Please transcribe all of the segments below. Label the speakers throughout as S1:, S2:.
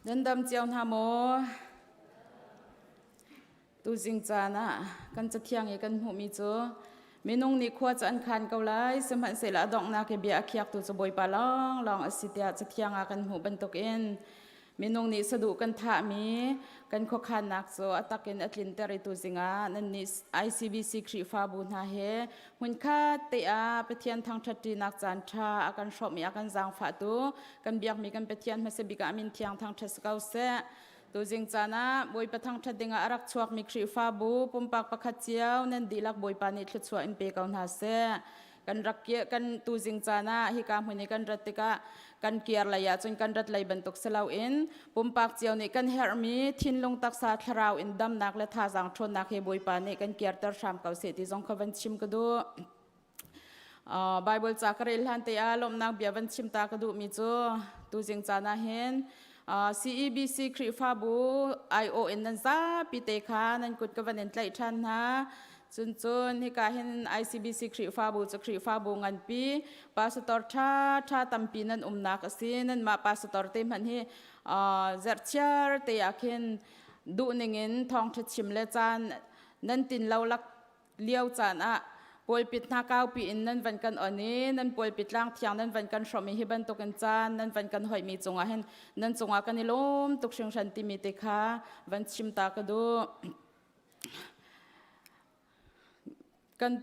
S1: Nan dam cio hna maw? Tuzing caan ah kan cathiang i kan hmuhmi cu minung nih khua cu an khan ko lai, sihmanhsehlaw a donghnak i bia a khiaktu cu Bawipa lawnglawng a si tiah cathiang ah kan hmuh bantukin Minung nih saduh kan thahmi kan khuakhannak cu a tak in a tlinter i tuzing ah nannih ICBC Khrihfabu hna he hmunkhat te ah Pathian thangṭhatṭinak caan ṭha a kan hrawmh i a kan zaangfahtu kan biakmi kan Pathian hmasa bik ah a min thiang thangṭhat si ko seh. Tuzing caan ah Bawipa thangṭhat dingah a rak chuakmi Khrihfabu pumpak pakhat cio nan dihlak Bawipa nih thluachuah in pe ko hna seh. Kan rak kan tuzing caan ah hika hmun i kan rat tikah kan kir lei ahcun kan rat lei bantuk si loin pumpak cio nih kan herhmi thinlung taksa thlarau in damnak le thazaang ṭhawnnak he Bawipa nih kan kirter hram ko seh ti zong kha van chim ka duh. Bible ca ka rel hlan te ah lawmhnak bia van chim ta ka duhmi cu tuzing caan ah hin CEBC Khrihfabu IO in nan zapi te kha nan kut ka van in tlaih ṭhan hna. Cun cun hika hin ICBC Khrihfabu cu Khrihfabu nganpi pastor ṭha ṭha tampi nan umnak a si. Nanmah pastor te hmanh hi zerhchiar te ah khin duhning in thawngṭha chim le caan nan tin lo lak lio caan ah pulpit hna kaupi in nan van kan on i nan pulpit tlang thiang nan van kan hrawmh i hi bantukin caan nan van kan hoihmi cungah hin nan cungah kan i lawm tuk hringhran timi te kha van chim ta ka duh. Kan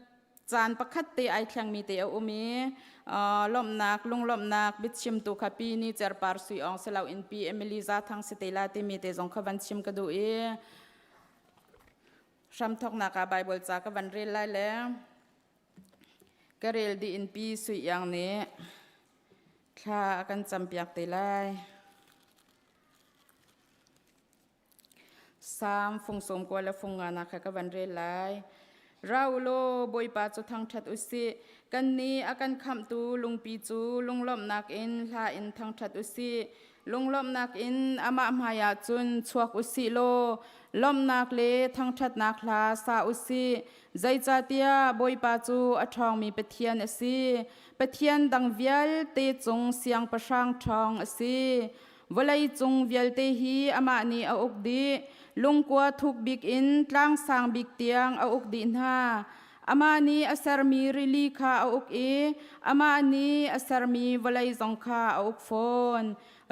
S1: caan pakhat te ai thlengmi te a um i lawmhnak lunglawmhnak biachimtu kha pi ni cerpar sui ong si loin pi Emily Za Thang si te la timi te zong kha van chim ka duh i hramthawknak ah Bible ca ka van rel lai le ka rel dih in pi Sui Iang nih thla a kan campiak te lai. Salm fung sawm kua le fung nga nak kha ka van rel lai. Ra u law Bawipa cu thangṭhat u sih. Kannih a kan khamhtu lungpi cu lunglawmhnak in hla in thangṭhat u sih. Lunglawmhnak in amah hmaiah cun chuak u sih law lawmhnak le thangṭhatnak hla sa u sih. Zeicahtiah Bawipa cu a ṭhawngmi Pathian a si. Pathian dang vialte cung siangpahrang ṭhawng a si. Vawleicung vialte hi amah nih a uk dih. Lungkua thuk bik in tlang sang bik tiang a uk dih hna. Amah nih a sermi rili kha a uk i amah nih a sermi vawlei zong kha a uk fawn.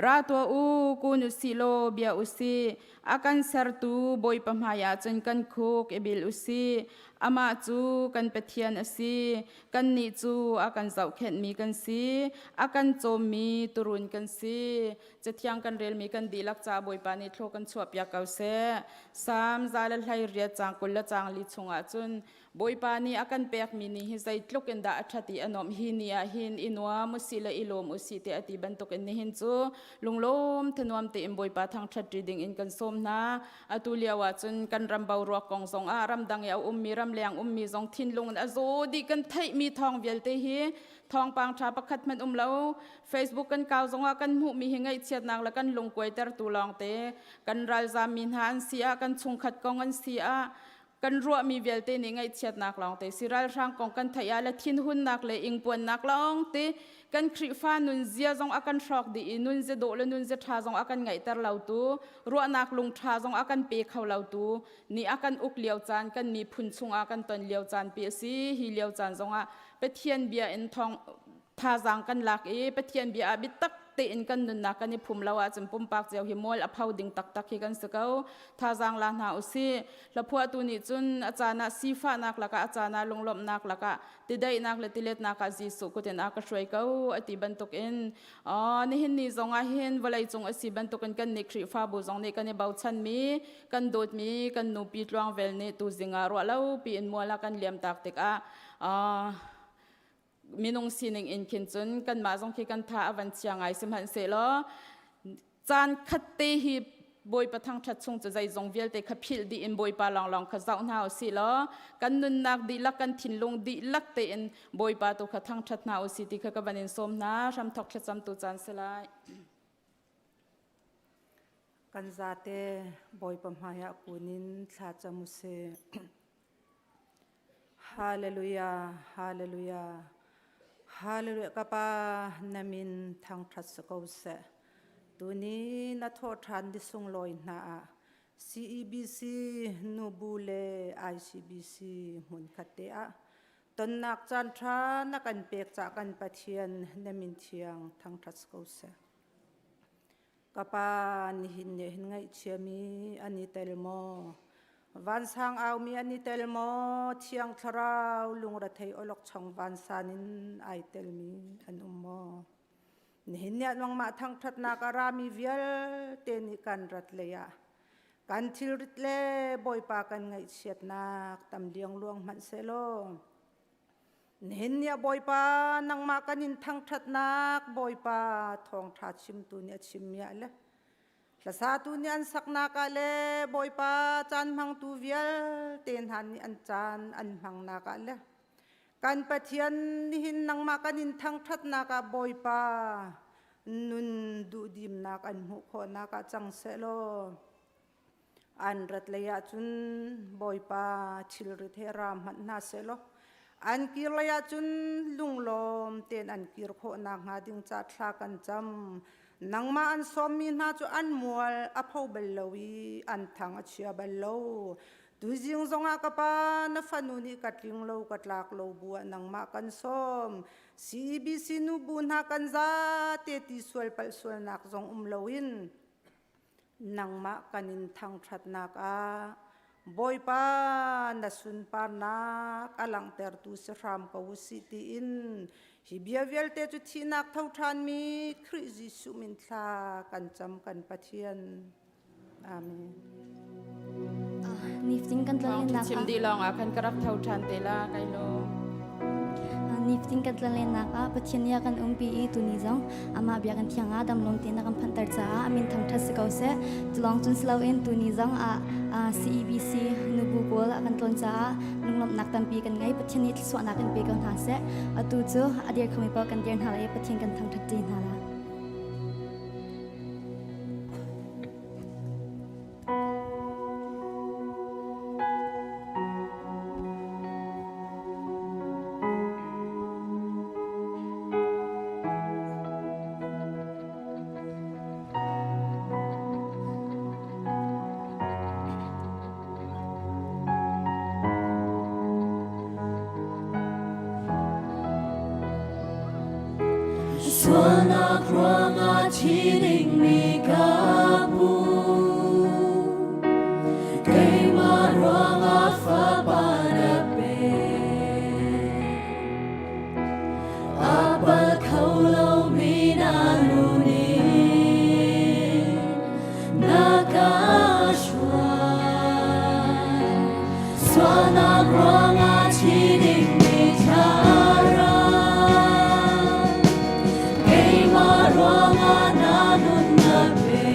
S1: Ra tuah u, kun u sih law bia u sih. A kan sertu Bawipa hmaiah cun kan khuk i bil u sih. Amah cu kan Pathian a si. Kannih cu a kan zohkhenhmi kan si. A kan cawmmi turun kan si. Cathiang kan relmi kan dihlak caah Bawipa nih thlaw kan chuahpiak ko seh. Salm 118 caang 24 chungah cun Bawipa nih a kan pekmi ni hi zeitluk in dah a ṭhat i a nuamh hi ni ah hin i nuam usih le i lawm usih tiah a ti bantukin nihin cu lunglawm thanuam tein Bawipa thangṭhat ṭi ding in kan sawm hna. Atu lio ah cun kan ram boruak kong zong ah ramdang i a ummi ramleng ummi zong thinlung in a zaw dih kan theihmi thawng vialte hi thawngpang ṭha pakhat hmanh um lo. Facebook kan kau zong ah kan hmuhmi hi ngaihchiatnak le kan lungkuaitertu lawngte kan ralzammi hna an si ah kan chungkhat kong an si ah kan ruahmi vialte nih ngaihchiatnak lawngte si ralhrang kong kan theih ah le thinhunnak le ingpuannak lawngte kan Khrihfa nunzia zong a kan hrawk dih i nunzia dawh le nunzia ṭha zong a kan ngaihter lotu ruahnak lungṭha zong a kan pe kho lotu nih a kan uk lio caan kan miphun chungah kan ton lio caan pi a si hi lio caan zongah Pathian bia in thawng thazaang kan lak i Pathian bia ah biatak tein kan nunnak kan i phum lo ahcun pumpak cio hi mual a pho ding taktak hi kan si ko. Thazaang la hna usih. Hlaphuahtu nih cun a caan ah sifahnak lakah a caan ah lunglawmhnak lakah tidaihnak le tiletnak ah Jesuh kut in a ka hruai ko a ti bantukin nihin ni zong ah hin vawleicung a si bantukin kan nih Khrihfabu zong nih kan i bochanmi kan dawtmi kan nupi tluangvel nih tuzing ah ruah lo piin mual a kan liam tak tikah minung sining in khin cun kanmah zong khi kan tha a van chia ngai sihmanhsehlaw caan khat te hi Bawipa thangṭhat chung cu zeizong vialte kha philh dih in Bawipa lawnglawng kha zoh hna usih law kan nunnak dihlak kan thinlung dihlak tein Bawipa tu kha thangṭhat hna usih ti kha ka van in sawm hna hramthok thlacamtu caan si lai.
S2: Kan zate Bawipa hmaiah kun in thla cam usih. Hallelujah, hallelujah, hallelujah. Ka pa na min thangṭhat si ko seh. Tuni na thawhṭhan ni sunglawi hna ah CEBC nubu le ICBC hmunkhat te ah tonnak caanṭha na kan pek cah kan Pathian na min thiang thangṭhat ko seh. Ka pa nihin nih hin ngaihchiami an i tel maw? Vansang aumi an i tel maw? Thiang Thlarau lungrethei awlokchong vansan in ai telmi an um maw? Nihin ni ah nangmah thangṭhatnak a rami vialte nih kan rat lei ah kan thilrit le Bawipa kan ngaihchiatnak tam liangluang hmanh sehlaw nihin ni ah Bawipa nangmah kan in thangṭhatnak Bawipa thawngṭha chimtu nih a chimmi ah le hlasatu nih an saknak ah le Bawipa caan hmangtu vialte hna nih an caan an hmangnak ah le Kan Pathian nihin nangmah kan in thangṭhatnak ah Bawipa nun duhdimnak an hmuh khawhnak ah cang sehlaw an rat lei ahcun Bawipa thilrit he ra hmanh hna sehlaw an kir lei ahcun lunglawm tein an kir khawh nakhnga ding ca thla kan cam. Nangmah an sawmmi hna cu an mual a pho bal lo i an thang a chia bal lo. Tuzing zongah ka pa na fanu nih ka tling lo ka tlak lo bu ah nangmah kan sawm. CEBC nu bu hna kan zate ti sual palh sualnak zong um loin nangmah kan in thangṭhatnak ah Bawipa na sunparnak a langhtertu si hram ko usih tiin hi bia vialte cu thihnak tho ṭhanmi Khrih Jesuh min thla kan cam kan Pathian. Amen.
S3: Nifatin kan tlalennak
S1: Chim dih lawng ah khan ka rak tho ṭhan te la kai lawm.
S3: Nifatin kan tlalennak ah Pathian nih a kan umpi i tuni zong amah bia kan thiang ah damlawm tein a kan phanhter caah a min thangṭhat si ko seh. Culawng cun si loin tuni zong ah CEBC nubu pawl a kan tlawn caah lunglawmhnak tampi kan ngei. Pathian nih thluachuahnak in pe ko hna seh. Atu cu a dir khomi paoh kan dir hna lai i Pathian kan thangṭhat ṭi hna la.
S4: Sualnak ruangah thi dingmi ka hmu. Keimah ruangah fapa na pe. A pal kho lomi na nu nih na ka hruai. Sualnak ruangah thi dingmi thlarau. Keimah ruangah na nunnak pe.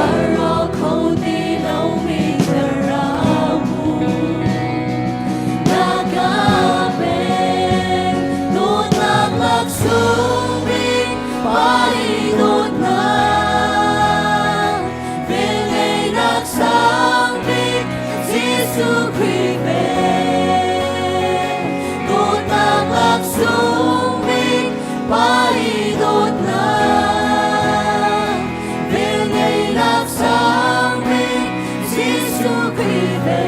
S4: A rawk kho ti lomi thlarau na ka pek. Dawtnak laksawng bik Pa i dawtnak. Velngeihnak sang bik Jesuh Khrih pek. Dawtnak laksawng bik Pa i dawtnak. Velngeihnak sang bik Jesuh Khrih pek.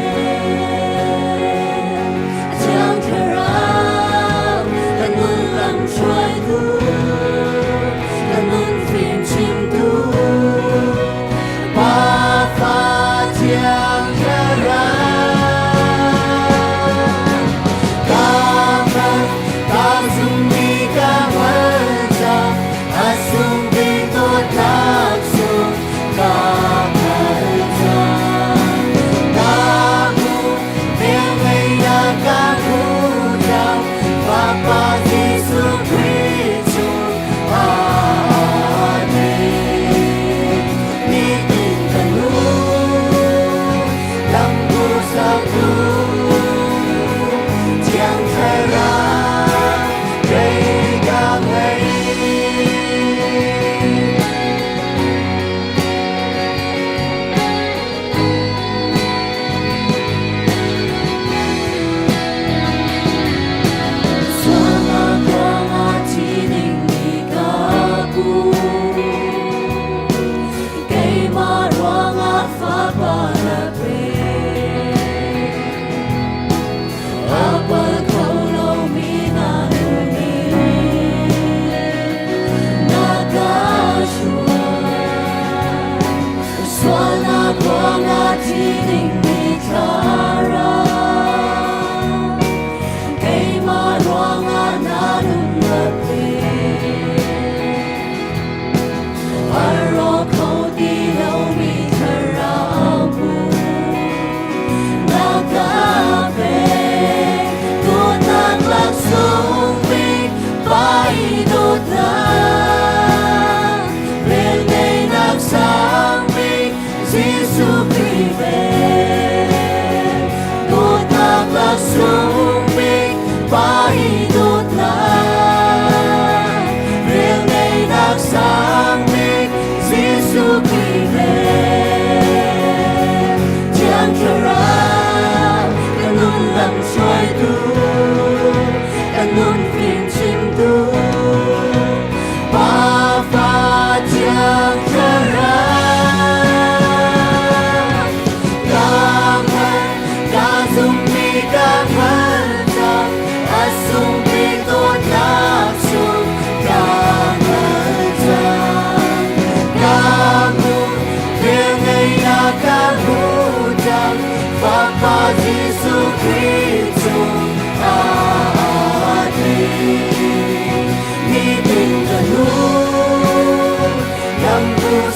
S4: Thiang Thlarau kan nun lam hruaitu, kan nun fim chimtu, Pa Fa Thiang Thlarau. Ka hngal, ka zummi ka hngal cang, a sung bik dawtnak sung ka hngal cang. Ka hmu, velngeihnak ka hmu cang, Fapa Jesuh Khrih cu Amen. Nitin ka nu, lambu saktu, Thiang Thlarau kei ka ngei.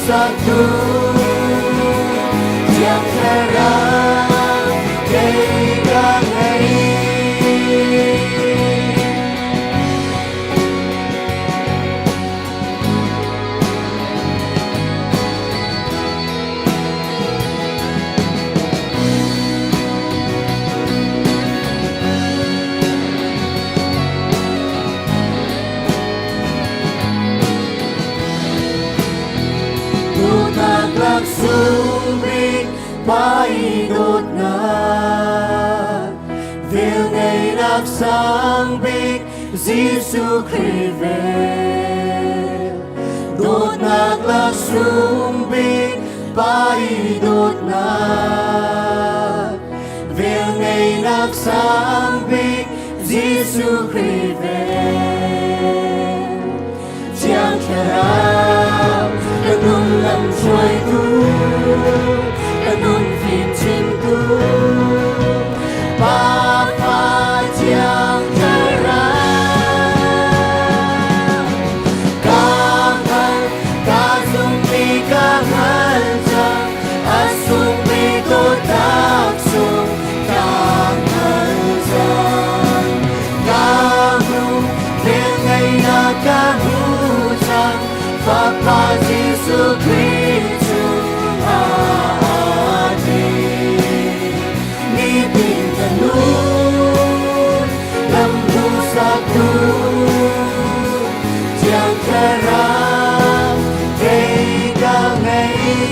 S4: saktu Thiang Thlarau kei ka ngei. Dawtnak laksung bik pai dawtnak velngeihnak sang bik Jesuh Khrih vel. Dawtnak laksung bik pai dawtnak velngeihnak sang bik Jesuh Khrih vel. Thiang Thlarau ka nun lam hruaitu, ka nun fim chimtu, Pa Fa Thiang Thlarau. Ka hngal, ka zummi ka hngal cang, a sungmi dawtnak sung ka hngal cang. Ka hmu, velngeihnak ka hmu cang, Fapa Jesuh Khrih chungah aa din. Nitin ka nun, lam hmuhsaktu, Thiang Thlarau kei ka ngei.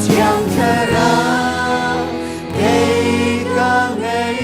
S4: Thiang Thlarau kei ka ngei.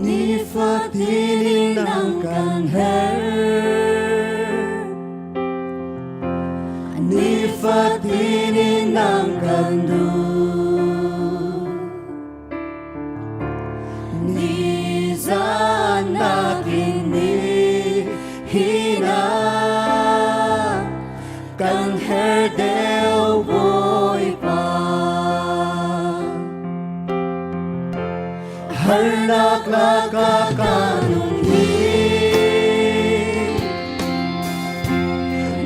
S4: Nifatin in nang kan her, Nifatin in nang kan duh. Nizan nakin ni hina kan her deuh Bawipa. Harnak lakah ka nung hi,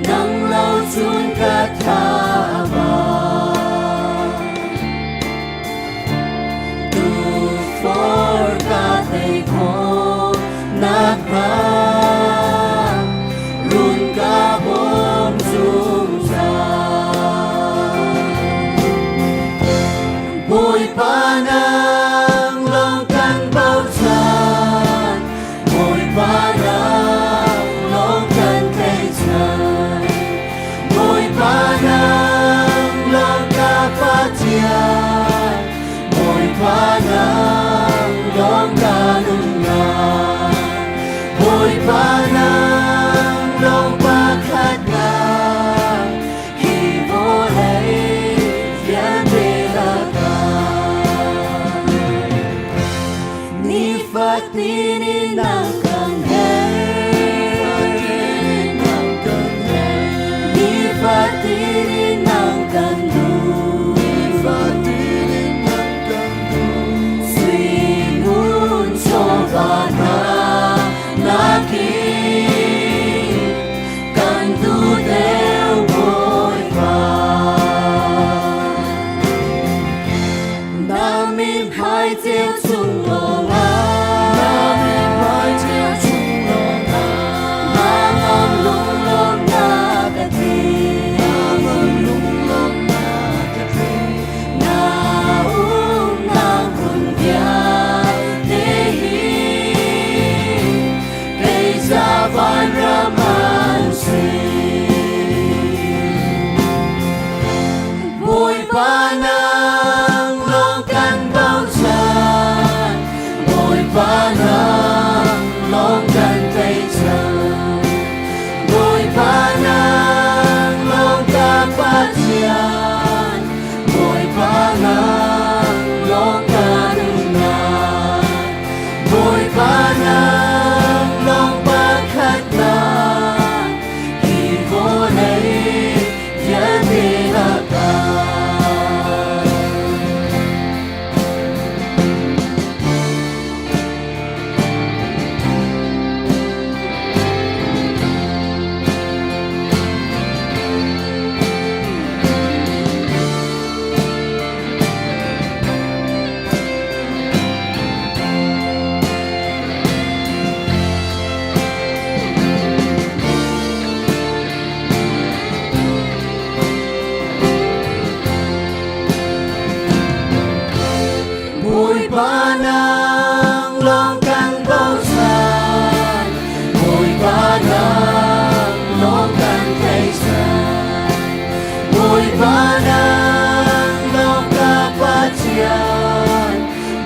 S4: nang lo cun ka tha ba. Tufor ka tei khawh nakhnga run ka bawm zungzal. Bawipa nang lawng kan bochan, tlaihchan. Bawipa nang lawng ka Pathian, Bawipa nang lawng ka nunnak. Bawipa nang lawng pakhatnak, hi vawlei vialte lakah. Bawipa nang lawng kan bochan, Bawipa nang lawng kan tlaihchan. Bawipa nang lawng ka Pathian,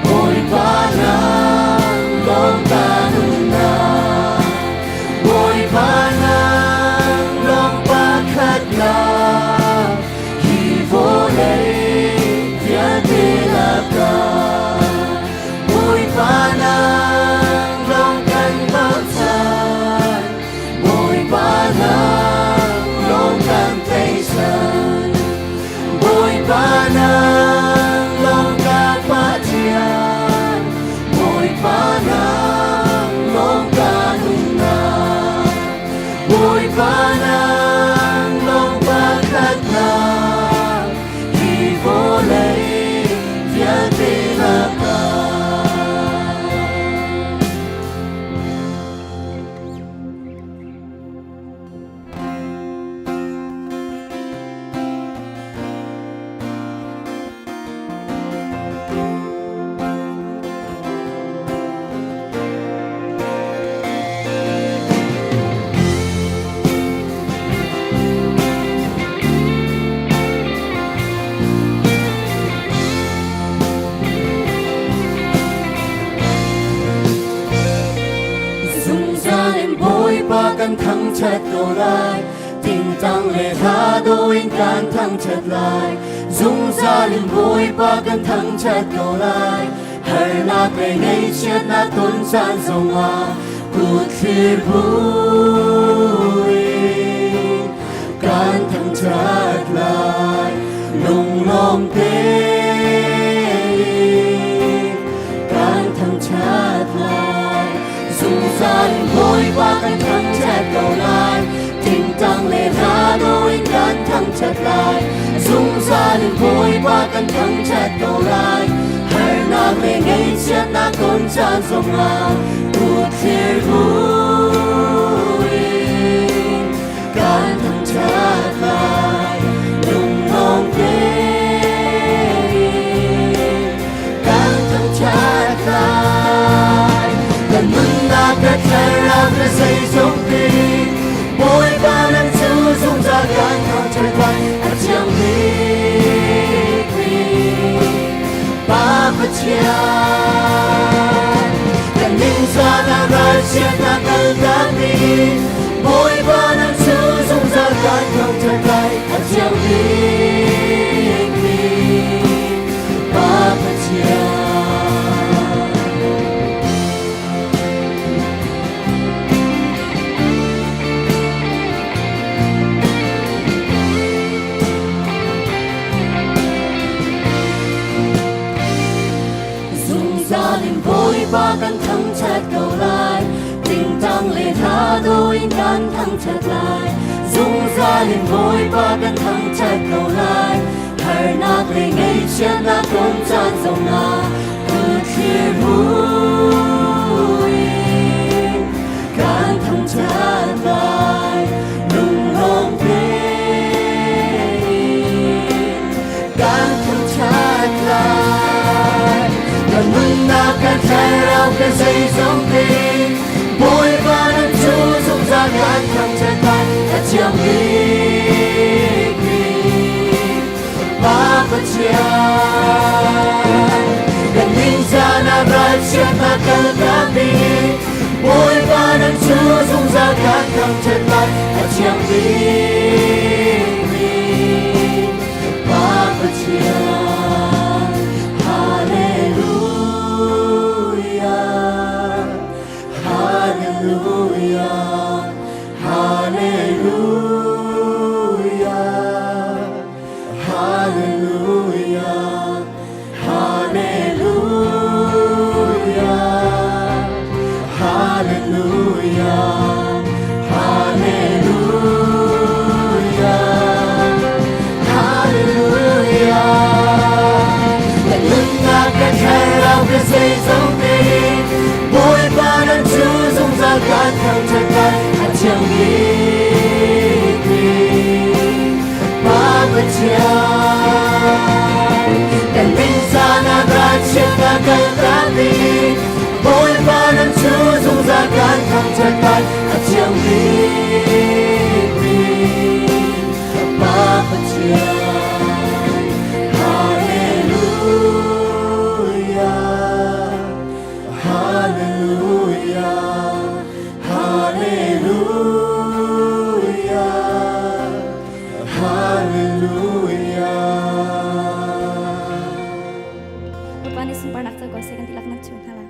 S4: Bawipa nang lawng ka nunnak. Bawipa nang lawng pakhatnak, hi vawlei vialte lakah. Bawipa nang lawng kan bochan, Bawipa nang lawng kan tlaihchan. Bawipa nang lawng ka Pathian, Bawipa nang lawng ka nunnak. Bawipa nang lawng pakhatnak, hi vawlei vialte lakah. Zungzal in Bawipa kan thangṭhat ko lai, tingtang le hla dawh in kan thangṭhat lai. Zungzal in Bawipa kan thangṭhat ko lai, harnak le ngaihchiatnak ton caan zongah kut thlir buin kan thangṭhat lai. Lunglawm tein kan thangṭhat lai. Zungzal in Bawipa kan thangṭhat ko lai, tingtang le hla dawh in kan thangṭhat lai. Zungzal in Bawipa kan thangṭhat ko lai, harnak le ngaihchiatnak ton caan zongah kut thlir buin kan thangṭhat lai. Lunglawm tein kan thangṭhat lai. Kan nunnak le thlarau le zeizong pi, Bawipa nan cu zungzal kan thangṭhat lai. A thiang bikmi Pa Pathian, kan ningzahnak ralchiatnak kaltakmi, Bawipa nan cu zungzal kan thangṭhat lai. A thiang bikmi Pa Pathian. Zungzal in Bawipa kan thangṭhat ko lai, tingtang le hla dawh in kan thangṭhat lai. Zungzal in Bawipa kan thangṭhat ko lai, harnak le ngaihchiatnak ton caan zongah kut thlir buin kan thangṭhat lai. Lunglawm tein kan thangṭhat lai. Kan nunnak kan thlarau kan zeizong te, Bawipa nan cu zungzal kan thangṭhat lai. A thiang bikmi Pa Pathian, kan ningzahnak ralchiatnak kaltakmi, Bawipa nan cu Hallelujah, Hallelujah, Hallelujah, Hallelujah, Hallelujah, Hallelujah. Kan nunnak kan thlarau kan zeizong te Bawipa nan cu zungzal kan thangṭhat lai a thiang bikmi Pa Pathian. Kan lingzan ah ralchiat ah kan tampi Bawipa nan cu zungzal kan thangṭhat lai a thiang bikmi Pa Pathian. Hallelujah. Hallelujah, Hallelujah, Hallelujah.
S3: Bapak nih sunparnak cu ko seh kan tilak nak chung hna la.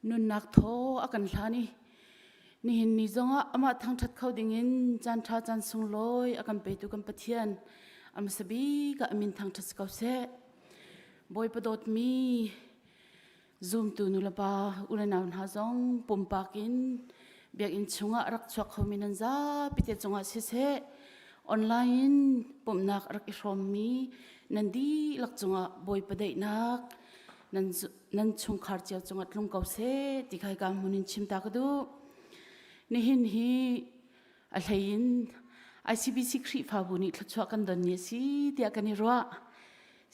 S5: Nunnak thaw a kan hlan i nihin ni zongah amah thangṭhat kho dingin caan ṭha caan sunglawi a kan petu kan Pathian a hmasa bik ah a min thangṭhat si ko seh. Bawipa dawtmi zumtu nulepa unau hna zong pumpak in biakinn chungah rak chuak khomi nan zapi te cungah siseh online in pumhnak rak i hrawmmi nan dihlak cungah Bawipa daihnak nan nan chungkhar cio cungah tlung ko seh ti kha hika hmun in chim ta ka duh. Nihin hi a hlei in ICBC Khrihfabu nih thluachuah kan don ni a si tiah kan i ruah.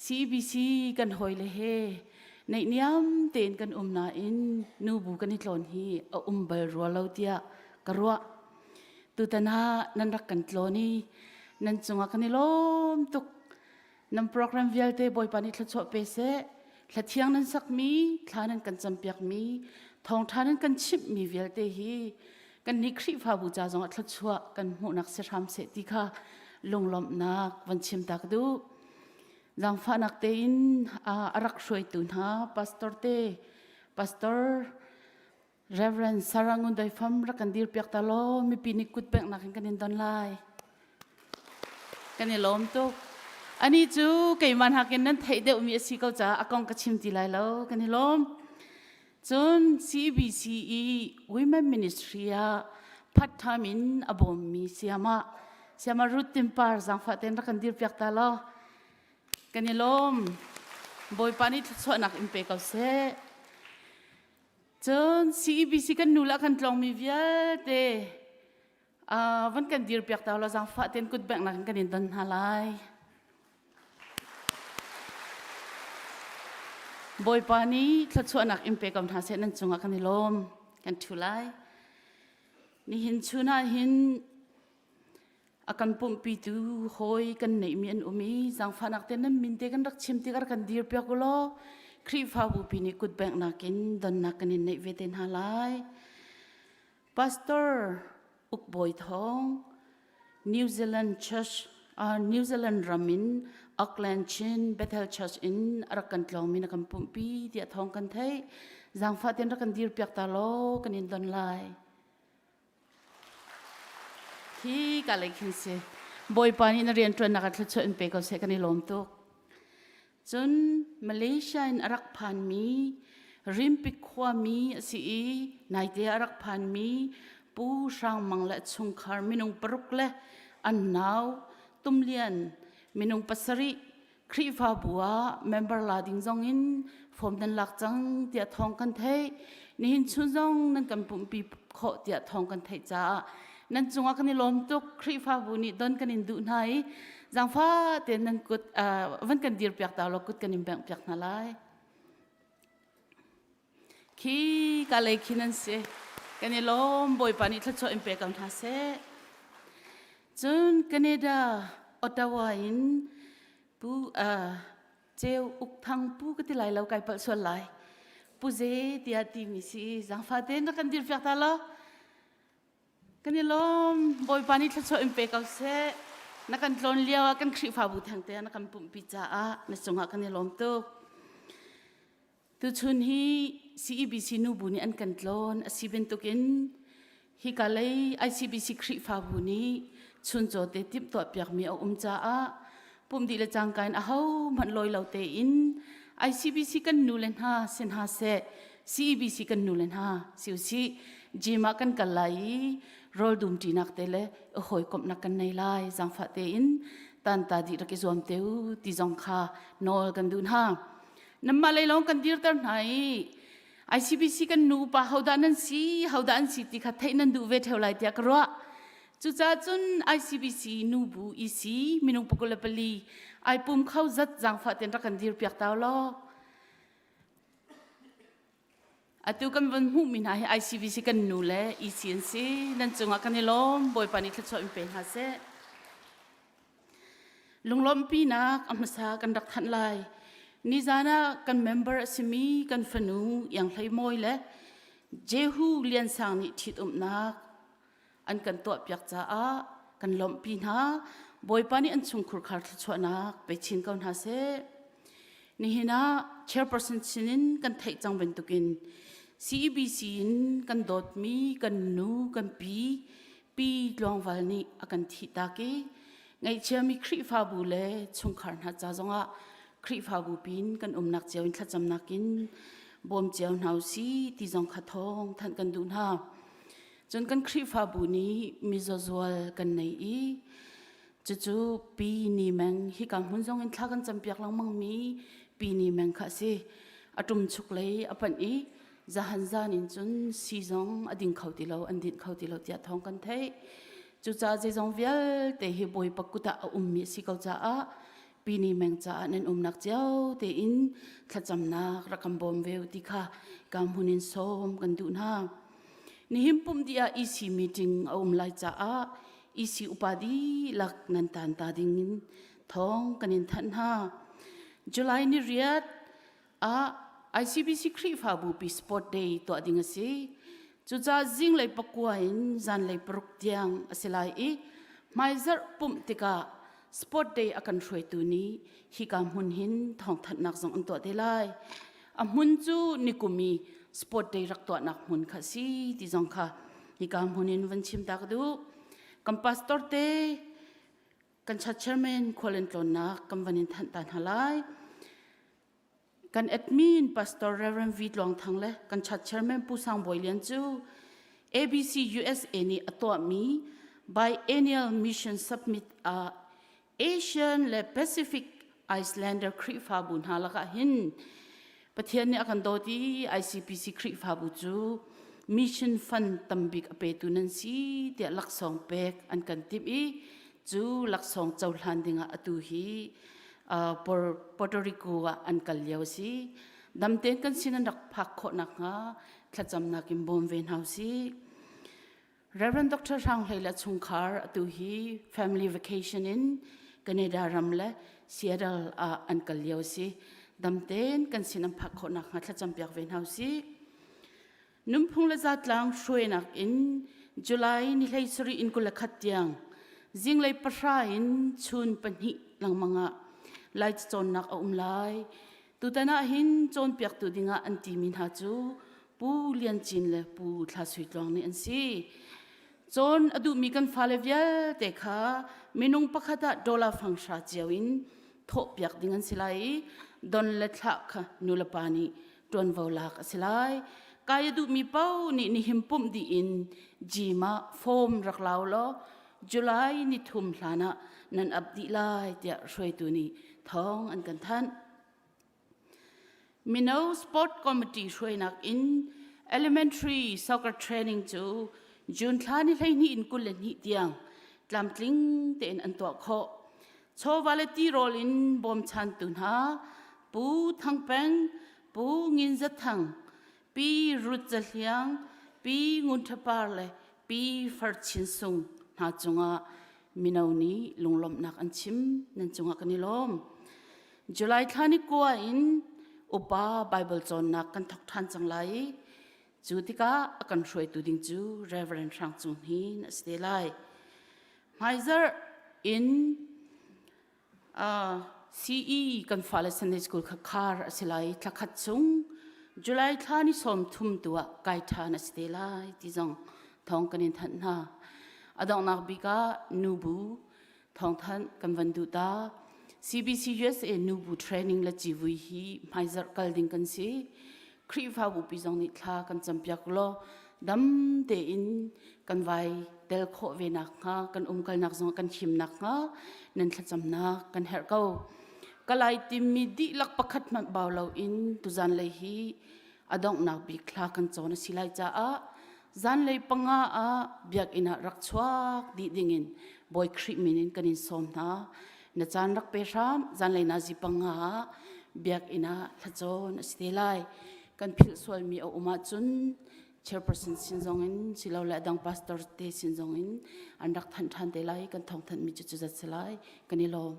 S5: CBC kan hawile he naihniam tein kan um nain nubu kan i tlawn hi a um bal rua lo tiah ka ruah. Tutan ah nan rak kan tlawn i nan cungah kan i lawm tuk. Nan program vialte Bawipa nih thluachuah pe seh. Thla thiang nan sakmi, thla nan kan campiakmi, thawngṭha nan kan chimhmi vialte hi kan nih Khrihfabu ca zongah thluachuah kan hmuhnak si hram seh ti kha lunglawmhnak van chim ta ka duh. Zaangfahnak tein a rak hruaitu hna pastor te, pastor Reverend Sarah Ngun Doi Fam rak kan dir piak ta law mipi nih kut bengh in kan in don lai. Kan i lawm tuk. Ani cu keimah nakin nan theih deuhmi a si ko caah a kong ka chim ti lai lo. Kan i lawm. Cun CBC i Women Ministry ah part time in a bawmmi Siama Siama Ruth Timpar zaangfah tein rak kan dir piak ta law. Kan i lawm. Bawipa nih thluachuahnak in pe ko seh. Cun CEBC kan nu le kan tlawngmi vialte van kan dir piak ta la zaangfah tein kut bengh nak kan in don hna lai. Bawipa nih thluachuahnak in pe ko hna seh nan cungah kan i lawm kan ṭhu lai. Nihin chun ah hin a kan pumhpitu hawi kan neihmi an um i zaangfahnak te nan min te kan rak chim tik kan dir piak u law Khrihfabu pi nih kut benghnak in donnak kan in neih ve te hna lai. Pastor Uk Bawi Thawng New Zealand Church uh, New Zealand ram in Auckland Chin Bethel Church in a rak kan tlawngmi na kan pumhpi tiah thawng kan theih. Zaangfah ten rak kan dir piak ta law kan in don lai. Hi ka lei khin si. Bawipa nih na rianṭuannak ah thluachuah in pe ko seh kan i lawm tuk. Cun Malaysia in a rak phanmi Rimpi khuami a si i naite a rak phanmi Pu Hrang Mang le chungkhar minung paruk le an nau Tumlian minung pasarih Khrihfabu ah member la ding zong in form nan lak cang tiah thawng kan theih. Nihin chun zong nan kan pumhpi khawh tiah thawng kan theih caah nan cungah kan i lawm tuk. Khrihfabu nih don kan in duh hna i zaangfah tein nan kut van kan dir piak ta law kut kan in bengh piak hna lai. Khi ka lei khi nan si. Kan i lawm Bawipa nih thluachuah in pe ko hna seh. Cun Canada Ottawa in Pu Ceu Uk Thang Pu ka ti lai lo kai palh sual lai. Pu Ze tiah timi si zangfa tein rak kan dir piak ta law. Kan i lawm. Bawipa nih thluachuah in pe ko seh. Na kan tlawn lio ah kan Khrihfabu thengte ah na kan pumhpi caah na cungah kan i lawm tuk. Tuchun hi CEBC nubu nih an kan tlawn a si bantukin hika lei ICBC Khrihfabu nih chuncaw te timhtuah piakmi a um caah pumh dih le cangka in ahohmanh lawi lo tein ICBC kan nu le hna sin hna seh CEBC kan nu le hna si usih gym ah kan kal lai i rawl dum ṭinak te le hawikomhnak kan nei lai zaangfah tein tanta dih rak i zuam te u ti zong kha nawl kan duh hna. Namah lei lawng kan dirter hna i ICBC kan nu upa hodah nan si hodah an si ti kha theih nan duh ve theo lai tiah ka ruah. Cucaah cun ICBC nubu EC minung 24 ai pum kho zat zaangfah ten rak kan dir piak tau law. Atu kan von hmuhmi hna hi ICBC kan nu le EC an si. Nan cungah kan i lawm. Bawipa nih thluachuah in pe hna seh. Lunglawmhpinak a hmasa kan rak thanh lai. Nizan ah kan member a simi kan fanu Iang Hlei Mawi le Jehu Lian Sang nih ṭhitumnak an kan tuahpiak caah kan lawmhpi hna. Bawipa nih an chungkhur khar thluachuahnak pe chin ko hna seh. Nihin ah chairperson sinin kan theih cang bantukin CEBC in kan dawtmi kan nu kan pi Pi Tluangval nih a kan thihtak i ngaihchiami Khrihfabu le chungkhar hna ca zongah Khrihfabu pin kan umnak cio in thlacamnak in bawm cio hna usi ti zong kha thawng thanh kan duh hna. Cun kan Khrihfabu nih mizaw zual kan nei i cucu Pi Ni Meng hika hmun zong in thla kan campiak lengmang mi Pi Ni Meng kha a si. A ṭumchuk lei a panh i zahan zan in cun sii zong a ding kho ti lo, an dinh kho ti lo tiah thawng kan theih. Cucaah zeizong vialte hi Bawipa kut ah a ummi a si ko caah Pi Ni Meng caah nan umnak cio tein thlacamnak rak kan bawm ve u ti kha ka hmun in sawm kan duh hna. Nihin pumh dih ah EC meeting a um lai caah EC upa dihlak nan tan ta ding in thawng kan in thanh hna. July ni riat ah ICBC Khrihfabu pi Sport Day tuah ding a si. Cucaah zinglei pakua in zanlei paruk tiang a si lai i hmaizarh pumh tikah Sport Day a kan hruaitu nih hika hmun hin thawngthanhnak zong an tuah te lai. A hmun cu nikum i Sport Day rak tuahnak hmun kha si ti zong kha hika hmun in van chim ta ka duh. Kan pastor te kan church chairman khual in tlawnnak kan van in thanh ta hna lai. Kan admin Pastor Reverend V Tluang Thang le kan church chairman Pu Sang Bawi Lian cu ABC USA nih a tuahmi Biennial Mission Summit ah Asian le Pacific Islander Khrihfabu hna lakah hin Pathian nih a kan dawt i ICPC Khrihfabu cu mission fund tambik a petu nan si tiah laksawng pek an kan timh i cu laksawng cohlan dingah atu hi Puerto Rico ah an kal lio a si. Dam tein kan sin an rak phak khawh nakhnga thlacamnak in bawm ve hna usih. Reverend Dr. Hrang Hlei le chungkhar atu hi family vacation in Canada ram le Seattle ah an kal lio a si. Dam tein kan sin an phak khawh nakhnga thlacam piak ve hna usih. Nunphung le zatlang hruainak in July ni 17 in 21 tiang zinglei pahra in chun pahnih lengmang ah Lai cawnnak a um lai. Tutan ah hin cawnpiaktu dingah an timi hna cu Pu Lian Cin le Pu Thla Sui Tluang nih an si. Cawn a duhmi kan fale vialte kha minung pakhat ah dollar fang hra cio in thawhpiak ding an si lai i don le thlah kha nulepa nih ṭuanvo lak a si lai. Kai a duhmi paoh nih nihin pumh dih in gym ah form rak lau law July ni thum hlan ah nan ap dih lai tiah hruaitu nih thawng an kan thanh. Mino Sport Committee hruainak in elementary soccer training cu June thla ni 12 in 22 tiang tlamtling tein an tuah khawh. Chawva le tirawl in bawmchantu hna Pu Thang Peng, Pu Ngin Za Thang, Pi Ruth Za Hliang, Pi Ngun Tha Par le Pi Far Chin Sung hna cungah mino nih lunglawmhnak an chim. Nan cungah kan i lawm. July thla ni kua in upa Bible cawnnak kan thawk ṭhan cang lai i cu tikah a kan hruaitu ding cu Reverend Hrang Cung Hnin a si te lai. Hmaizarh in CE kan fale Sunday School kha khar a si lai thla khat chung July thla ni 30 tu ah kai ṭhan a si te lai ti zong thawng kan in thanh hna. A donghnak bik ah nubu thawngthanh kan van duh ta. CBC USA nubu training le civui hi hmaizarh kal ding kan si. Khrihfabu pi zong nih thla kan campiak law dam tein kan vai tel khawh ve nakhnga kan umkalnak zong kan him nakhnga nan thlacamnak kan herh ko. Kalai timmi dihlak pakhat hmanh bau loin tuzan lei hi a donghnak bik thla kan cawn a si lai caah zanlei 5 ah biakinn ah rak chuak dih dingin Bawi Khrih min in kan in sawm hna. Na caan rak pe hram zanlei nazi 5 ah biakinn ah thlacawn a si te lai. Kan philh sualmi a um ahcun chairperson sin zong in silole adang pastor te sin zong in an rak thanh ṭhan te lai. Kan thawngthanhmi cu cu zat si lai. Kan i lawm.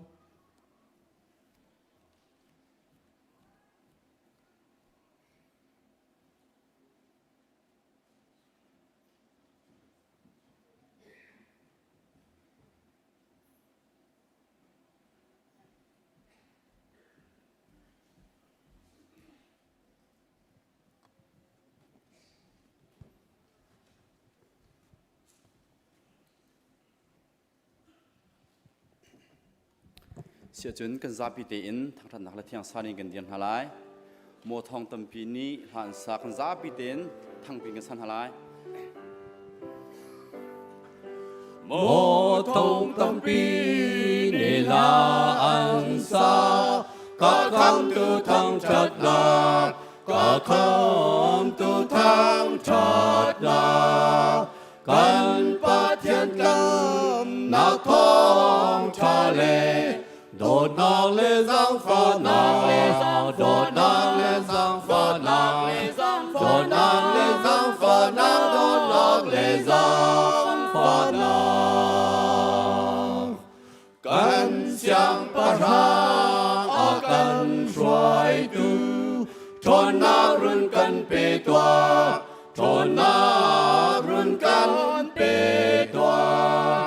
S6: Siahcun kan zapi tein thangṭhatnak le thiangsan in kan dir hna lai. Maw thawng tampi nih hla an sa kan zapi tein thangpi kan san hna lai.
S7: Maw thawng tampi nih hla an sa ka khamtu thangṭhatnak ka khamtu thangṭhatnak kan Pathian tlamnak thawngṭha le dawtnak le zaangfahnak dawtnak le zaangfahnak dawtnak le zaangfahnak dawtnak le zaangfahnak kan siangpahrang a kan hruaitu ṭhawnnak run kan pe tuah ṭhawnnak run kan pe tuah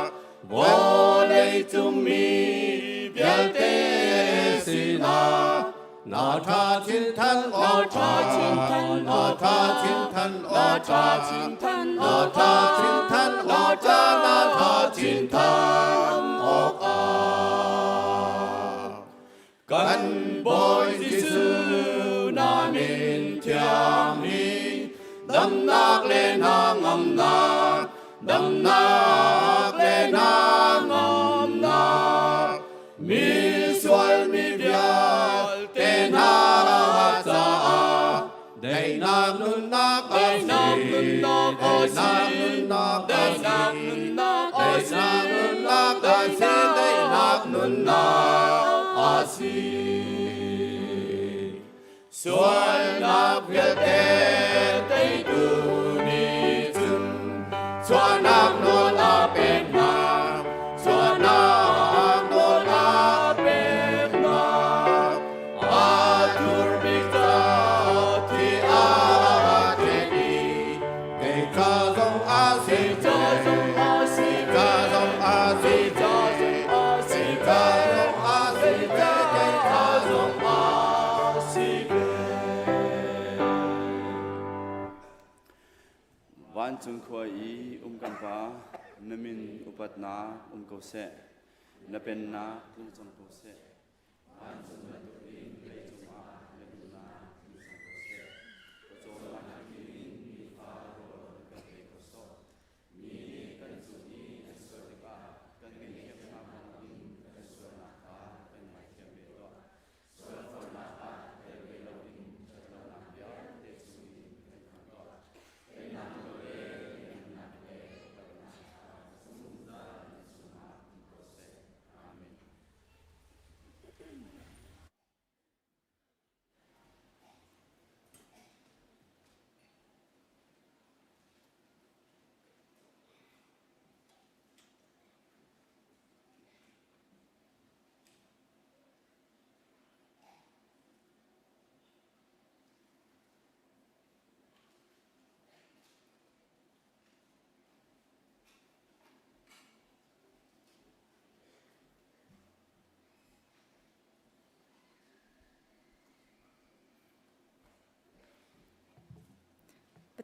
S7: vawlei cung mi vialte sinah na ṭha chin than na ṭha chin than na ṭha chin than na ṭha chin than na ṭha chin than na ṭha na ṭha chin than awk ah kan Bawi Jesuh na min thiang hi damnak le hna ngamnak damnak le hna ngamnak mi sual mi vialte hna caah daihnak nunnak a si daihnak nunnak a si daihnak nunnak a si daihnak nunnak a si Sualnak vialte teitu nih cun chuahnak nawl a pek hna, chuahnak nawl a pek hna. Aa thurmi ca thi aa thek i kei ca zong a si, ca zong a si, ca zong a si, ca zong a si, ca zong a si, kei ca zong a si ve.
S6: Vancung khua i um kan Pa, na min upatnak um ko seh. Na pennak tlung cang ko seh. Vancung bantukin leicung ah na duhnak tlung cang ko seh. Pawcawmnak in nifa rawl kan pe ko sawh. Mi nih kan cung i an sual tikah kan ngaihthiam hna bangin kan sualnak kha kan ngaithiam ve tuah. Sualforhnak ah tel ve loin ṭhatlonak vialte chungin kan khamh tuah. Teinak le liannak le upatnak kha zungzal na cungah um ko seh. Amen.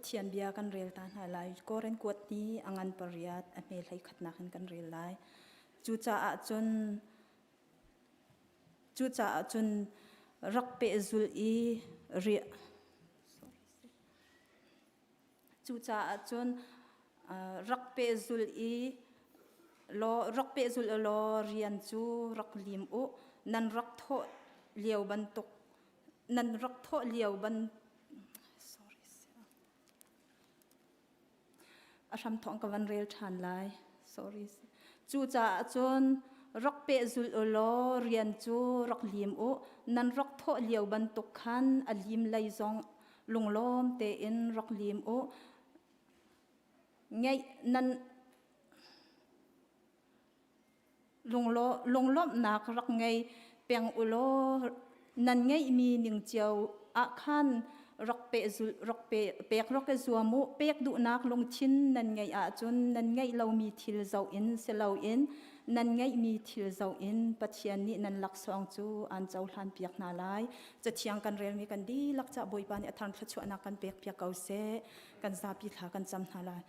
S8: Pathian bia kan rel ta hna lai. Korin kuat ni a ngan pariat a hme hlei khatnak in kan rel lai. Cucaah cun cucaah cun rak pehzulh i riah Cucaah cun rak pehzulh i law rak pehzulh law rian cu rak lim u. Nan rak thawh lio bantuk nan rak thawh lio ban sorry a hram thawng ka van rel ṭhan lai sorry cucaah cun rak pehzulh u law rian cu rak lim u nan rak thawh lio bantuk khan a lim lei zong lunglawm tein rak lim u ngeih nan lunglawmhnak rak ngei peng u law nan ngeihmi ning cio ah khan rak pehzulh rak pe pek rak i zuam u pek duhnak lungthin nan ngeih ahcun nan ngeih lomi thil zoh in si loin nan ngeihmi thil zoh in Pathian nih nan laksawng cu aan cohlan piak hna lai cathiang kan relmi kan dihlak ca Bawipa nih a thar thluachuahnak kan pek piak ko seh kan zapi thla kan cam hna lai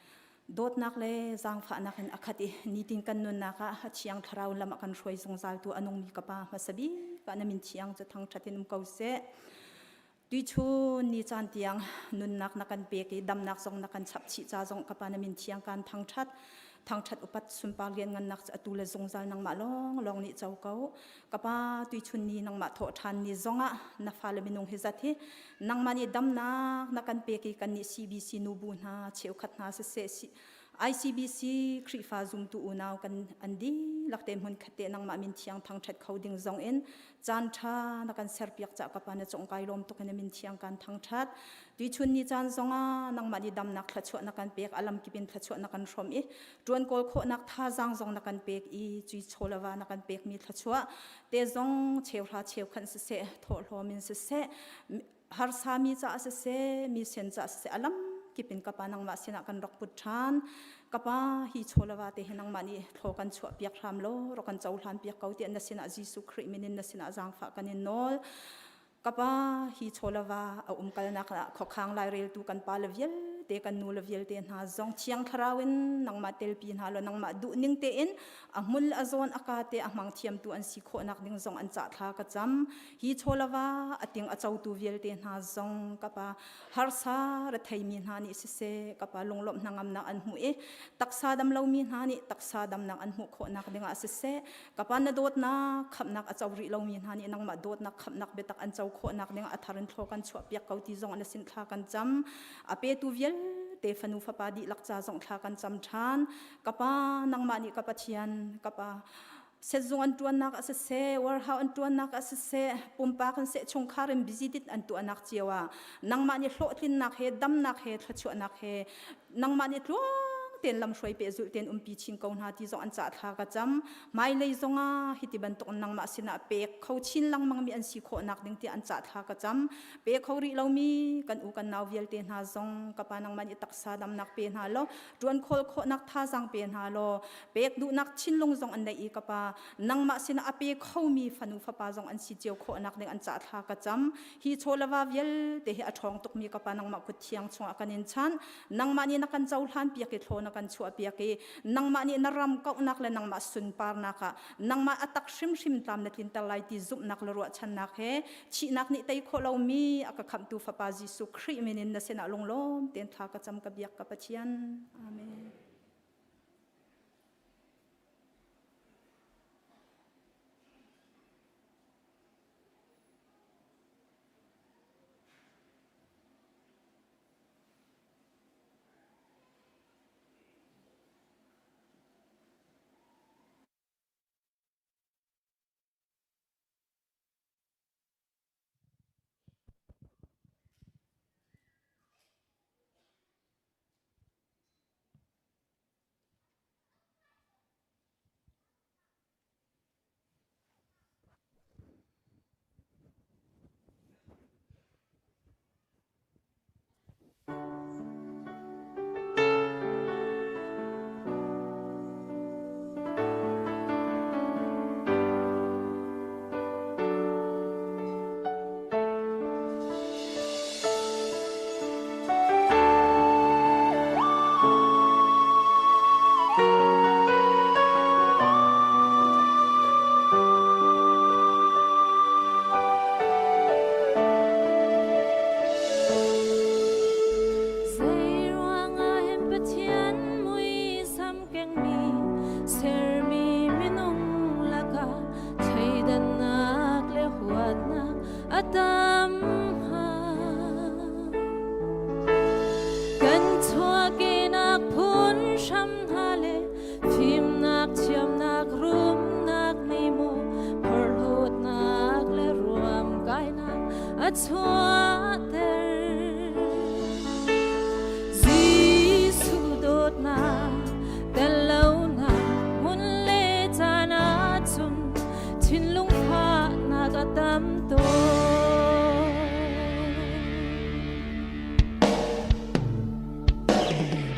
S8: Dawtnak le zaangfahnak in a khat i nitin kan nunnak ah a thiang thlarau lam a kan hruai zungzaltu a nungmi ka Pa hmasa bik ah na min thiang cu thangṭhat in um ko seh. Tuichun ni caan tiang nunnak na kan pek i damnak zong na kan chap chih ca zong ka Pa na min thiang kan thangṭhat. Thangṭhat upat sunpar lianngannak cu atu le zungzal nangmah lawng lawng nih co ko. Ka Pa tuichun ni nangmah thawh ṭhan ni zongah na fale minung hi zat hi nangmah nih damnak na kan pek i kannih CBC nubu hna cheukhat hna siseh ICBC Khrihfa zumtu unau kan an dihlak te hmun khat te nangmah min thiang thangṭhat kho ding zong in caan ṭha na kan serpiak ca ka pa na cung kai lawm tuk in na min thiang kan thangṭhat tuichun ni caan zongah nangmah nih damnak thluachuah na kan pek alam kip in thluachuah na kan hrawm i ṭuan kawl khawhnak thazaang zong na kan pek i cui chawlava na kan pekmi thluachuah te zong cheuhra cheukhan siseh thawhlawm in siseh harsami caah siseh mi sen caah siseh alam kip in kapa nangmah sinah kan rak put ṭhan kapa hi chawlava te hi nangmah nih thlaw kan chuah piak hram law rak kan cohlan piak ko tiah na sinah Jesuh Khrih min in na sinah zaangfah kan in nawl Kapa hi chawlava a umkalnak ah khuakhang laireltu kan pa le vialte kan nu le vialte hna zong thiang thlarau in nangmah telpi hna law nangmah duhning tein a hmul a zawn a ka te a hmang thiamtu an si khawhnak ding zong an cah thla ka cam hi chawlava a ting a cotu vialte hna zong kapa harsa retheimi hna nih siseh kapa lunglawmh hnangamnak an hmuh i taksa dam lomi hna nih taksa damnak an hmuh khawhnak dingah siseh Kapa na dawtnak khamhnak a co rih lomi hna nih nangmah dawtnak khamhnak biatak an co khawhnak ding a thar in thlaw kan chuah piak ko ti zong na sin thla kan cam. A petu vialte fanu fapa dihlak ca zong thla kan cam ṭhan. Kapa nangmah nih ka Pathian kapa setzung an ṭuannak a siseh, warehouse an ṭuannak a siseh, pumpak in seh chungkhar in busy dit an tuahnak cio ah nangmah nih hlawhtlinnak he damnak he thluachuahnak he nangmah nih tluang tein lamhruai pehzulh tein umpi chin ko hna ti zong an cah thla ka cam hmailei zongah hiti bantuk nangmah sinah pek kho chin lengmang mi an si khawhnak ding tiah an cah thla ka cam pe kho rih lomi kan u kan nau vialte hna zong ka pa nangmah nih taksa damnak pe hna law ṭuan khawl khawhnak thazaang pe hna law pek duhnak thinlung zong an neih i ka pa nangmah sinah a pe khomi fanu fapa zong an si cio khawhnak ding an cah thla ka cam hi chawlava vialte hi a ṭhawng tukmi ka pa nangmah kut thiang chungah kan in chanh nangmah nih na kan cohlan piak i thlaw na kan chuah piak i nangmah nih na ram kauhnak le nangmah sunparnak ah nangmah a tak hrimhrim tlam na tlinter lai ti zumhnak le ruahchannak he thihnak nih tei khawh lomi a ka khamhtu fapa Jesuh Khrih min in na sinah lunglawm tein thla ka cam ka biak ka Pathian amen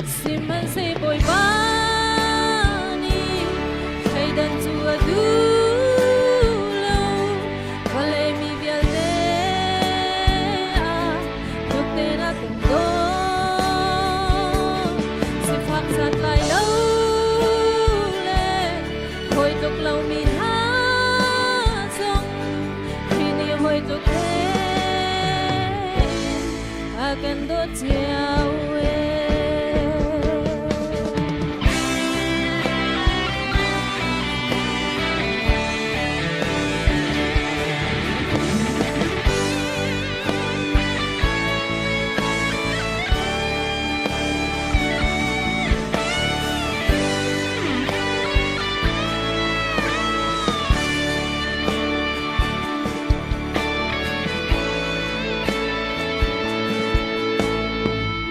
S4: Sihmanhseh Bawipa nih thleidan cu a duh lo. Vawlei mi vialte ah tluk tein a kan dawt. Sifak santlai lo le hawi tluk lomi hna zong Khrih nih hawi tluk tein a kan dawt cio ee.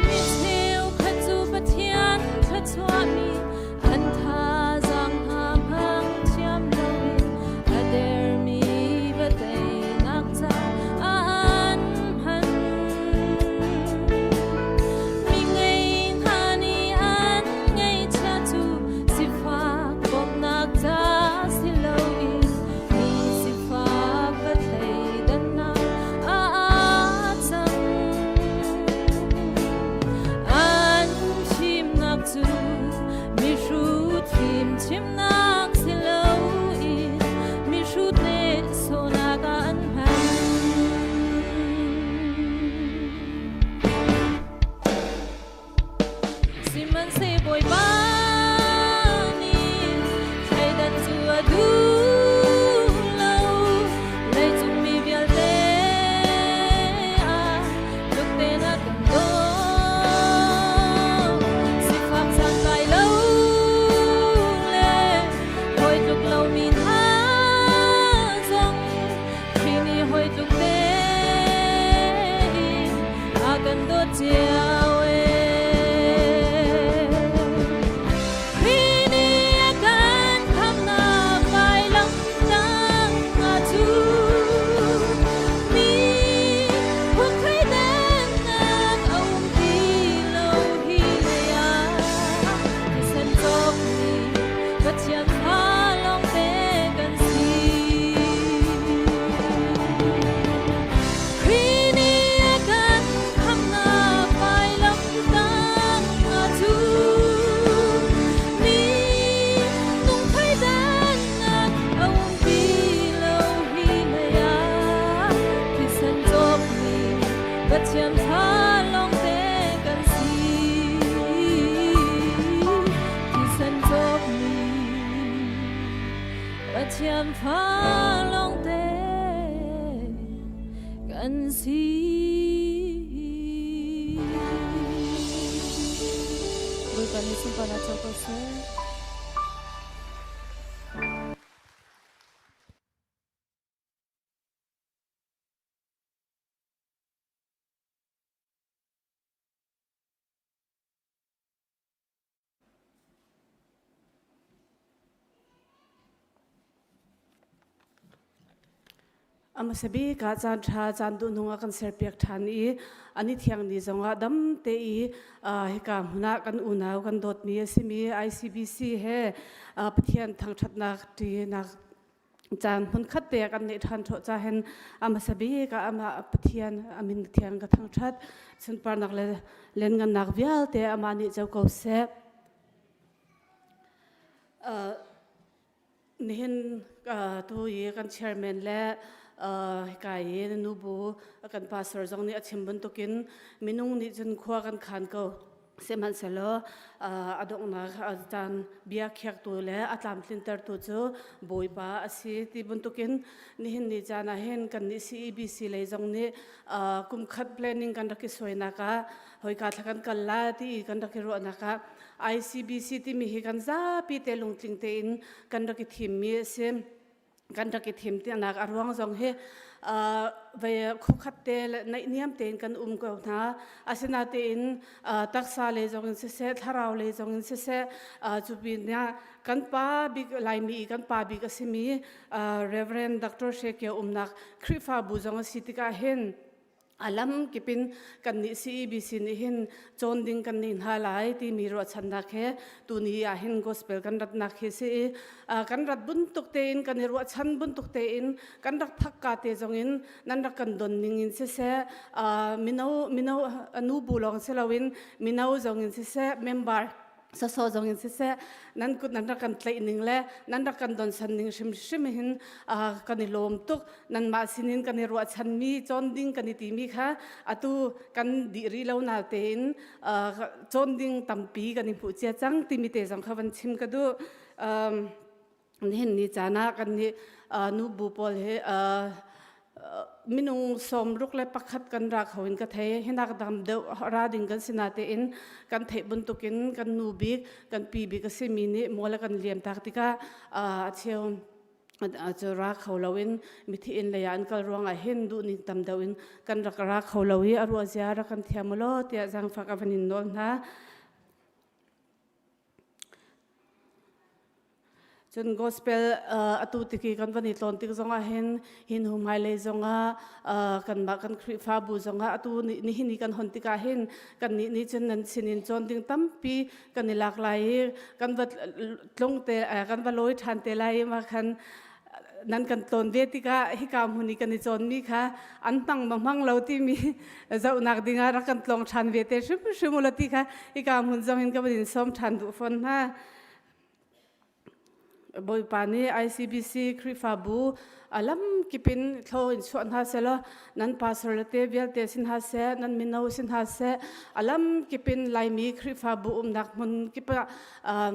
S4: Micheu khat cu Pathian thluachuahmi an thazaang hna hmang thiam loin a dermi va teinak caah an hman. Mi ngei hna nih an ngeihchiah cu sifak bawmhnak ca si loin mi sifak va thleidannak ah aa cang. An chimnak cu mihrut fimchimnak si loin mihrut nehsawhnak ah an hman. Sihmanhseh Bawipa nih thleidan cu a duh lo. Leicung mi vialte ah tluk tein a kan dawt. Sifak santlai lo le hawi tluk lomi hna zong Khrih nih hawi tluk tein a kan dawt cio ee. Khrih nih a kan khamhnak vailam tangah cu mi phunthleidannak a um ti lo hi lei ah thisen cawkmi Pathian fa lawngte kan si. Khrih nih a kan khamhnak vailam tangah cu mi nung thleidannak a um ti lo hi lei ah thisen cawkmi Pathian fa lawngte kan si. Thisen cawkmi Pathian fa lawngte kan si. Bawipa nih sunparnak co ko seh.
S5: A hmasa bik ah caan ṭha caan duhnung a kan serpiak ṭhan i an i thiang ni zongah dam te i hika hmun ah kan unau kan dawtmi a simi ICBC he Pathian thangṭhatnak ṭinak caan hmunkhat te kan neih ṭhan ṭhawh ca hin a hmasa bik ah amah Pathian a min thiang ka thangṭhat sunparnak le lianngannak vialte amah nih co ko seh. Nihin tu i kan chairman le hika i nubu kan pastor zong nih a chim bantukin minung nih cun khua kan khan ko. Sihmanhsehlaw a donghnak caan bia khiaktu le a tlamtlintertu cu Bawipa a si ti bantukin nihin ni caan ah hin kannih CEBC lei zong nih kum khat planning kan rak i suainak ah hoika thla kan kal la ti kan rak i ruahnak ah ICBC timi hi kan zapi te lungtling tein kan rak i thimmi a si. Kan rak i thim tinak a ruang zong hi vei khuakhat te le naihniam tein kan um ko hna. Asinain taksa lei zong in siseh, thlarau lei zong in siseh, cu pinah kan pa bik Laimi i kan pa bik a simi Reverend Dr. Hre Kio umnak Khrihfabu zong a si tikah hin. Alam kipin kan nih CEBC nih hin cawn ding kan nei hna lai timi ruahchannak he tuni ah hin gospel kan ratnak hi si i kan rat buntuk tein kan i ruahchan buntuk tein kan rak phak ka te zong in nan rak kan don ning in siseh mino mino nu bu lawng si loin mino zong in siseh member sasaw zong in siseh nan kut nan rak kan tlaih ning le nan rak kan donsan ning hrimhrim hin kan i lawm tuk. Nanmah sinin kan i ruahchanmi cawn ding kan i timi kha atu kan dih rih lo na tein cawn ding tampi kan i hmuh cia cang timi te zong kha van chim ka duh. Nihin ni caan ah kan nih nubu pawl hi minung 61 kan ra kho in ka thei. Hinak dam deuh ra ding kan si natein kan theih bantukin kan nu bik kan pi bik a simi nih mual a kan liam tak tikah a cheu cu ra kho loin mithi inn lei ah an kal ruangah hin duhning tam deuh in kan rak ra kho lo i a ruah zia rak kan thiam ulaw tiah zaangfak a van in nawl hna. Cun gospel atu tiki kan van i tlawn tik zongah hin hin hmailei zongah kanmah kan Khrihfabu zongah atu nihin i kan hon tikah hin kannih nih cun nan sinin cawn ding tampi kan i lak lai i kan va tlung te kan va lawi ṭhan te lai i mah khan nan kan tlawn ve tikah hika hmun i kan i cawnmi kha an hmang ma hmang lo timi zohnak dingah rak kan tlawng ṭhan ve te hrimhrim ulaw ti kha hika hmun zong in ka van in sawm ṭhan duh fawn hna. Bawipa nih ICBC Khrihfabu a lamkip in thlo in chuah hna selaw nan pastor le te vialte sin hna seh nan mino sin hna seh a lamkip in Laimi Khrihfabu umnak hmun kip ah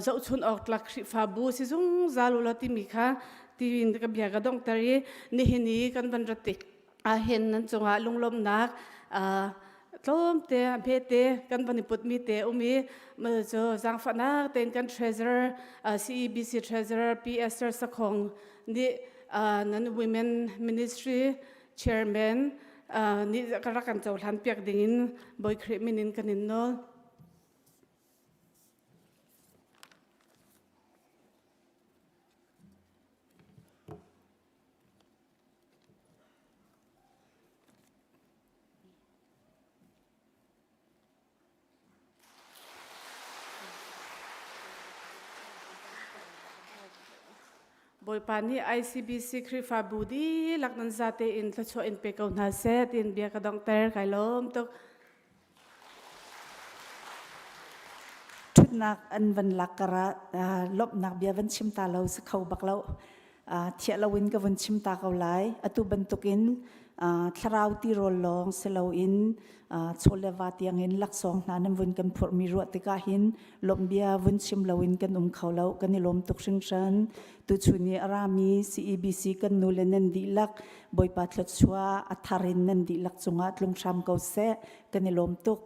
S5: zohchun awk tlak Khrihfabu si zungzal ulaw timi kha tiin ka bia ka donghter i nihin i kan van rat tik ahhin nan cungah lunglawmhnak tlawmte hmete kan van i putmi te um i cu zaangfahnak tein kan treasurer CEBC treasurer P. Esther Sakhong nih nan women ministry chairman nih ka rak kan cohlan piak dingin Bawi Khrih min in kan in nawl. Bawipa nih ICBC Khrihfabu dihlak nan zate in thluachuah in pe ko hna seh tiin bia ka donghter. Kai lawm tuk.
S9: Ṭhutnak an van lak karah lawmhnak bia van chim ta lo si kho bak lo. Thiah loin ka vun chim ta ko lai. Atu bantukin thlarau tirawl lawng si loin chaw le va tiangin laksawng hna nan vun kan phurhmi ruah tikah hin lawmhbia vun chim loin kan um kho lo. Kan i lawm tuk hringhran. Tuchun i a rami CEBC kan nu le nan dihlak Bawipa thluachuah a thar in nan dihlak cungah tlung hram ko seh. Kan i lawm tuk.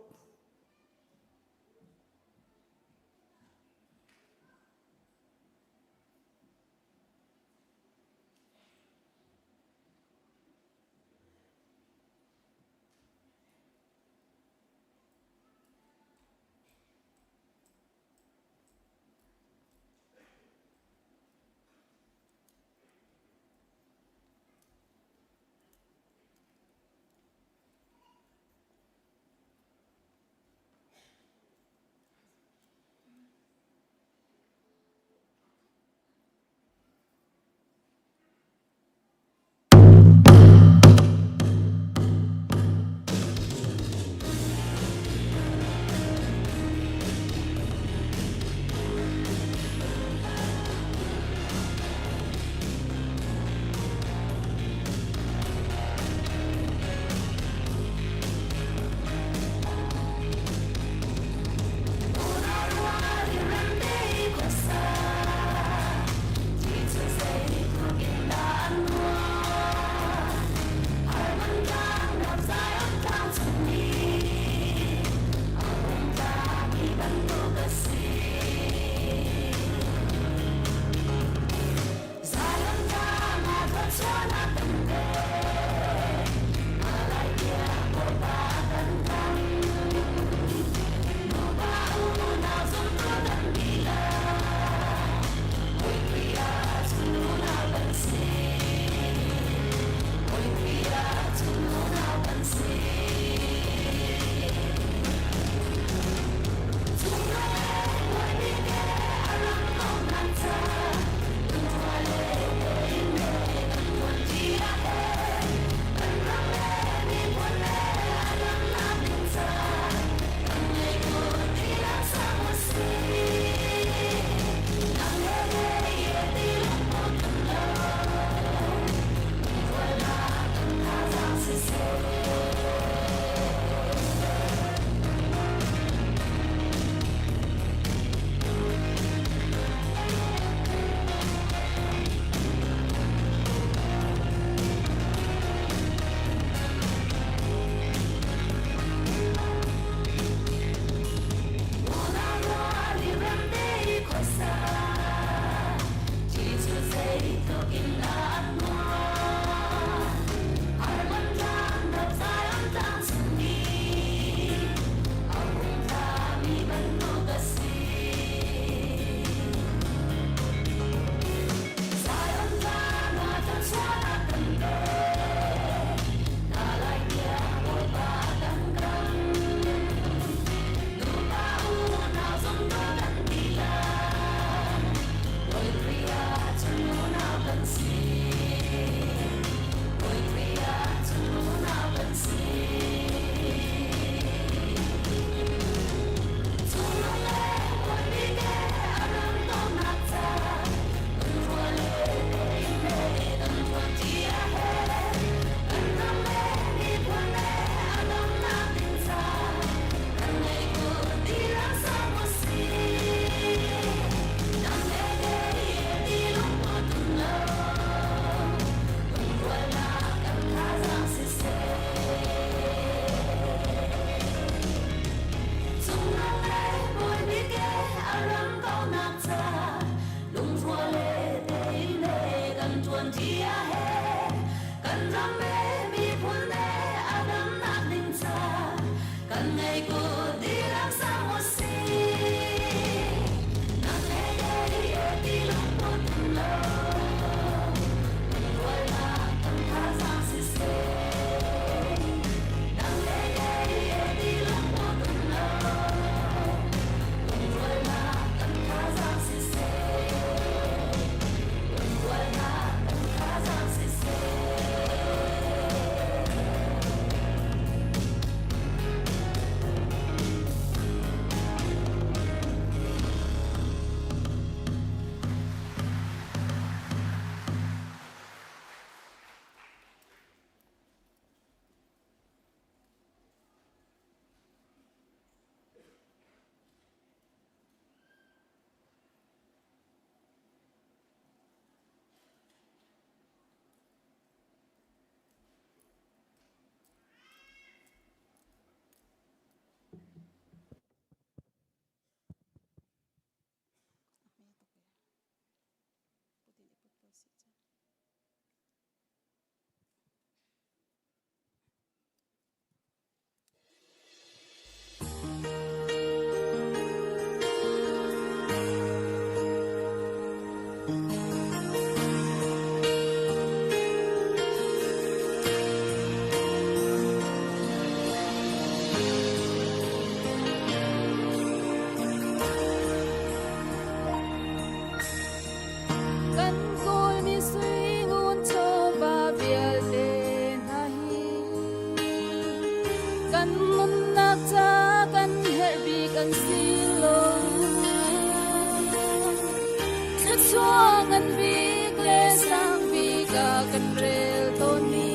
S4: Thluachuah ngan bik le sang bik ah kan rel tawnmi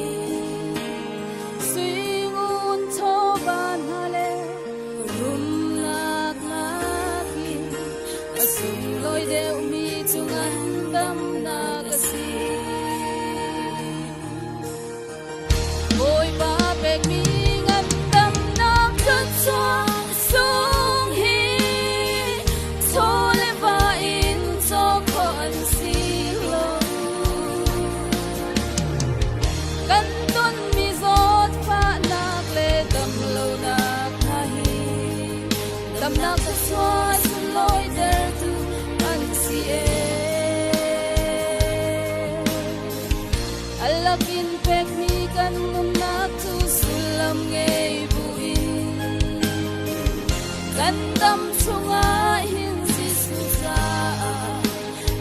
S4: sui ngun chawva hna le rumnak nakin a sunglawi deuhmi cu ngandamnak a si. Bawipa pekmi ngandamnak thluachuah sung hi chaw le va in cawk khawh an si lo. Kan tonmi zawtfahnak le damlonak hna hi damnak thluachuah sunlawitertu an si ee. A lakin pekmi kan nunnak cu sullam ngei buin kan dam chungah hin Jesuh caah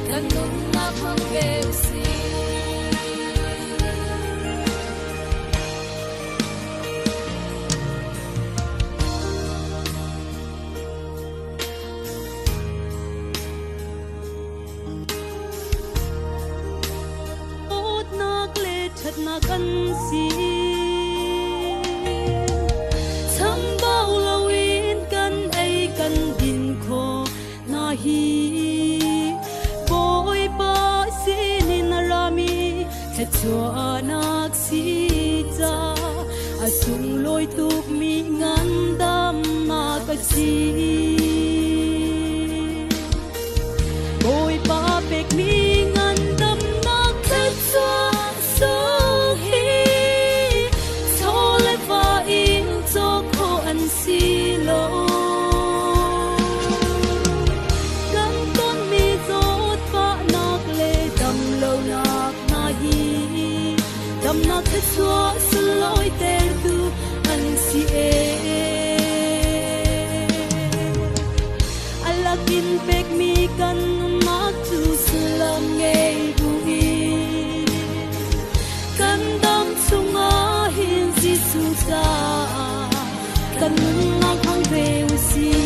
S4: kan nunnak hmang ve usih.
S10: Dawtnak le ṭhatnak an si. Chambau loin kan ei kan din khawh hna hi. Bawipa sinin a rami thluachuahnak si ca a sunglawi tukmi ngandamnak a si. Bawipa pekmi ngandamnak thluachuah sung hi chaw le va in cawk khawh an si lo. Kan tonmi zawtfahnak le damlonak hna hi damnak thluachuah sunlawitertu an si ee. A lakin pekmi kan nunnak cu sullam ngei buin kan dam chungah hin Jesuh caah kan nunnak hmang ve usih.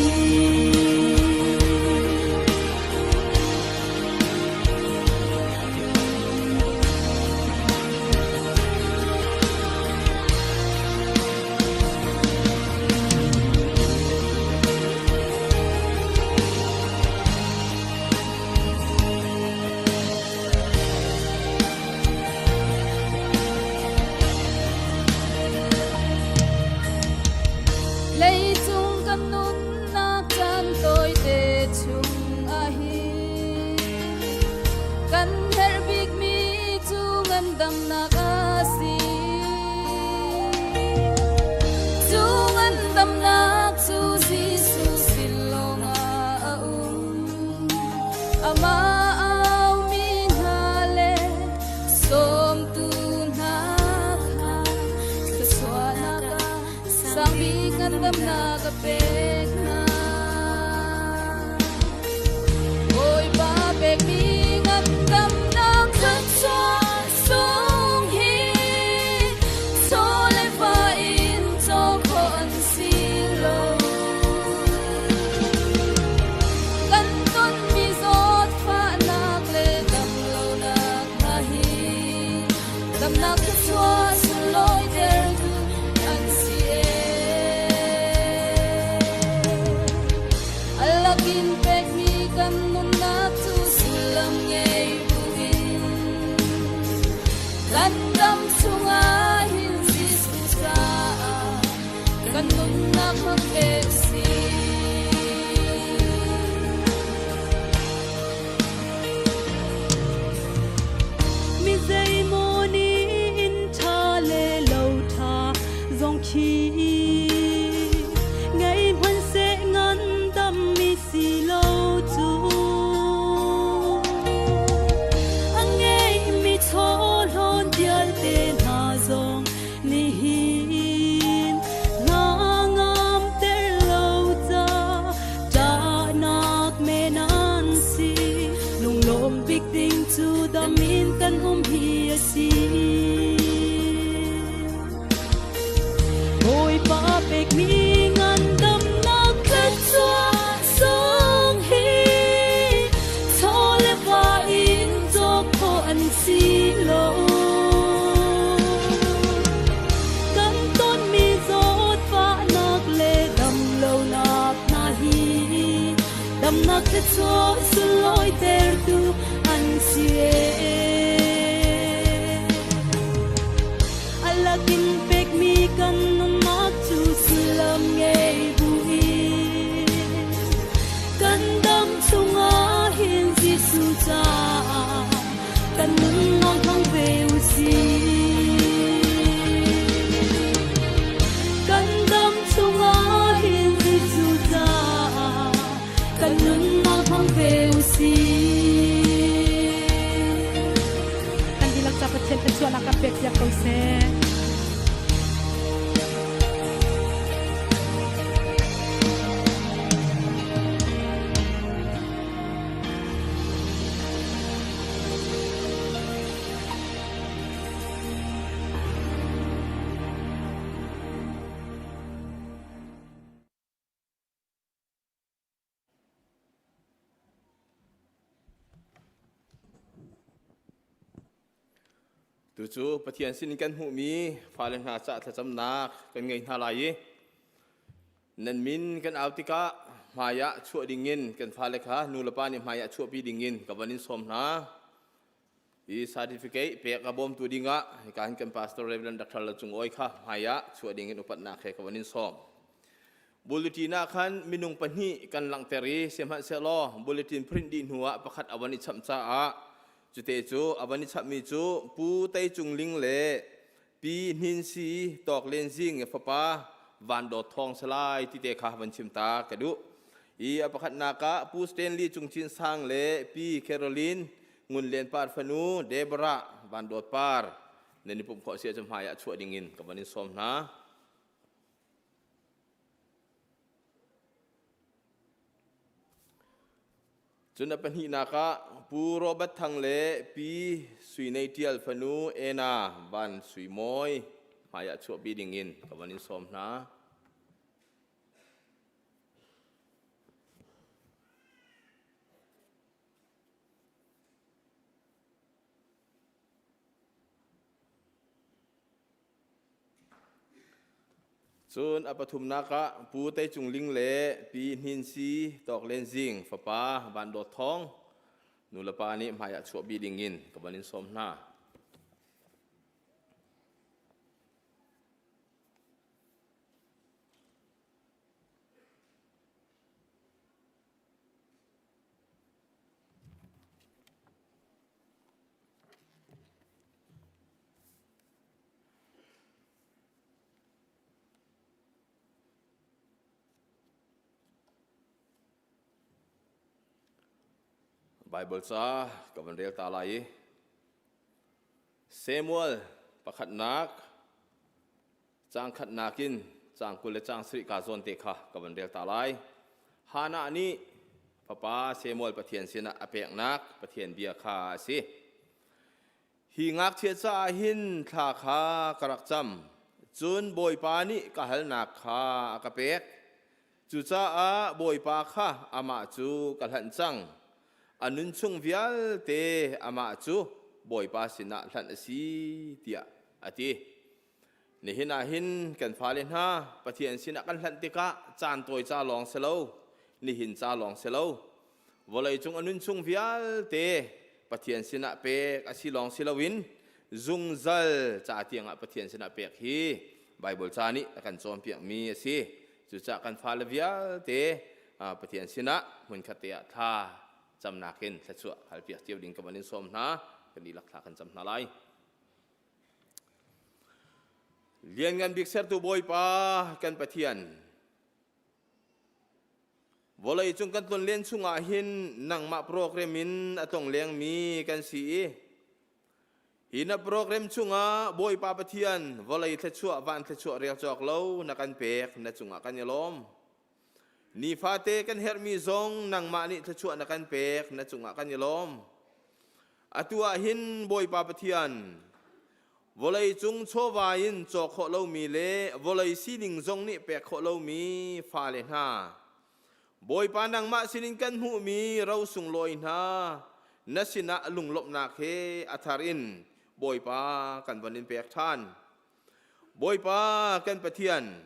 S1: Leicung kan nunnak caan tawite chung ahhin kan herh bikmi cu ngandamnak a si. Cu ngandamnak cu Jesuh sin lawngah a um. Amah aumi hna le sawmtu hna kha thluachuahnak ah sangbik ngandamnak a pek hna. Bawipa pekmi ngandamnak thluachuah sung hi chaw le va in cawk khawh an si lo. Kan tonmi zawtfahnak le damlonak hna hi damnak thluachuah sunlawitertu an si ee. A lakin pekmi kan nunnak cu sullam ngei buin kan dam chungah hin Jesuh caah kan nunnak hmang ve usih.
S10: Mi zeimaw nih inn ṭha le lo ṭha zong khi ngei hmanhseh ngandammi si lo cu a ngeihmi chawhlawn vialte hna zong nihin hna ngamter Nunnak thluachuah sunglawi tertu an si. Alakin pekmi kan nunnak cu sullam ngei buin kan dam chungah hin Jesuh caah kan nunnak hmang ve u sih. Kan dam chungah hin Jesuh caah kan nunnak hmang ve u sih.
S11: Kan dihlak ca Pathian thluachuahnak kan pek piak ko seh.
S12: Tucu Pathian sin in kan hmuhmi fale hna cah thlacamnak kan ngei hna lai i nan min kan au tikah hmaiah chuah dingin kan fale kha nu le pa nih hmaiah chuahpi dingin ka van in sawm hna. Hi certificate pek a bawmtu dingah hika hin kan pastor Reverend Dr. Lal Cung Awi kha hmaiah chuah dingin upatnak he ka van in sawm. Bulletin ah khan minung pahnih kan langhter i sihmanhsehlaw bulletin print dih hnu ah pakhat a van i chamh caah cute cu a van i chamhmi cu Pu Tei Cung Ling le Pi Hnin Si Tawk Len Zing fapa Van Dawt Thawng Salai ti te kha van chim ta ka duh. I a pakhatnak ah Pu Stanley Cung Cin Sang le Pi Caroline Ngun Len Par fanu Deborah Van Dawt Par nan i pumh khawh si ahcun hmai ah chuah ding in ka van in sawm hna. Cun a pahnihnak ah Pu Robert Thang le Pi Sui Nei Ṭial fanu Ena Van Sui Mawi hmai ah chuahpi ding in ka van in sawm hna. Cun a pathumnak ah Pu Tei Cung Ling le Pi Hnin Si Tawk Len Zing fapa Van Dawt Thawng nulepa nih hmaiah chuahpi dingin ka van in sawm hna. Baibal ca ka van rel ta lai i Samuel pakhatnak caang khatnak in caang 20 le caang sarih ka zawn te kha ka van rel ta lai. Hannah nih fapa Samuel Pathian sinah a peknak Pathian bia kha a si. Hi ngakchia caah hin thla kha ka rak cam, cun Bawipa nih ka halnak kha a ka pek. Cucaah Bawipa kha amah cu ka hlanh cang. A nun chung vialte amah cu Bawipa sinah hlanh a si, tiah a ti. Nihin ah hin kan fale hna Pathian sinah kan hlanh tikah caan tawi ca lawng si lo, nihin ca lawng si lo, vawleicung a nun chung vialte Pathian sinah pek a si lawng si loin zungzal ca tiangah Pathian sinah pek hi Baibal ca nih a kan cawnpiakmi a si. Cucaah kan fale vialte Pathian sinah hmunkhat te ah thla camnak in thluachuah halpiak cio ding ka van in sawm hna. Kan dihlak thla kan cam hna lai. Lianngan bik sertu Bawipa kan Pathian, vawlei cung kan tlonlen chungah hin nangmah program in a tlong lengmi kan si i hi na program chungah Bawipa Pathian vawlei thluachuah van thluachuah rel cawk lo na kan pek na cungah kan i lawm. Nifate kan herhmi zong nangmah nih thluachuah na kan pek na cungah kan i lawm. Atu ah hin Bawipa Pathian, vawlei cung chawva in cawk khawh lomi le vawlei sining zong nih pek khawh lomi fale hna, Bawipa nangmah sinin kan hmuhmi ro sunglawi hna na sinah lunglawmhnak he a thar in Bawipa kan von in pek ṭhan. Bawipa kan Pathian,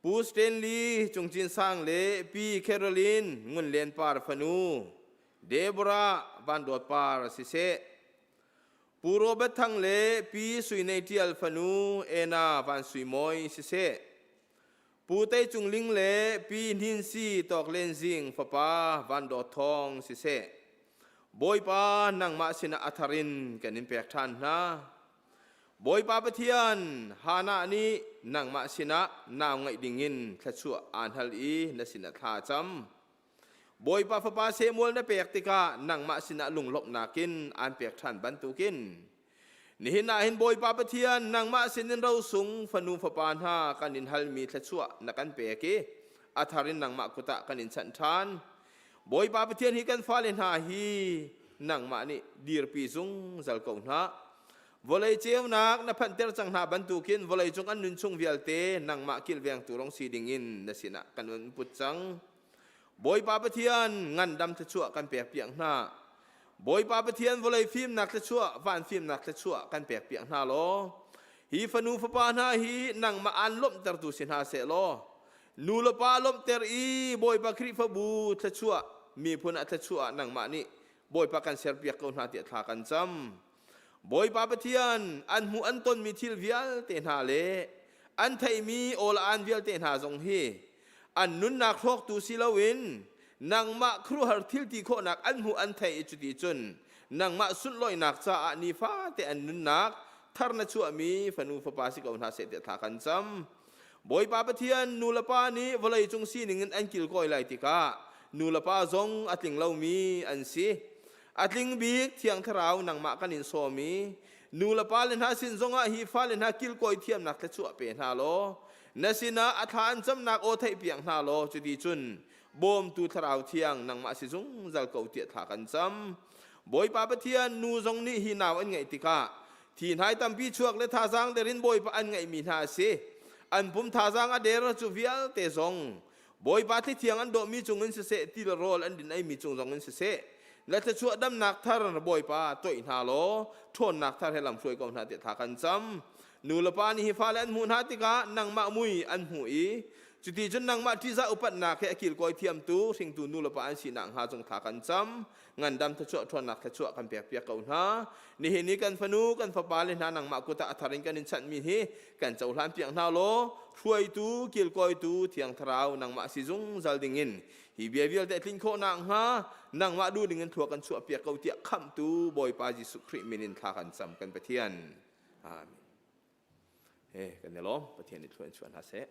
S12: Pu Stanley Cung Cin Sang le Pi Caroline Ngun Len Par fanu Deborah Van Dawt Par siseh. Pu Robert Thang le Pi Sui Nei Tial fanu Ena Van Sui Mawi siseh. Pu Tei Cung Ling le Pi Hnin Si Tawk Len Zing fapa Van Dawt Thawng siseh. Bawipa nangmah sinah a thar in kan in pek ṭhan hna. Bawipa Pathian, Hannah nih nangmah sinah nau ngeih dingin thluachuah aan hal i na sinah thla a cam. Bawipa fapa Samuel na pek tikah nangmah sinah lunglawmhnak in aan pek ṭhan bantukin nihin ah hin Bawipa Pathian nangmah sinin rosung fanu fapa hna kan in halmi thluachuah na kan pek i a thar in nangmah kut ah kan in chanh ṭhan. Bawipa Pathian hi kan fale hna hi nangmah nih dirpi zungzal ko hna. Vawlei ceunak na phanhter cang hna bantukin vawlei cung an nun chung vialte nangmah kilvengtu rong si dingin na sinah kan un put cang. Bawipa Pathian ngandam thluachuah kan pek piak hna. Bawipa Pathian vawlei fimnak thluachuah, van fimnak thluachuah kan pek piak hna law, hi fanu fapa hna hi nangmah aan lawmhtertu si hna seh law, nu le pa lawmhter i Bawipa Khrihfabu thluachuah, miphun ah thluachuah nangmah nih Bawipa kan serpiak ko hna tiah thla kan cam. Bawipa Pathian an hmuh an tonmi thil vialte hna le an theihmi awl-aan vialte hna zong hi an nunnak hrawktu si loin nangmah khuaruahhar thil ti khawhnak an hmuh an theih i cuti cun nangmah sunlawinak caah nifate an nunnak thar na chuahmi fanu fapa si ko hna seh tiah thla kan cam. Bawipa Pathian nu le pa nih vawleicung sining in an kilkawi lai tikah nu le pa zong a tling lomi an si. A tling bik Thiang Thlarau nangmah kan in sawm i nu le pa le hna sin zongah hi fale hna kilkawi thiamnak thluachuah pe hna law na sinah a thla an camnak aw theihpiak hna law cuti cun bawmtu Thlarau Thiang nangmah si zungzal ko tiah thla kan cam. Bawipa Pathian nu zong nih hi nau an ngeih tikah thi hnai tampi chuak le thazaang der in Bawipa an ngeihmi hna a si. An pum thazaang a der cu vialte zong Bawipa thlithiang an dawhmi cungin siseh, ti le rawl an din eimi cung zongin siseh, na thluachuah damnak thar Bawipa toih hna law ṭhawnnak thar he lamhruai ko hna tiah thla kan cam. Nu le pa nih hi fale an hmuh hna tikah nangmah mui an hmuh i cuti cun nangmah ṭihzah upatnak he a kilkawi thiamtu hringtu nu le pa an si nakhnga cung thla kan cam. Ngandam thluachuah ṭhawnnak thluachuah kan pekpiak ko hna. Nihin ni kan fanu kan fapa le hna nangmah kut ah a thar in kan in chanhmi hi kan cohlan piak hna law hruaitu kilkawitu thiang thlarau nangmah si zungzal dingin hi bia vialte a tlin khawh nakhnga nangmah duh dingin thlua kan chuah piak ko tiah khamhtu Bawipa Jesuh Khrih min in thla kan cam kan Pathian. Amen. He kan i lawm Pathian nih thlua in chuah hna seh.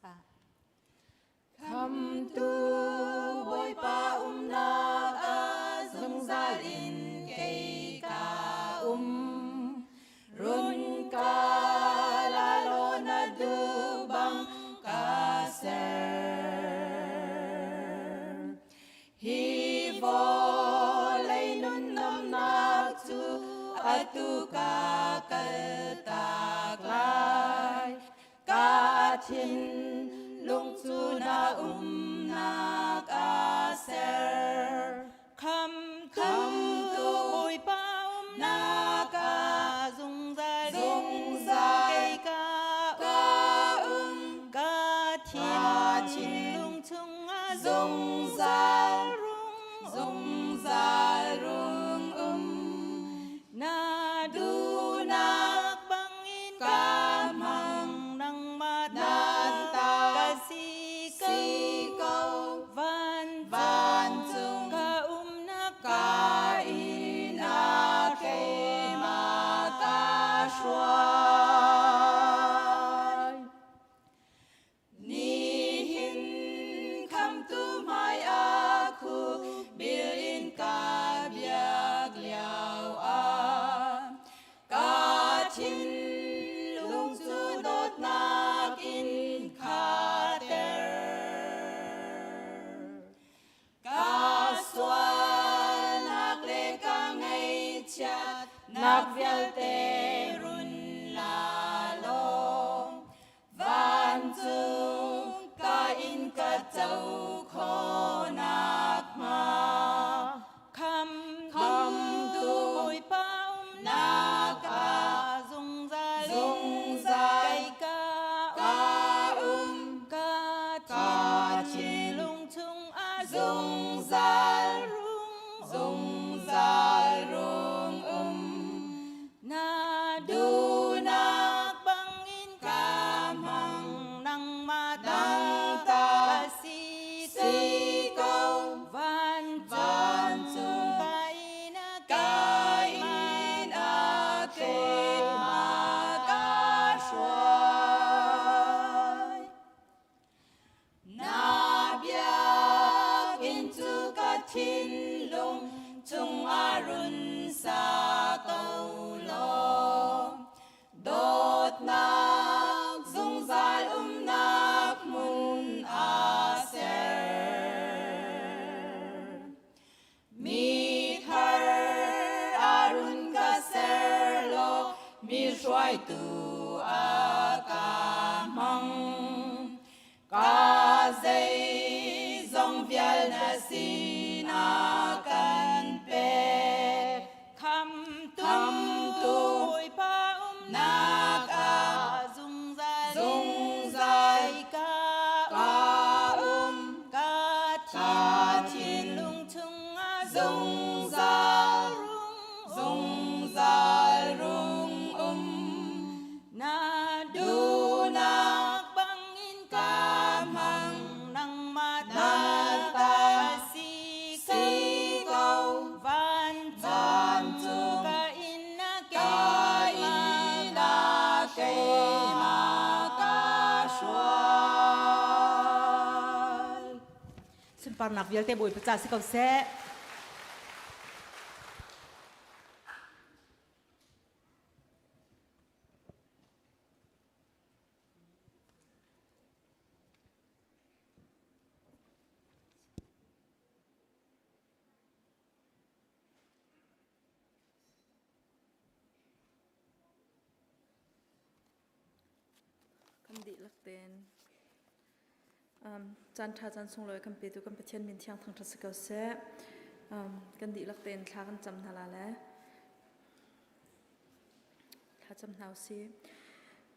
S8: Sa. Khamtu Bawipa umnak ah zungzal in kei ka um. Run ka la law na duh bang ka ser. Hi vawlei nun namnak cu atu ka kaltak lai. Ka thinlung cu na umnak a ser. Khamtu Bawipa.
S13: Mi hruaitu a ka hmang. Ka zeizong vial na sinah kan pek. Khamtu Bawipa umnak ah zungzal zungzal ka um ka thinlung chungah zungzal zungzal rung um na duhnak bangin ka hmang nangmah ta si ko vancung ka inn ah keimah ka hruai.
S11: Sunparnak vialte Bawipa ca si ko seh.
S14: Kan dihlak tein um, caan ṭha caan sunglawi kan petu kan Pathian min thiang thangṭhat si ko seh. Um, kan dihlak tein thla kan cam hna la le thla cam hna usih.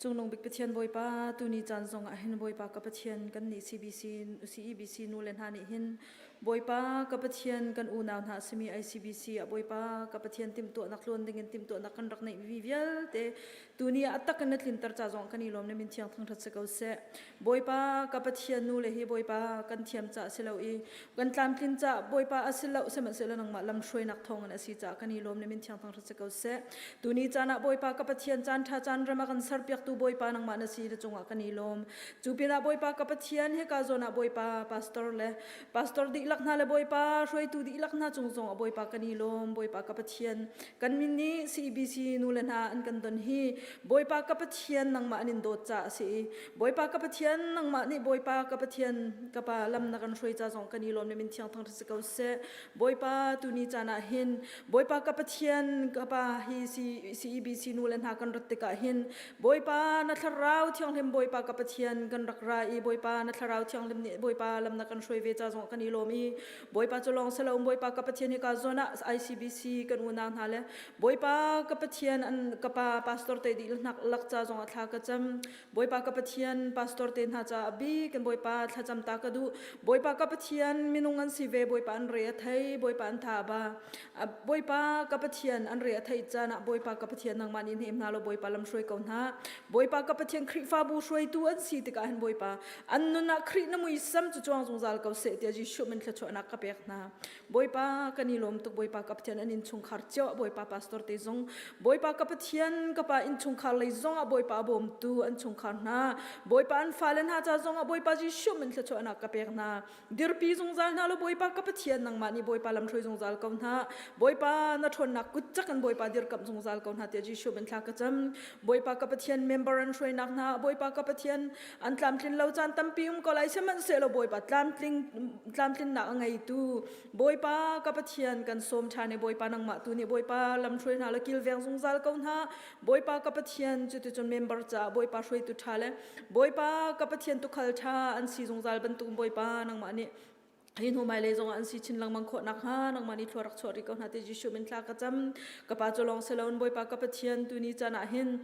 S14: Cungnung bik Pathian Bawipa tuni caan zong ah hin Bawipa ka Pathian kan nih CBC CEBC nu le hna nih hin Bawipa ka Pathian kan unau hna a simi ICBC ah Bawipa ka Pathian timhtuahnak tluan dingin timhtuahnak kan rak neih mi vialte tuni ah a tak in na tlinter ca zong kan i lawm na min thiang thangṭhat si ko seh. Bawipa ka Pathian nu le hi Bawipa kan thiam ca si lo i kan tlamtlin ca Bawipa a si lo sihmanhsehlaw nangmah lamhruainak thawngin a si caah kan i lawm na min thiang thangṭhat si ko seh. Tuni caan ah Bawipa ka Pathian caan ṭha caan rem a kan serpiaktu Bawipa nangmah na si na cungah kan i lawm. Cu pinah Bawipa ka Pathian hika zawn ah Bawipa pastor le pastor dihlak hna le Bawipa hruaitu dihlak hna cung zong ah Bawipa kan i lawm. Bawipa ka Pathian kan min nih CEBC nu le hna an kan don hi Bawipa ka Pathian nangmah an in dawt caah a si i Bawipa ka Pathian nangmah nih Bawipa ka Pathian ka pa lam na kan hruai ca zong kan i lawm na min thiang thangṭhat si ko seh. Bawipa tuni caan ah hin Bawipa ka Pathian ka Pa hi CEBC nu le hna kan rat tikah hin Bawipa na thlarau thianghlim Bawipa ka Pathian kan rak ra i Bawipa na thlarau thianghlim nih Bawipa lam na kan hruai ve ca zong kan i lawm i Bawipa cu lawng si lo Bawipa ka Pathian hi ka zawn ah ICBC kan unau hna le Bawipa ka Pathian an ka pa pastor te dihlak lak ca zong ah thla ka cam Bawipa ka Pathian pastor te hna caah bi kan Bawipa thlacam ta ka duh Bawipa ka Pathian minung an si ve Bawipa an re a thei Bawipa an tha ba Bawipa ka Pathian an re a thei caan ah Bawipa ka Pathian nangmah nih hnem hna law Bawipa lam hruai ko hna Bawipa ka Pathian Khrihfabu hruaitu an si tikah hin Bawipa an nun ah Khrih na muisam cu cuang zungzal ko seh tiah Jesuh min thluachuahnak ka pek hna Bawipa kan i lawm tuk Bawipa ka Pathian an innchungkhar cio ah Bawipa pastor te zong Bawipa ka Pathian ka pa innchungkhar lei zong ah Bawipa a bawmtu an chungkhar hna Bawipa an fale hna ca zong ah Bawipa Jesuh min thluachuahnak ka pek hna dirpi zungzal hna lo Bawipa ka Pathian nangmah nih Bawipa lamhruai zungzal ko hna Bawipa na ṭhawnnak kut cak in Bawipa dirkamh zungzal ko hna tiah Jesuh min thla ka cam Bawipa ka Pathian member an hruainak hna Bawipa ka Pathian an tlamtlin lo caan tampi um ko lai sihmanhsehlaw Bawipa tlamtling tlamtlinnak a ngeitu Bawipa ka Pathian kan sawm ṭhan i Bawipa nangmah tu nih Bawipa lamhruai hna le kilveng zungzal ko hna Bawipa ka Pathian cuticun member caah Bawipa hruaitu ṭha le Bawipa ka Pathian tukhal ṭha an si zungzal bantuk Bawipa nangmah nih hi hnu hmailei zongah an si chin lengmang khawh nakhnga nangmah nih thlua rak chuah rih ko hna ti Jesuh min thla ka cam ka pa cu lawng si loin Bawipa ka Pathian tuni caan ah hin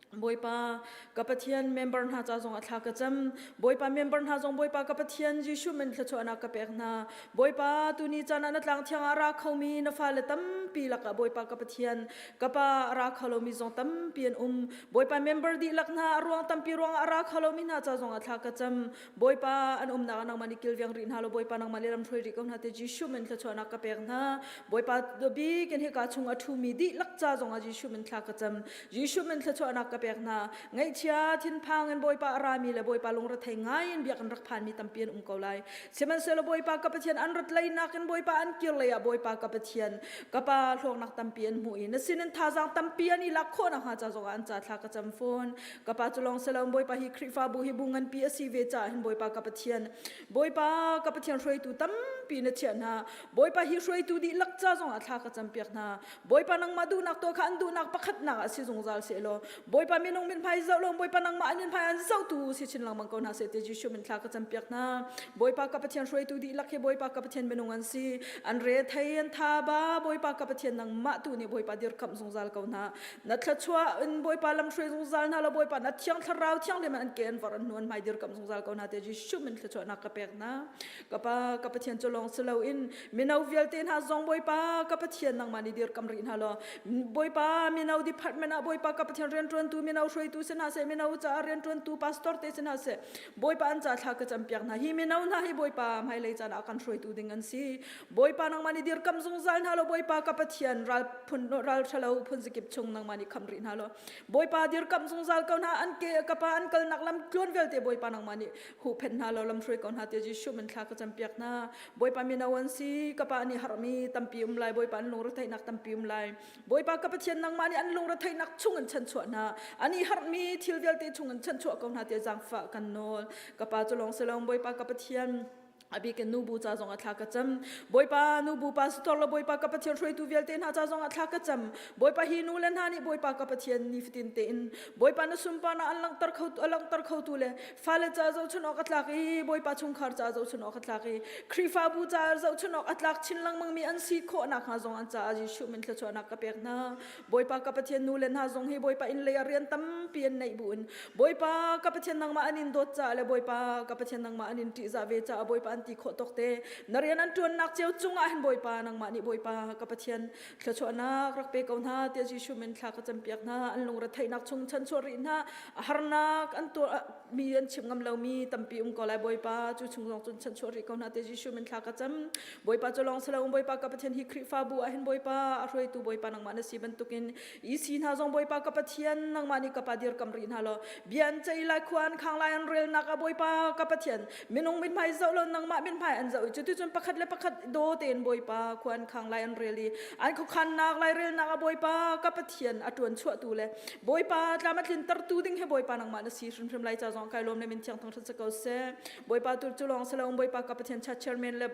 S14: Bawipa ka Pathian member hna ca zong ah thla ka cam. Bawipa member hna zong Bawipa ka Pathian Jesuh min thluachuahnak ka pek hna. Bawipa tuni caan ah na tlang thiang ah ra khomi na fale tampi lakah Bawipa ka Pathian ka pa a ra kho lomi zong tampi an um. Bawipa member dihlak hna a ruang tampi ruangah a ra kho lomi hna ca zong ah thla ka cam. Bawipa an umnak ah nangmah nih kilveng rih hna law Bawipa nangmah nih lamhruai rih ko hna te Jesuh min thluachuahnak ka pek hna. Bawipa bik in hika chung a ṭhumi dihlak ca zong ah Jesuh min thla ka cam. Jesuh min thluachuahnak ka pek hna. Ngaihchia thinphang in Bawipa a rami le Bawipa lungrethei ngai in biakinn rak phanmi tampi an um ko lai. Sihmanhsehlaw Bawipa ka Pathian an rat leinak in Bawipa an kir lei ah Bawipa ka Pathian ka Pa hlawknak tampi an hmuh i na sinin thazaang tampi an i lak khawh nakhnga ca zongah an ca thla ka cam fawn. Ka Pa cu lawng si lo Bawipa hi Khrihfabu hi bu nganpi a si ve caah hin Bawipa ka Pathian Bawipa ka Pathian hruaitu tampi hrampi na chiah hna. Bawipa hi hruaitu dihlak ca zongah thla ka campiak hna. Bawipa nangmah duhnak tuah kha an duhnak pakhatnak ah si zungzal sehlaw Bawipa minung mithmai zoh lo Bawipa nangmah an mithmai an zohtu si chin lengmang ko hna seh ti Jesuh min thla ka campiak hna. Bawipa ka Pathian hruaitu dihlak hi Bawipa ka Pathian minung an si. An re thei an tha ba Bawipa ka Pathian nangmah tu nih Bawipa dirkamh zungzal ko hna. Na thluachuah in Bawipa lam hruai zungzal hna lo Bawipa na thiang thlarau thianghlim an ke an vor an hnu an hmai dirkamh zungzal ko hna te Jesuh min thluachuahnak ka pek hna. Ka Pa ka Pathian cu lawng si loin mino vialte hna zong Bawipa ka Pathian nangmah nih dirkamh rih hna law Bawipa mino department ah Bawipa ka Pathian rianṭuantu mino hruaitu si hna seh mino caah rianṭuantu pastor te si hna seh Bawipa an ca thla ka campiak hna hi mino hna hi Bawipa hmailei caan ah kan hruaitu ding an si Bawipa nangmah nih dirkamh zungzal hna law Bawipa ka Pathian ral phun ral ṭhalo phun zakip chung nangmah nih khamh rih hna law Bawipa dirkamh zungzal ko hna an ke ka pa an kalnak lam tluan vialte Bawipa nangmah nih huhphenh hna law lamhruai ko hna tiah Jesuh min thla ka campiak hna. Bawipa mino an si, ka pa nih harmi tampi um lai, Bawipa an lungretheihnak tampi um lai. Bawipa ka Pathian nangmah nih an lungretheihnak chung in chanchuah hna. An i harmi thil vialte chung in chanchuah ko hna tiah zaangfah kan nawl. Ka pa cu lawng si lo, Bawipa ka Pathian abik in nubu ca zong a thla ka cam bawipa nubu pastor le bawipa ka pathian hruaitu vialte hna ca zong a thla ka cam bawipa hi nu le hna nih bawipa ka pathian nifatin tein bawipa na sunparnak an langhter kho a langhter khotu le fale ca zohchun awk a tlak i Bawipa chungkhar ca zohchun awk a tlak i Khrihfabu ca zohchun awk a tlak chin lengmang mi an si khawh nakhnga zong an caah Jesuh min thluachuahnak ka pek hna. Bawipa ka Pathian nu le hna zong hi Bawipa inn lei ah rian tampi an neih buin Bawipa ka Pathian nangmah an in dawt caah le Bawipa ka Pathian nangmah an in ṭihzah ve caah Bawipa an ti khawh tawk te na rian an ṭuannak cio cungah hin Bawipa nangmah nih Bawipa ka Pathian thluachuahnak rak pe ko hna tiah Jesuh min thla ka campiak hna an lungretheihnak chung chanchuah rih hna harnak an tuah mi an chim ngam lomi tampi um ko lai Bawipa cu chung zong cun chanchuah rih ko hna tiah Jesuh min thla ka cam Bawipa cu lawng si lo Bawipa ka Pathian hi Khrihfabu ah hin Bawipa a hruaitu Bawipa nangmah na si bantukin EC hna zong Bawipa ka Pathian nangmah nih ka pa dirkam rih hna law bia an ceih lai khua an khang lai an relnak ah Bawipa ka Pathian minung mithmai zoh lo nangmah mithmai an zoh i cuticun pakhat le pakhat daw tein Bawipa khua an khang lai an rel i an khuakhannak lai relnak ah Bawipa ka Pathian a ṭuan chuahtu le Bawipa tlam a tlintertu ding hi Bawipa nangmah na si hrimhrim lai ca zong kai lawm le min thiang thang hrat ko seh Bawipa tu cu lawng si lo Bawipa ka Pathian chat chairman le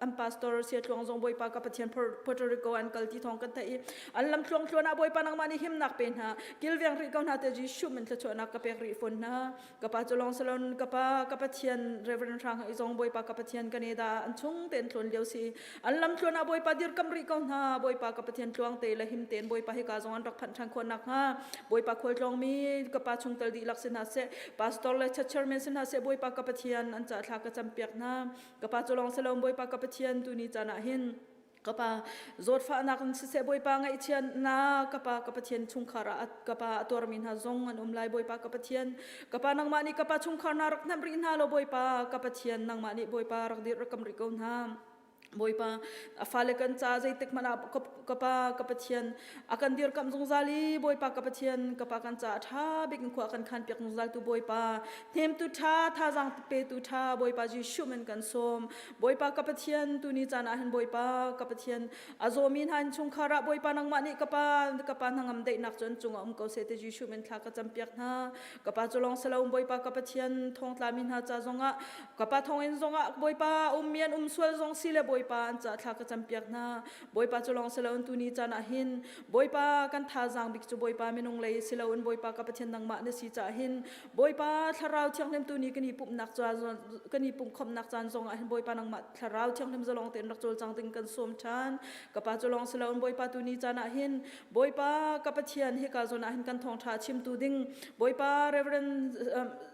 S14: an pastor sia tluang zong Bawipa ka Pathian Puerto Rico an kal ti thawng kan theih i an lam thluang thluan ah Bawipa nangmah nih himnak pe hna kilveng rih ko hna te Jesuh min thluachuahnak ka pek rih fawn hna Ka pa cu lawng salon ka pa ka Pathian Reverend Hrang Hai zong Bawipa ka Pathian Canada an chung tein tluan lio si an lam tluan ah Bawipa dirkam rih ko hna Bawipa ka Pathian tluang te le him tein Bawipa hika zong an rak phanh ṭhan khawh nakhnga Bawipa khualtlawng mi ka pa chungtel dihlak si hna seh pastor le church chairman si hna seh Bawipa ka Pathian an ca thla ka campiak hna ka pa cu lawng salon Bawipa ka Pathian tuni caan ah hin ka pa zawtfahnak in siseh Bawipa ngaihchiatnak ka pa ka Pathian chungkhar ah ka pa a tuarmi hna zong an um lai Bawipa ka Pathian ka pa nangmah nih ka pa chungkhar hna rak hnemh rih hna law Bawipa ka Pathian nangmah nih Bawipa rak dir rak kam rih ko hna Bawipa a fale kan ca zeitik hmanh ah ka pa ka Pathian a kan dirkamh zungzal i Bawipa ka Pathian ka pa kan ca a ṭha bik in khua kan khan piak zungzal tu Bawipa hnemtu ṭha thazaang petu ṭha Bawipa Jesuh min kan sawm Bawipa ka Pathian tuni caan ah hin Bawipa ka Pathian a zawmi hna in chungkhar ah Bawipa nangmah nih ka pa ka pa hnangam daihnak cu an cungah um ko seh ti Jesuh min thla ka campiak hna ka pa cu lawng si lo Bawipa ka Pathian thongtla mi hna ca zongah ka pa thonginn zongah Bawipa ummi an um sual zong si le Bawipa an ca thla ka campiak hna Bawipa cu lawng si lo tuni caan ah hin Bawipa kan thazaang bik cu Bawipa minung lei si loin Bawipa ka Pathian nangmah na si caah hin Bawipa Thlarau Thianghlim tu nih kan i pumhnak caan kan i pumhkhawmhnak caan zong ah hin Bawipa nangmah Thlarau Thianghlim zalong tein rak cawlcang ding kan sawm ṭhan. Ka pa cu lawng si loin Bawipa tu ni caan ah hin Bawipa ka Pathian hika zawn ah hin kan thawngṭha chimtu ding Bawipa Reverend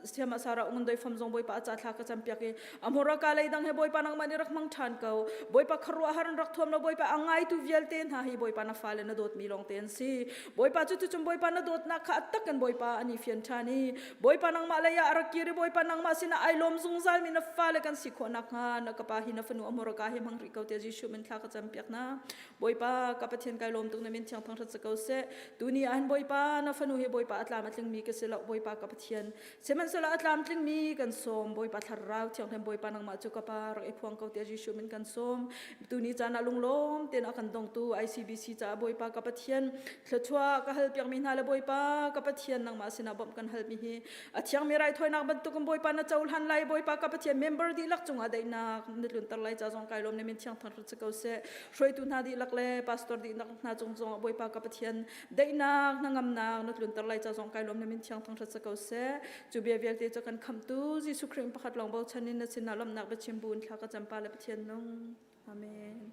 S14: Siama Sarah Ungdoi Fam zong Bawipa a ca thla ka campiak i a hmuraka lei dang he Bawipa nangmah nih rak hmang ṭhan ko. Bawipa khuaruahhar in rak thuam lo Bawipa a ngaitu vialte hna hi Bawipa na fale na dawtmi lawng te an si. Bawipa cu cucun Bawipa na dawtnak kha a tak in Bawipa an i fian ṭhan i Bawipa nangmah lei ah a rak kir i Bawipa nangmah sinah ai lawm zungzal mi na fale kan si khawh nakhnga na ka pa hi na fanu a hmurka hi hmang rih ko tiah Jesuh min thla ka campiak hna. Bawipa ka Pathian kai lawm tuk na min thiang thangṭhat si ko seh. Tuni ah hin Bawipa na fanu hi Bawipa a tlam a tlingmi ka si lo Bawipa ka Pathian. Sihmanhsehlaw a tlamtlingmi kan sawm Bawipa thlarau thianghlim Bawipa nangmah cu ka pa rak i phuang ko tiah Jesuh min kan sawm. sawm. Tuni caan ah lunglawm tein a kan dongtu ICBC caah Bawipa ka Pathian thluachuah ka hal piakmi hna le Bawipa ka Pathian nangmah sinah bawmh kan halmi hi a thiangmi raithawinak bantukin Bawipa na cohlan lai Bawipa ka Pathian member dihlak cungah daihnak na tlunter lai ca zong kai lawm na min thiang thangṭhat si ko seh. Hruaitu hna dihlak le pastor dihlak hna cung zongah Bawipa ka Pathian daihnak hnangamnak na tlunter lai ca zong kai lawm na min thiang thangṭhat si ko seh. Cu bia vialte cu kan khamhtu Jesuh Khrih pakhat lawng bochan in na sinah lawmhnak biachim bu in thla ka cam pa le Pathian nung. Amen.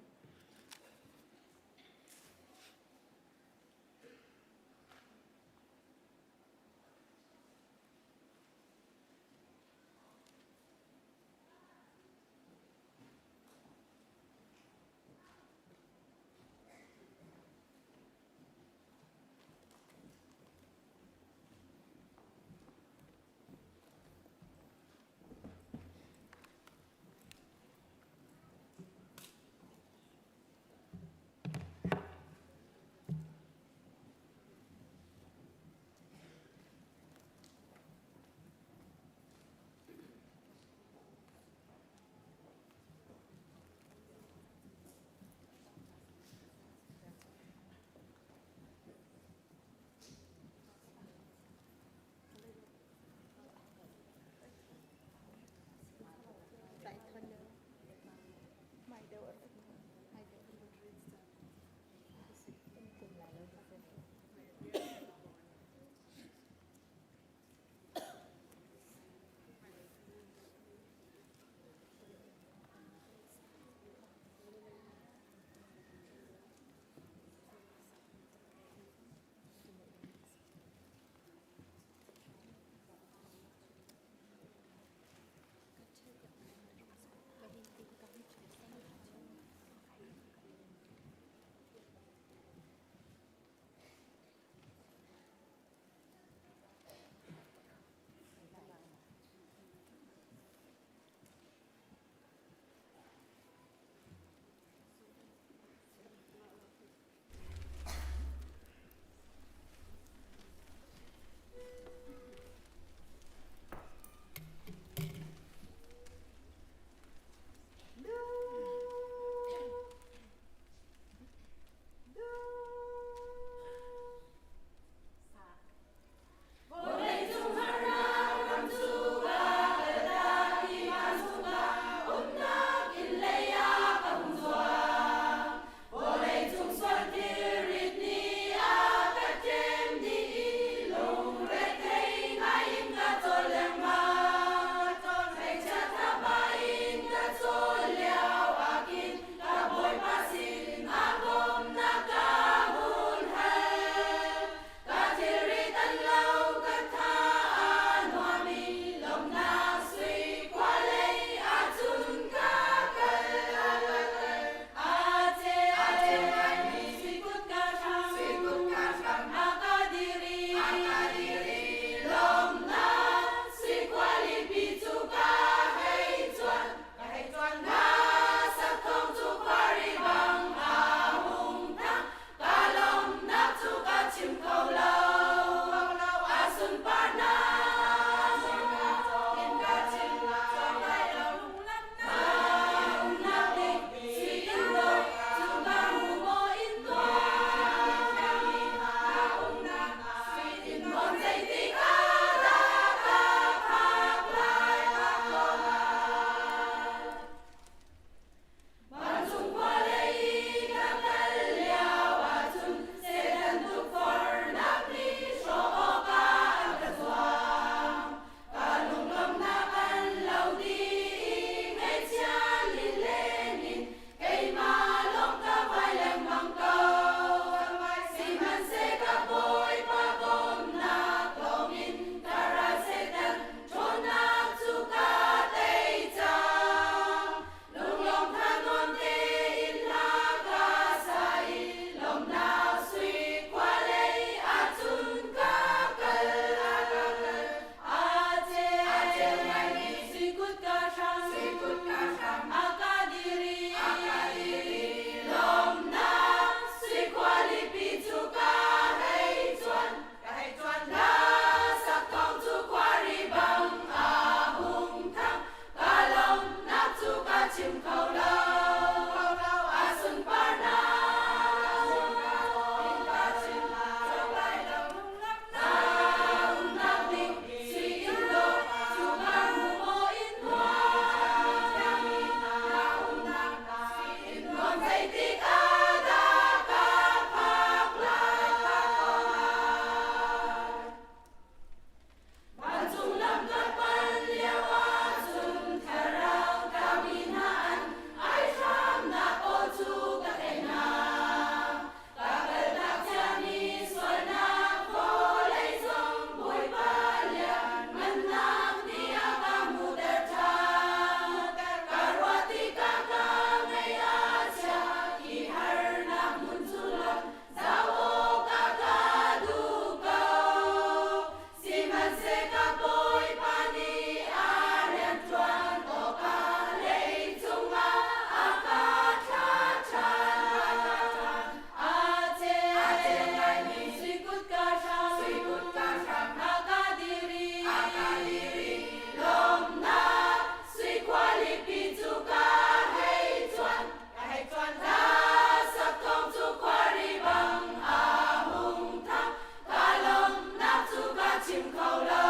S10: chim kho lo.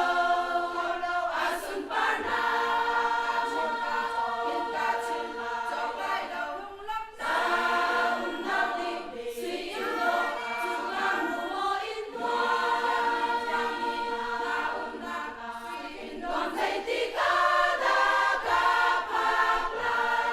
S10: A sunparnak innka chim cawk lai lo. Umnak nih sui in dawh cungah mu maw in umnak nuam zeitik ah dah ka phak lai.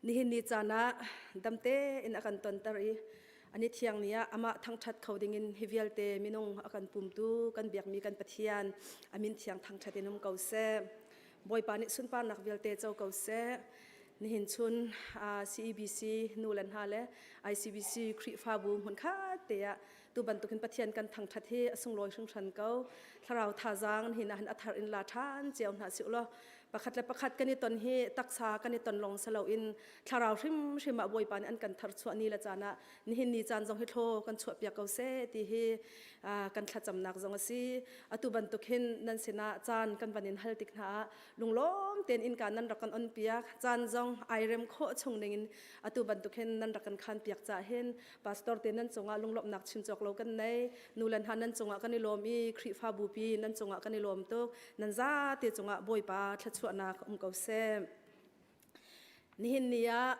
S15: Nihin ni caan ah damte in a kan tonter i ani thiang ni ah amah thangṭhat kho dingin hi vialte minung a kan pumtu kan biakmi kan Pathian a min thiang thangṭhat in um ko seh. Bawipa nih sunparnak vialte co ko seh. Nihin chun CEBC nu le hna le ICBC Khrihfabu hmunkhat te ah tu bantukin Pathian kan thangṭhat hi a sunglawi hringhran ko. Thlarau thazaang nihin ah hin a thar in la ṭhan cio hna si ulaw pakhat le pakhat kan i ton hi taksa kan i ton lawng si loin thlarau hrimhrim ah Bawipa nih an kan tharchuah ni le caan ah nihin ni caan zong hi thlaw kan chuahpiak ko seh ti hi kan thlacamnak zong a si. Atu bantuk hin nan sinah caan kan van in hal tik hna ah lunglawm tein innka nan rak kan on piak caan zong ai rem khawh chung ning in atu bantuk hin nan rak kan khan piak ca hin pastor te nan cungah lunglawmhnak chim cawk lo kan nei nu le hna nan cungah kan i lawm i Khrihfabu pi nan cungah kan i lawm tuk nan zate cungah Bawipa thluachuahnak um ko seh. Nihin ni ah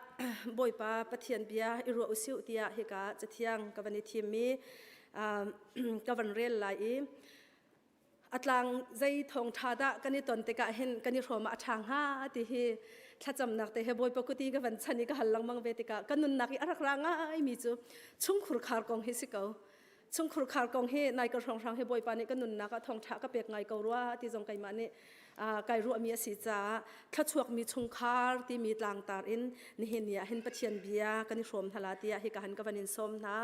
S15: Bawipa Pathian bia i ruah usih tiah hika cathiang ka van i thim i ka van rel lai i a tlang zei thawngṭha dah kan i ton tikah hin kan i hrawm ah a ṭha hnga ti hi thlacamnak te he Bawipa kuti ka van chan i ka hal lengmang ve tikah ka nunnak i a rak ra ngaimi cu chungkhur khar kong hi si ko chungkhur khar kong hi nai ka hrawnghrang hi Bawipa nih ka nunnak ah thawngṭha ka pek ngai ko rua ti zong keimah nih kai ruahmi a si caah thluachuakmi chungkhar timi tlangtar in nihin ni ah hin Pathian bia kan i hrawm hna la tiah hika han ka van in sawm hna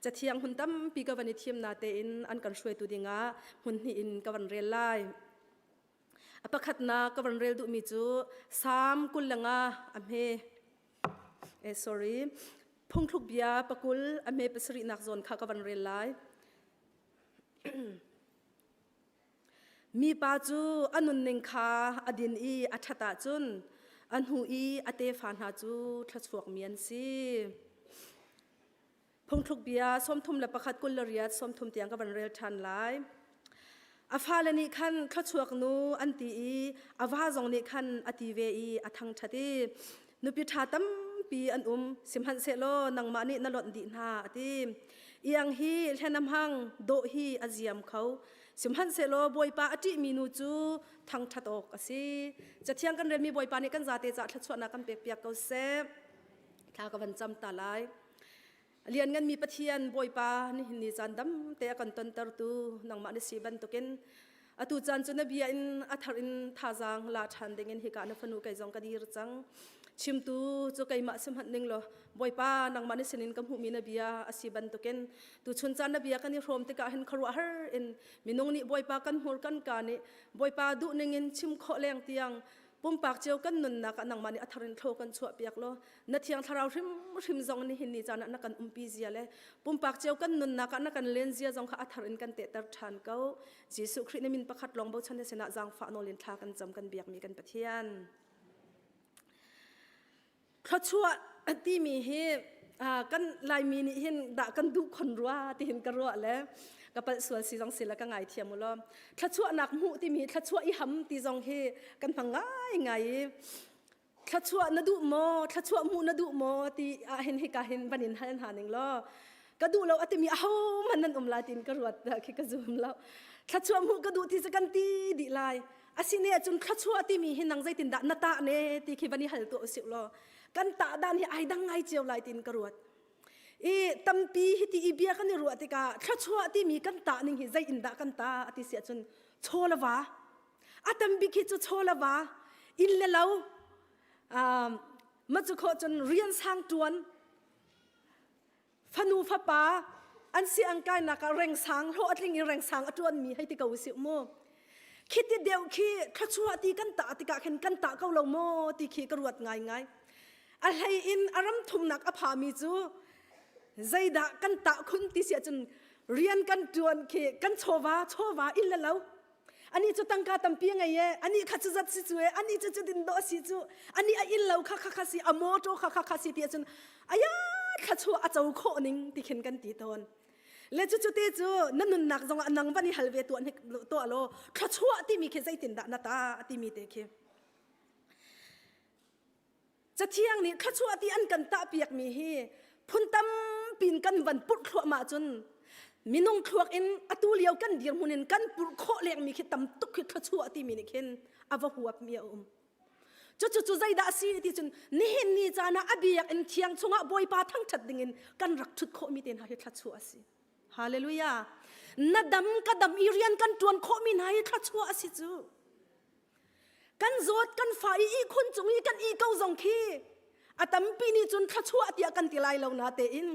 S15: Cathiang hun tampi ka van i thim na tein an kan hruaitu dingah hmun hnih in ka van rel lai. A pakhatnak ka van rel duhmi cu Salm 25 a hme. Eh, sorry. Phungthluk bia pakul a hme pasarihnak zawn kha ka van rel lai. Mipa cu a nunning kha a din i a ṭhat ahcun a hnu i a tefa hna cu thluachuakmi an si. Phungthluk bia 31 28 30 tiang ka van rel ṭhan lai. A fale nih khan thluachuak nu an ti i a va zong nih khan a ti ve i a thangṭhat i nupi ṭha tampi an um sihmanhsehlaw nangmah nih na lonh dih hna a ti. Iang hi hlen a hmang, dawh hi a ziam kho. Sihmanhsehlaw Bawipa a ṭihmi nu cu thangṭhat awk a si. Cathiang kan relmi Bawipa nih kan zate caah thluachuahnak kan pekpiak ko seh. Thla ka van cam ta lai. Liannganmi Pathian Bawipa nihin ni caan dam te a kan tontertu nangmah na si bantukin atu caan cu na bia in a thar in thazaang la ṭhan dingin hika na fanu kei zong ka dir cang. Chimtu cu keimah si hmanh ning law Bawipa nangmah na sinin ka hmuhmi na bia a si bantukin tuchun caan na bia kan i hrawm tikah hin khuaruahhar in minung nih Bawipa kan hmur kan ka nih Bawipa duh ningin chim khawh leng tiang pumpak cio kan nunnak ah nangmah nih a thar in thlo kan chuah piak law na thiang thlarau hrimhrim zong nihin ni caan ah na kan umpi zia le pumpak cio kan nunnak ah na kan len zia zong kha a thar in kan tehter ṭhan ko Jesuh Khrih na min pakhat lawng bochan na sinah zaangfah nawl in thla kan cam kan biakmi kan Pathian thluachuah timi hi kan Laimi nih hin dah kan duh khon rua tihin ka ruah le ka palh sual si zong si la ka ngai thiam u law thluachuahnak hmuh timi thluachuah i ham ti zong hi kan hmang ngai ngai i thluachuah na duh maw thluachuah hmuh na duh maw ti ah hin hika hin van in hal hna ning law ka duh lo atimi aho man nan um lai tin ka ruat khi ka zum lo thluachuah hmuh ka duh ti cu kan ti dih lai asine ahcun thluachuah timi hi nang zeitindah na tah ne ti khi van i hal tuah usih law. Kan tah dan hi ai dang ngai cio lai tin ka ruat. I tampi hi ti i bia kan i ruah tikah thluachuah timi kan tah ning hi zei in dah kan ta ati si ahcun chaw le va. A tam bik hi cu chaw le va, inn le lo, um, ma cu khawh cun rian sang tuan, fanu fapa an si ang kainak ah rengsang hlawh a tling i rengsang a tuan mi hei ti ko usih mu khi ti deuh khi thluachuah ti kan tah tikah khin kan tah ko lo maw ti khi ka ruat ngaingai a hlei in a ram thumnak a phami cu zeidah kan tah khun ti si ahcun rian kan tuan khi kan chawva chawva in le lo ani cu tangka tampi a ngei e ani kha cu zat si cu e ani cu cu din do si cu ani a inn lo kha kha kha si a motor kha kha kha si ti ahcun aya thla chu a co khawh ning ti khin kan ti tawn le cu cu te cu na nunnak zong ah nang van i hal ve tuah tuah law thluachuah timi khi zeitin dah na ta timi te khi Cathiang nih thluachuah ti an kan tahpiakmi hi phun tampi in kan van purh thluahmah cun minung thluak in atu lio kan dirhmun in kan purh khawh lengmi khi tam tuk khi thluachuah timi nih khin a va huapmi a um. Cucu cu zeidah a si ti cun nihin ni caan ah a biakinn thiang chungah Bawipa thangṭhat dingin kan rak ṭhut khawhmi te hna hi thluachuah a si. Hallelujah. Na dam ka dam i rian kan ṭuan khawhmi hna hi thluachuah a si cu. Kan zawt kan fa i ihkhun cung i kan ih ko zong khi a tampi nih cun thluachuah tiah kan ti lai lo na tein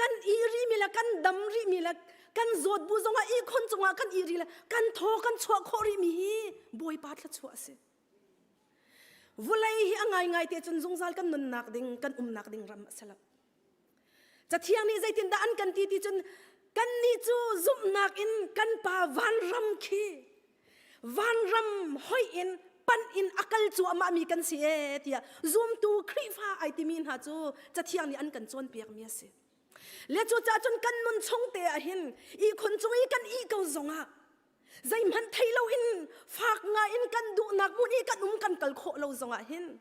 S15: kan ih rihmi le kan dam rihmi le kan zawt bu zongah ihkhun cungah kan ih rih le kan thaw kan chuah khawh rihmi hi Bawipa thluachuah a si. Vulei hi a ngaingai te cun zungzal kan nunnak ding kan umnak ding ram a si lo. Cathiang nih zeitindah an kan ti ti cun kannih cu zumhnak in kan pa vanram khi vanram hoih in panh in a kal cuahmah mi kan si ee tiah zumtu Khrihfa ai timi hna cu Cathiang nih an kan cawnpiak mi a si. Le cucaah cun kan nun chung te ah hin ihkhun cung i kan ih ko zongah zeihmanh thei loin fak ngai in kan duhnak hmun i kan um kan kal khawh lo zongah hin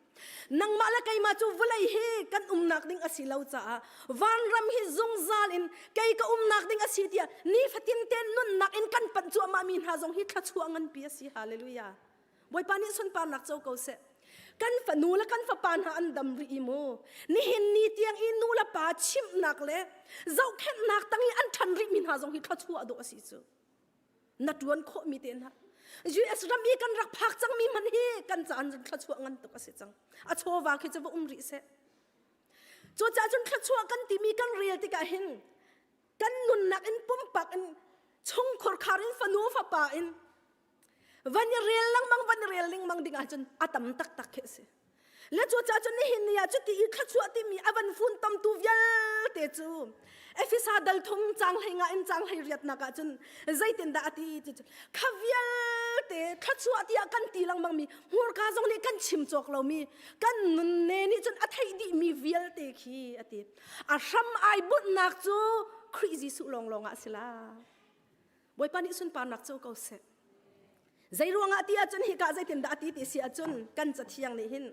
S15: nangmah le keimah cu vawlei hi kan umnak ding a si lo caah vanram hi zungzal in kei ka umnak ding a si tiah nifatin te nunnak in kan panh cuahmah mi hna zong hi thluachuah nganpi a si hallelujah Bawipa nih sunparnak co ko seh kan fanu le kan fapa hna an dam rih i mu nihin ni tiang i nu le pa chimhnak le zohkhenhnak tang i an ṭhan rih mi hna zong hi thluachuah dawh a si cu na ṭuan khawhmi te hna US ram i kan rak phak cangmi hmanh hi kan caan thluachuah ngan tuk a si cang a chawva khi cu va um rih seh cucaah cun thluachuah kan timi kan rel tikah hin kan nunnak in pumpak in chungkhur khar in fanu fapa in van i rel lengmang van i rel lengmang ding ahcun a tam taktak khi a si Le cucaah cun nihin ni ah cuti i thluachuah timi a van fun tamtu vialte cu Efesa dal thum cang hlei nga in cang hlei riatnak ah cun zeitindah a ti ti cu kha vialte thluachuah tiah kan ti lengmang mi hmurka zong nih kan chim cawk lomi kan nunne nih cun a theih dihmi vialte khi a ti a hram ai bunhnak cu Khrih Jesuh lawnglawng ah a si la Bawipa nih sunparnak co ko seh. Zei ruangah ti ahcun hika zeitindah a ti ti si ahcun kan cathiang nih hin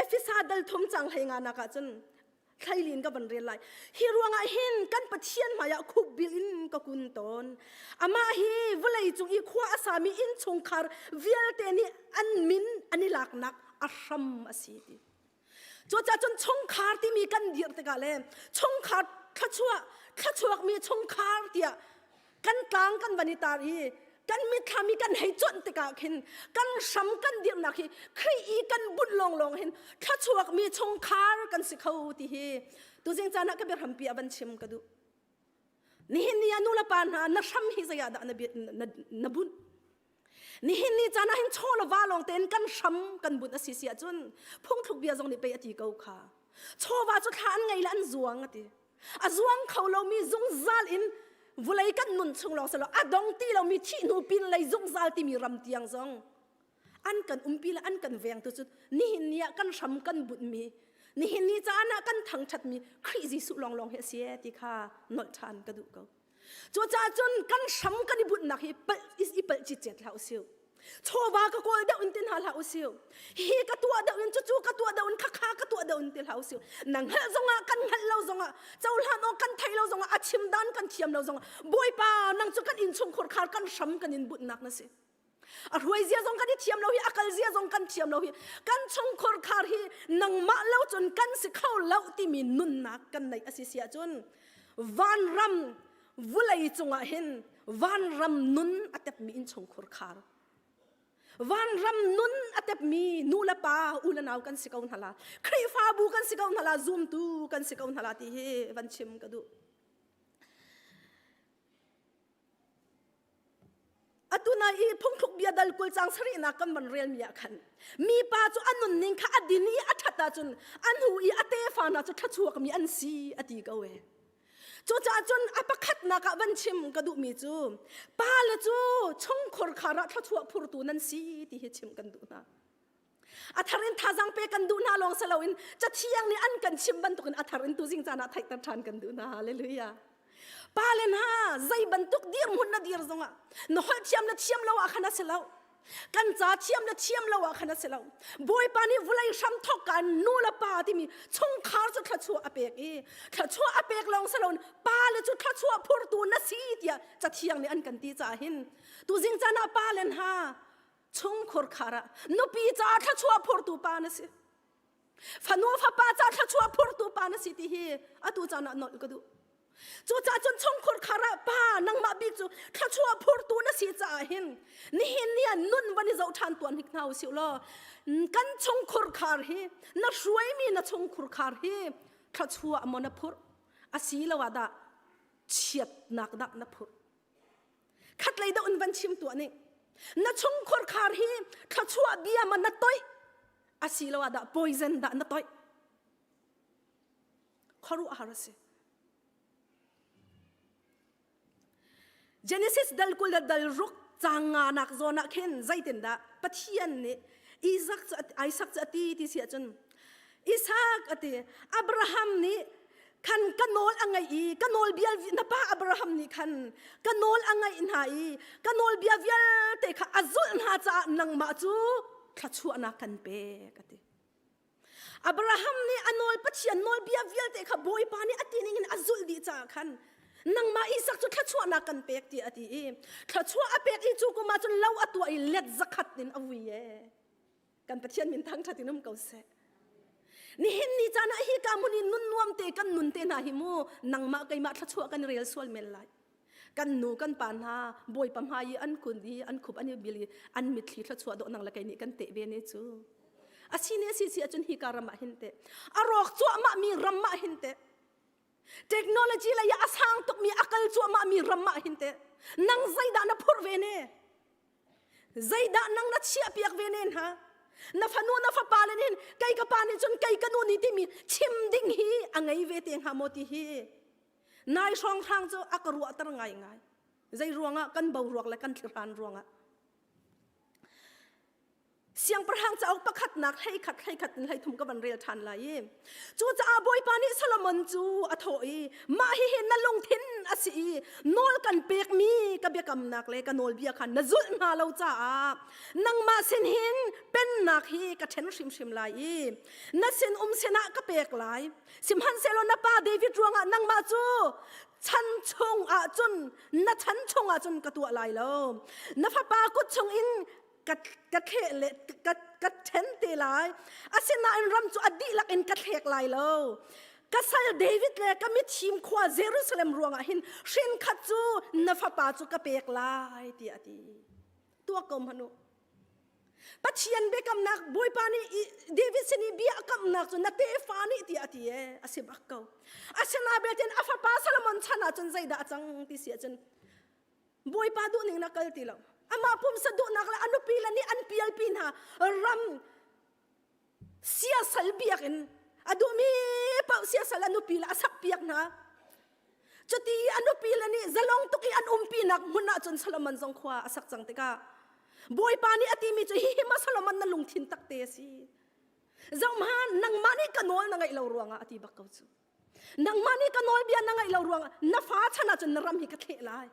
S15: Efesa dal thum cang hlei nga nak ahcun thlailin ka van rel lai. Hi ruangah hin kan Pathian hmaiah khukbil in ka kun tawn. Amah hi vawlei cung i khua a sami innchungkhar vialte nih an min an i laknak a hram a si ti. Cucaah cun chungkhar timi kan dirh tikah le chungkhar thluachuah thluachuakmi chungkhar tiah kan tlang kan van i tar i kan mitthlam i kan hei cuanh tikah khin kan hram kan dirhnak hi Khrih i kan bunh lawnglawng hin thluachuakmi chungkhar kan si kho ti hi tuzing caan ah ka biahrampi a van chim ka duh. Nihin ni ah nu le pa hna na hram hi zei ah dah na, na, na bunh? Nihin ni caan ah hin chaw le va lawng tein kan hram kan bunh a si si ahcun phungthluk bia zong nih pei a ti ko kha. Chawva cu thla an ngei le an zuang a ti. A zuang kho lomi zungzal in vulei kan nun chung lawng silo a dong ti lomi thih hnu pin lei zungzal timi ram tiang zong an kan umpi le an kan veng tu cu nihin ni ah kan hram kan bunhmi nihin ni caan ah kan thangṭhatmi Khrih Jesuh lawnglawng hi a si ti kha nolh ṭhan ka duh ko. Cucaah cun kan hram kan i bunhnak hi palh i palh citcet hlah usih. Chawva ka kawl deuh in ti hna hlah usih. Hi ka tuah deuh in cucu ka tuah deuh in khakha ka tuah deuh in ti hlah usih. Na hngalh zongah kan hngalh lo zongah cohlan awk kan theih lo zongah a chim dan kan thiam lo zongah Bawipa nang cu kan innchungkhur khar kan hram kan in bunhnak na si. A hruai zia zong kan i thiam lo hi, a kal zia zong kan thiam lo hi. Kan chungkhur khar hi nangmah lo cun kan si kho lo timi nunnak kan neih a si si ahcun vanram vulei cungah hin vanram nun a tepmi innchungkhur khar vanram nun a tepmi nu le pa u le nau kan si ko hna la Khrihfabu kan si ko hna la zumtu kan si ko hna la ti hi van chim ka duh Atu na i phungthluk bia dal kul cang sarihnak kan van relmi ah khan mipa cu a nunning kha a din i a ṭhat ahcun a hnu i a tefa hna cu thluachuakmi an si a ti ko e. Cucaah cun a pakhatnak ah van chim ka duhmi cu pale cu chungkhur khar ah thluachuah phurtu nan si ti hi chim kan duh hna. A thar in thazang pe kan duh hna lawng si loin cathiang nih an kan chim bantukin a thar in tuzing caan ah theihter ṭhan kan duh hna. Hallelujah. Pale hna zei bantuk dirhmun na dir zongah na holh thiam le thiam lo ah khan a si lo. Kan ca thiam le thiam lo ah khan a si lo. Bawipa nih vulei hram thok ka nu le pa timi chungkhar cu thluachuah a pek i thluachuah a pek lawng si loin pa le cu thluachuah phurtu na si tiah cathiang nih an kan ti caah hin tuzing caan ah pa le hna chungkhur khar ah nupi caah thluachuah phurtu pa na si fanu fapa caah thluachuah phurtu pa na si ti hi atu caan ah nolh ka duh cucaah cun chungkhur khar ah pa nangmah bik cu thluachuah phurtu na si caah hin nihin ni ah nun van i zoh ṭhan tuan hnik hna usih law kan chungkhur khar hi na hruaimi na chungkhur khar hi thluachuah maw na phurh asiloah dah chiatnak dah na phurh Khatlei deuh in van chim tuah ning. Na chungkhur khar hi thluachuah bia ma na toih asiloah dah poison dah na toih. Khuaruahhar a si. Genesis dal kul le dal ruk cang nga nak zawn ah khin zeitindah Pathian nih Isaac cu Isaac cu a ti ti si ahcun Isaac a ti Abraham nih khan ka nawl a ngaih i ka nawlbia na pa Abraham nih khan ka nawl a ngaih hna i ka nawlbia vialte kha a zulh hna caah nangmah cu thluachuahnak kan pek a ti. Abraham nih a nawl Pathian nawlbia vialte kha Bawipa nih a ti ning in a zulh dih caah khan nangmah Isak cu thluachuahnak kan pek tiah a ti i thluachuah a pek i cu kum ah cun lo a tuah i let zakhat in a vui ee. Kan Pathian min thangṭhat in um ko seh. Nihin ni caan ah hi ka hmun i nun nuam te kan nun te hna hi mu nangmah keimah thluachuah kan rel sual men lai. Kan nu kan pa hna Bawipa hmai i an kun i an khup an i bil i an mitthli thluachuah dawh nang le kei nih kan teh ve ne cu. Asi ne si si ahcun hi ka ram ah hin teh a rawk cuahmah mi ram ah hin teh technology lei ah a sang tukmi a kal cuahmah mi ram ah hin teh nang zeidah na phurh ve ne Zeidah nang na chiahpiak ve ne hna? Na fanu na fapa le nih kei ka pa nih cun kei ka nu nih timi chim ding hi a ngei ve te hnga maw ti hi nai hrawnghrang cu a ka ruahter ngaingai. Zei ruangah kan boruak le kan thlihran ruangah. Siangpahrang cauk pakhatnak 11 hleikhat in 13 ka van rel ṭhan lai i cucaah Bawipa nih Solomon cu a thawh i mah hihi na lungthin a si i nawl kan pekmi ka biakamnak le ka nawlbia kha na zulh hna lo caah nangmah sin hin pennak hi ka ṭhen hrimhrim lai i na sin um sinah ka pek lai sihmanhsehlaw na pa David ruangah nangmah cu chan chung ahcun na chan chung ahcun ka tuah lai lo na fapa kut chungin ka ka thleh le ka ka ṭhen te lai asinain ram cu a dihlak in ka thlek lai lo ka sal David le ka mithim khua Jerusalem ruangah hin hrin khat cu na fapa cu ka pek lai tiah a ti tuak ko hmanh u Pathian biakamnak Bawipa nih David sin i bia a kamnak cu na tefa nih tiah a ti e a si bak ko asina belte a fapa Solomon chan ah cun zeidah a cang ti si ahcun Bawipa duhning na kal ti lo. Amah pumsa duhnak le a nupi le nih an pialpi hna ram siasal biakinn a duhmi paoh siasal a nupi le a sak piak hna. Cuti i a nupi le nih zalong tuk i an umpinak hmun ah cun Solomon zong khua a sak cang tikah Bawipa nih a timi cu hihi ma Solomon na lungthin takte a si. Zohhmanh nangmah nih ka nawl na ngaih lo ruangah a ti bak ko cu. Nangmah nih ka nawlbia na ngaih lo ruangah na fa chan ahcun na ram hi ka thleh lai.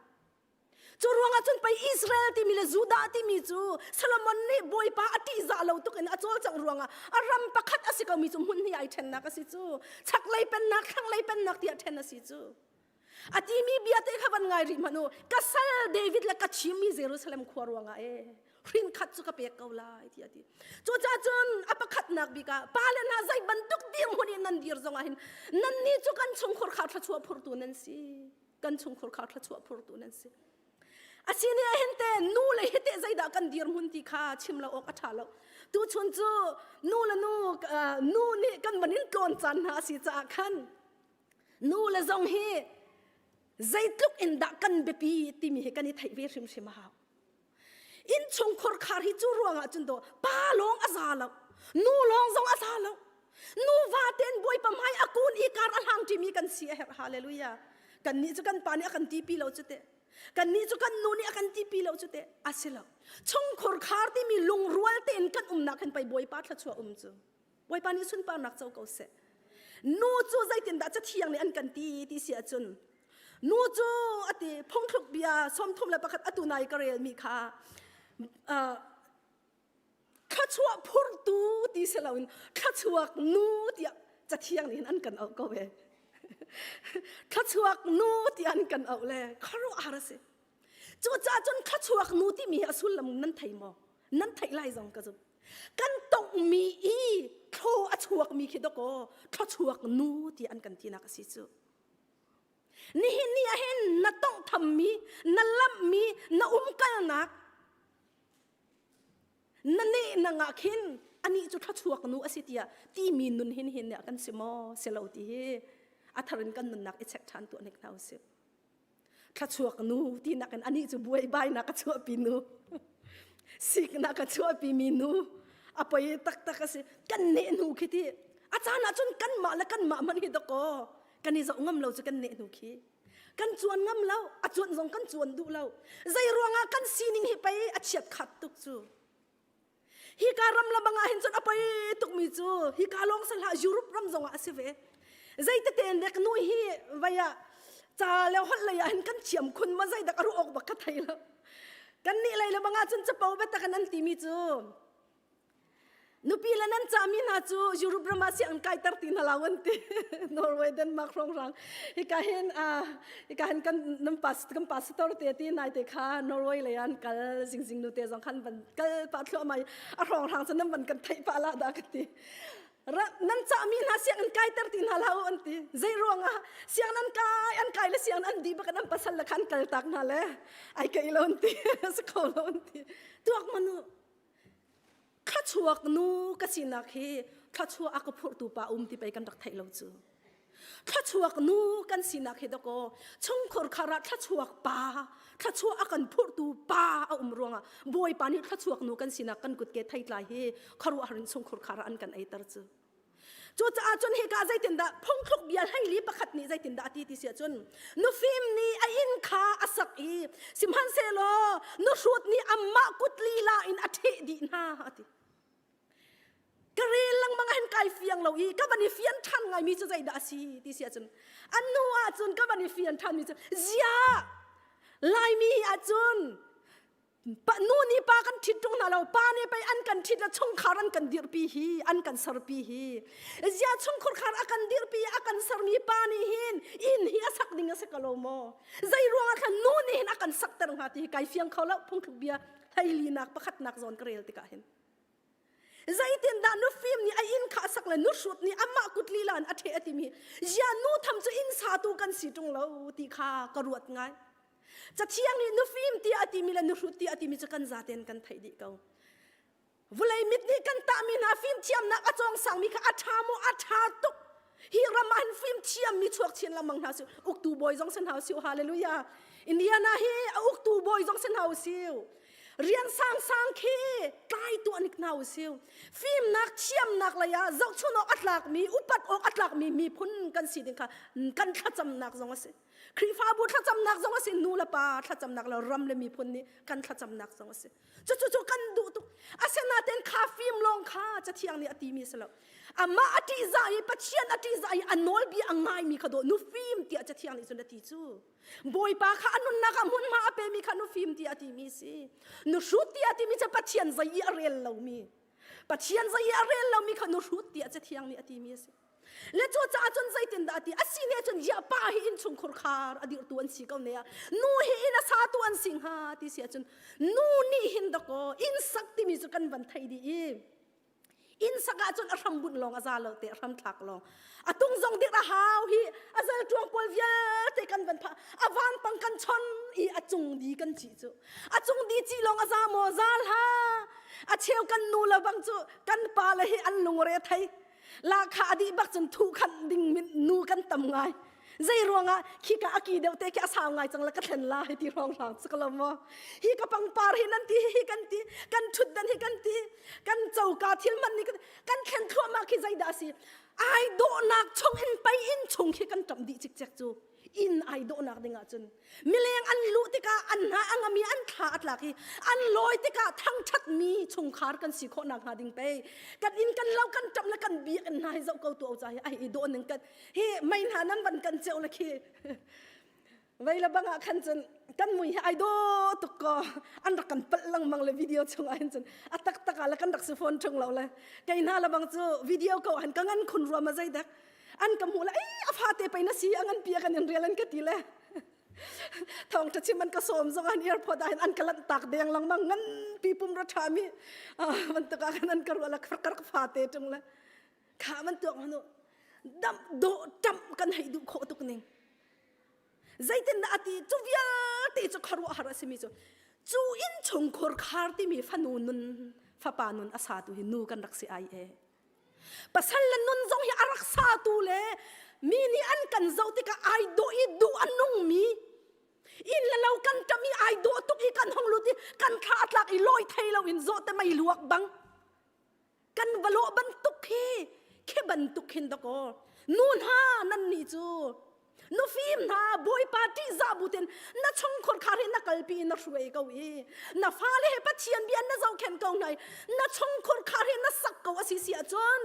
S15: Cu ruangah cun pei Israel timi le Judah timi cu Solomon nih Bawipa a ṭihzah lo tuk in a cawlcangh ruangah a ram pakhat a si komi cu hmun hnih ai ṭhennak a si cu. Chaklei pennak, thlanglei pennak tiah ṭhen a si cu. A timi bia te kha van ngai rih hmanh u. Ka sal David le ka thimmi Jerusalem khua ruangah ee. Hrin khat cu ka pek ko lai tiah a ti. Cucaah cun a pakhatnak bik ah pale hna zei bantuk dirhmun in nan dir zong ah hin nannih cu kan chungkhur kha thluachuah phurtu nan si. Kan chungkhur kha thluachuah phurtu nan si. Asini ah hin te nu le hi te zeidah kan dirhmun ti kha chim lo awk a ṭha lo. Tuchun cu nu le nu nu nih kan van in tlawn caan hna a si caah khan nu le zong hi zeitluk in dah kan biapi timi hi kan i theih ve hrimhrim a hau. Innchungkhur khar hi cu ruangah cun do pa lawng a za lo nu lawng zong a za lo nuva ten bawipa hmai a kun i kar a hlang ṭimi kan si a herh hallelujah kan nih cu kan pa nih a kan tipi lo cu teh kan nih cu kan nu nih a kan tipi lo cu teh a si lo chungkhur khar timi lungrual tein kan umnak hin pei bawipa thluachuah um cu Bawipa nih sunparnak co ko seh. Nu cu zeitindah cathiang nih an kan ti ti si ahcun nu cu ati phungthluk bia 31 atu nai ka relmi kha thluachuah phurtu ti si loin thluachuak nu tiah cathiang nih an kan auh ko ve. Thluachuak nu tiah an kan auh le khuaruahhar a si. Cucaah cun thluachuak nu timi hi a sullam nan thei maw? Nan theih lai zong ka zumh. Kan tonghmi i thlaw a chuakmi khi dawkaw thluachuak nu ti an kan tinak a si cu. Nihin ni ah hin na tonghthammi, na lamhmi, na umkalnak, na nehnang ah khin anih cu thluachuak nu a si tiah timi nun hin hin nih kan si maw si lo ti hi a thar in kan nunnak i check ṭhan tuah hnik hna usih. Thlachuak nu tinak in anih cu buaibainak a chuahpi nu siknak a chuahpi mi nu a poi taktak a si kan neh hnu khi ti a caan ah cun kanmah le kanmah hmanh hi dakaw kan i zoh ngam lo cu kan neh hnu khi kan cuan ngam lo a cuan zong kan cuan duh lo zei ruangah kan sining hi pei a chiat khat tuk cu Hika ram le bang ah hin cun a poi tukmi cu hika lawng si hlah Europe ram zong ah a si ve. Zeitete in dek nu hi vai ah ca le holh lei ah hin kan thiam khun ma zeidak a ruah awk bak ka thei lo. Kan nih lei le bang ah cun capo biatak in an timi cu nupi le nan cahmi hna cu Europe ram ah sianginn kaiter ti hna lo an ti. Norway, Denmark hrawnghrang. Hika hin hika hin kan nan pas kan pastor te ti nai te kha Norway lei an kal zingzing nu te zong khan van kal pa thluahmah i a hrawnghrang cu nan van kan theih pah la dah ka ti nan cahmi hna sianginn kaiter ti hna hlah u an ti zei ruangah sianginn an kai an kai le sianginn an dih bak an pasal le khan kal tak hna le ai kei lo an ti si kho lo an ti tuak manu Thluachuak nu ka sinak hi thluachuah a ka phurhtu pa um ti pei kan rak theih lo cu. Thluachuak nu kan sinak hi dakaw chungkhur khar ah thluachuak pa thluachuah a kan phurhtu pa a um ruangah Bawipa nih thluachuak nu kan sinak kan kutke theitlai hi khuaruahhar in chungkhur khar ah an kan eiter cu. Cucaah cun hika zeitindah phungthluk bia hleili pakhat nih zeitindah a ti ti si ahcun nufim nih a inn kha a sak i sihmanhsehlaw nuhrut nih amah kut lila in a ṭheh dih hna a ti. Ka rel lengmang ah hin kai fiang lo i ka van i fian ṭhan ngaimi cu zeidah a si ti si ahcun a hnu ahcun ka van i fian ṭhanmi cu ziah Laimi ahcun Pa, nu nih pa kan ṭhit ṭung hna lo pa nih pei an kan ṭhit le chungkhar an kan dirhpi hi an kan serpi hi zia chungkhar khar a kan dirhpi a kan sermi pa nih hin inn hi a sak ding a si ko lo maw zei ruangah khan nu nih hin a kan sakter hnga ti hi kai fiang kho lo phungthluk bia hleilinak pakhatnak zawn ka rel tikah hin zeitindah nufim nih a inn kha a sak le nuhrut nih amah kut lila in a ṭheh a timi zia nu tham cu inn satu kan si ṭung lo ti kha ka ruat ngai Cathiang nih nufim tiah a timi le nuhrut tiah a timi cu kan zaten kan theih dih ko. Vulei mit nih kan tahmi hna fimthiamnak a cawng sangmi kha a ṭha maw a ṭha tuk. Hi ram ah hin fimthiammi chuak chin lengmang hna su. Uktu bawi zong si hna usih hallelujah. Indiana hi a uktu bawi zong si hna usih. Rian sangsang khi tlai tuah nik hna usih. Fimnak thiamnak lei ah zohchun awk a tlakmi upat awk a tlakmi miphun kan si ding kha kan thlacamnak zong a si. Khrihfabu thlacamnak zong a si nu le pa thlacamnak le ram le miphun nih kan thlacamnak zong a si cucu cu kan duh tuk asinain kha fim lawng kha cathiang nih a timi si lo amah a ṭihzah i Pathian a ṭihzah i a nawlbia a ngaimi kha dawh nufim tiah cathiang nih cun a ti cu Bawipa kha a nunnak ah hmunhma a pemi kha nufim tiah a timi si nuhrut tiah a timi cu Pathian zei i a rel lomi Pathian zei i a rel lomi kha nuhrut tiah cathiang nih a timi a si le cucaah cun zeitindah. dah ti asi ne cun ya pa hi in chungkhur khar a dirtu an si ko ne ah nu hi in a satu an si hnga ti si ahcun nu nih hin dakaw inn sak timi cu kan van thei dih i inn sak ahcun a hram bunh lawng a za lo te a hram thlak lawng a tung zong dir a hau hi a zal tuang pawl vialte kan van phah a vanpang kan chon i a cung di kan cih cu a cung di cih lawng a za maw za hla a cheu kan nu le bang cu kan pa le hi an lungre thei lahkhah a dih bak cun thuh khanh ding nu kan tam ngai zei ruangah khi ka aki deuh te khi a sau ngai cang la ka thlen la hi ti rong rang chu lo mo hi ka pangpar hi nan ti hi kan ti kan thut dan hi kan ti kan choka thil man ni kan thlen thluahmah khi zei dah si ai dawhnak chung in pai in chung khi kan ṭam dih cikcek cu inn ai dawhnak ding ahcun mileng an luh tikah an hna a ngami an thla a tlak i an lawi tikah thangṭhatmi chungkhar kan si khawh nak hnga ding pei kan inn kan lo kan ṭap le kan biakinn hna hi zoh ko tu ca hi ai i dawh ning kan hi mei hna nan van kan ceu le khi vei le bang ah khan cun kan mui hi ai daw tuk ko an rak kan palh lengmang le video chung ah hin cun a taktak ah le kan rak si phone ṭung lo le kei hna le bang cu video ko han ka ngan khun ruam a zei dek an ka hmuh le ei a fate pei na si a ngan pi a kan in rial an ka ti le thawng ṭha chim an ka sawm zong an airport ah hin an ka lanh tak deng lengmang ngan pi pum ra ṭha mi bantuk ah khan an ka ruah le ka rak fate ṭung le kha man tuak hanu dam do ṭam kan hei duh khawh tuk ning zeitindah ati cu vialte cu khuaruah har a simi cu cu inn chungkhur khar timi fanu nun fapa nun a satu hi nu kan rak si ai e Pasal le nun zong hi a rak satu le mi nih an kan zoh tikah ai dawh i duh a nungmi inn le lo kan ṭam i ai dawh tuk i kan hong lut i kan thla a tlak i lawi thei lo in zawh te mei luak bang kan va lawh bantuk khi khi bantuk khin dakaw nu hna nan nih cu Nufim hna Bawipa ṭihzah butin na chungkhur khar hi na kalpi na hruai ko i na fale he Pathian bia na zohkhenh ko hna i na chungkhur khar hi na sak ko a si si ahcun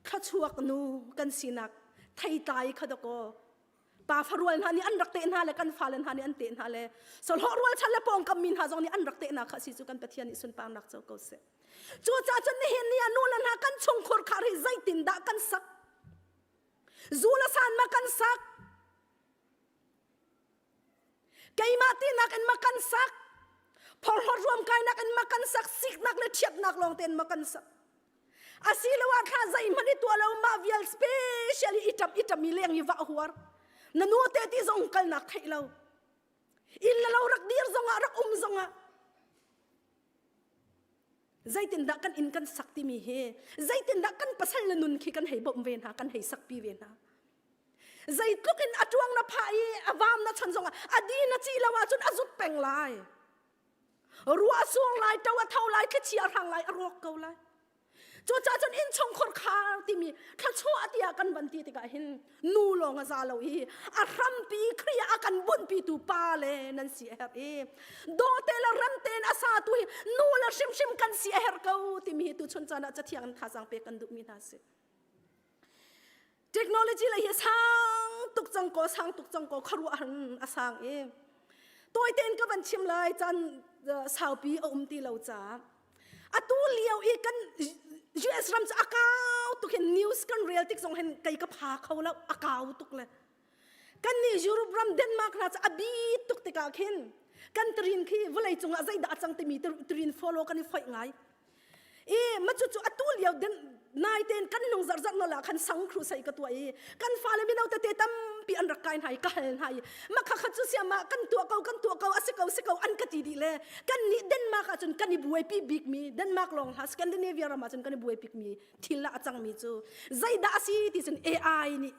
S15: thluachuak nu kan sinak theitlai kha dakaw pa farual hna nih an rak teh hna le kan fale hna nih an teh hna le solhawh rualchan le pawngkam mi hna zong nih an rak teh hna kha si cu kan Pathian nih sunparnak co ko seh cucaah cun nihin ni ah nu le hna kan chungkhur khar hi zeitindah kan sak Zu le san ma kan sak. Keimah tinak in ma kan sak. Phorhlawt ruamkainak in ma kan sak. Siknak le ṭhiatnak lawng tein ma kan sak. Asiloah thla zeihmanh i tuah lo mah vial special i ṭap i ṭami leng i vah huar. Na nu te ti zong kalnak theih lo. Inn le lo rak dir zongah rak um zongah Zeitindah kan inn kan sak timi hi zeitindah kan pasal le nun khi kan hei bawmh ve hna kan hei sakpi ve hna zeitluk in a tuang na phah i a vam na chan zongah a di na ci lo ahcun a zut peng lai ruah suang lai to a tho lai thlichia a hrang lai a rawk ko lai Cucaah cun innchungkhur khar timi thluachuah tiah kan van ti tikah hin nu lawng a za lo i a hrampi Khrih a kan bunhpitu pa le nan si a herh i dawte le remte in a satu hi nu le hrimhrim kan si a herh ko timi hi tuchun caan ah cathiang in thazaang pek kan duhmi hna si. Technology lei hi sang tuk cang ko sang tuk cang ko khuaruah a sang i tawi tein ka van chim lai caan saupi a um ti lo caah atu lio i kan US ram cu a kau tuk hin news kan rel tik zong hin kei ka pha kho lo a kau tuk le kan nih Europe ram Denmark hna cu a bi tuk tikah khin kan trin khi vawlei cungah zeidah a cang timi trin follow kan i foih ngai i ma cu cu atu lio den nai ten kan nung zarh zarh nola khan sang khru sai ka tua i kan fale mino tete tampi an rak kai hna i ka hal hna i ma kha kha cu siama kan tuah ko kan tuah ko asi ko si ko an ka ti dih le kan nih Denmark ah cun kan i buaipi bik mi Denmark lawng hla Scandinavia ram ah cun kan i buaipi mi thil ah a cang mi cu zeidah a si ti cun AI nih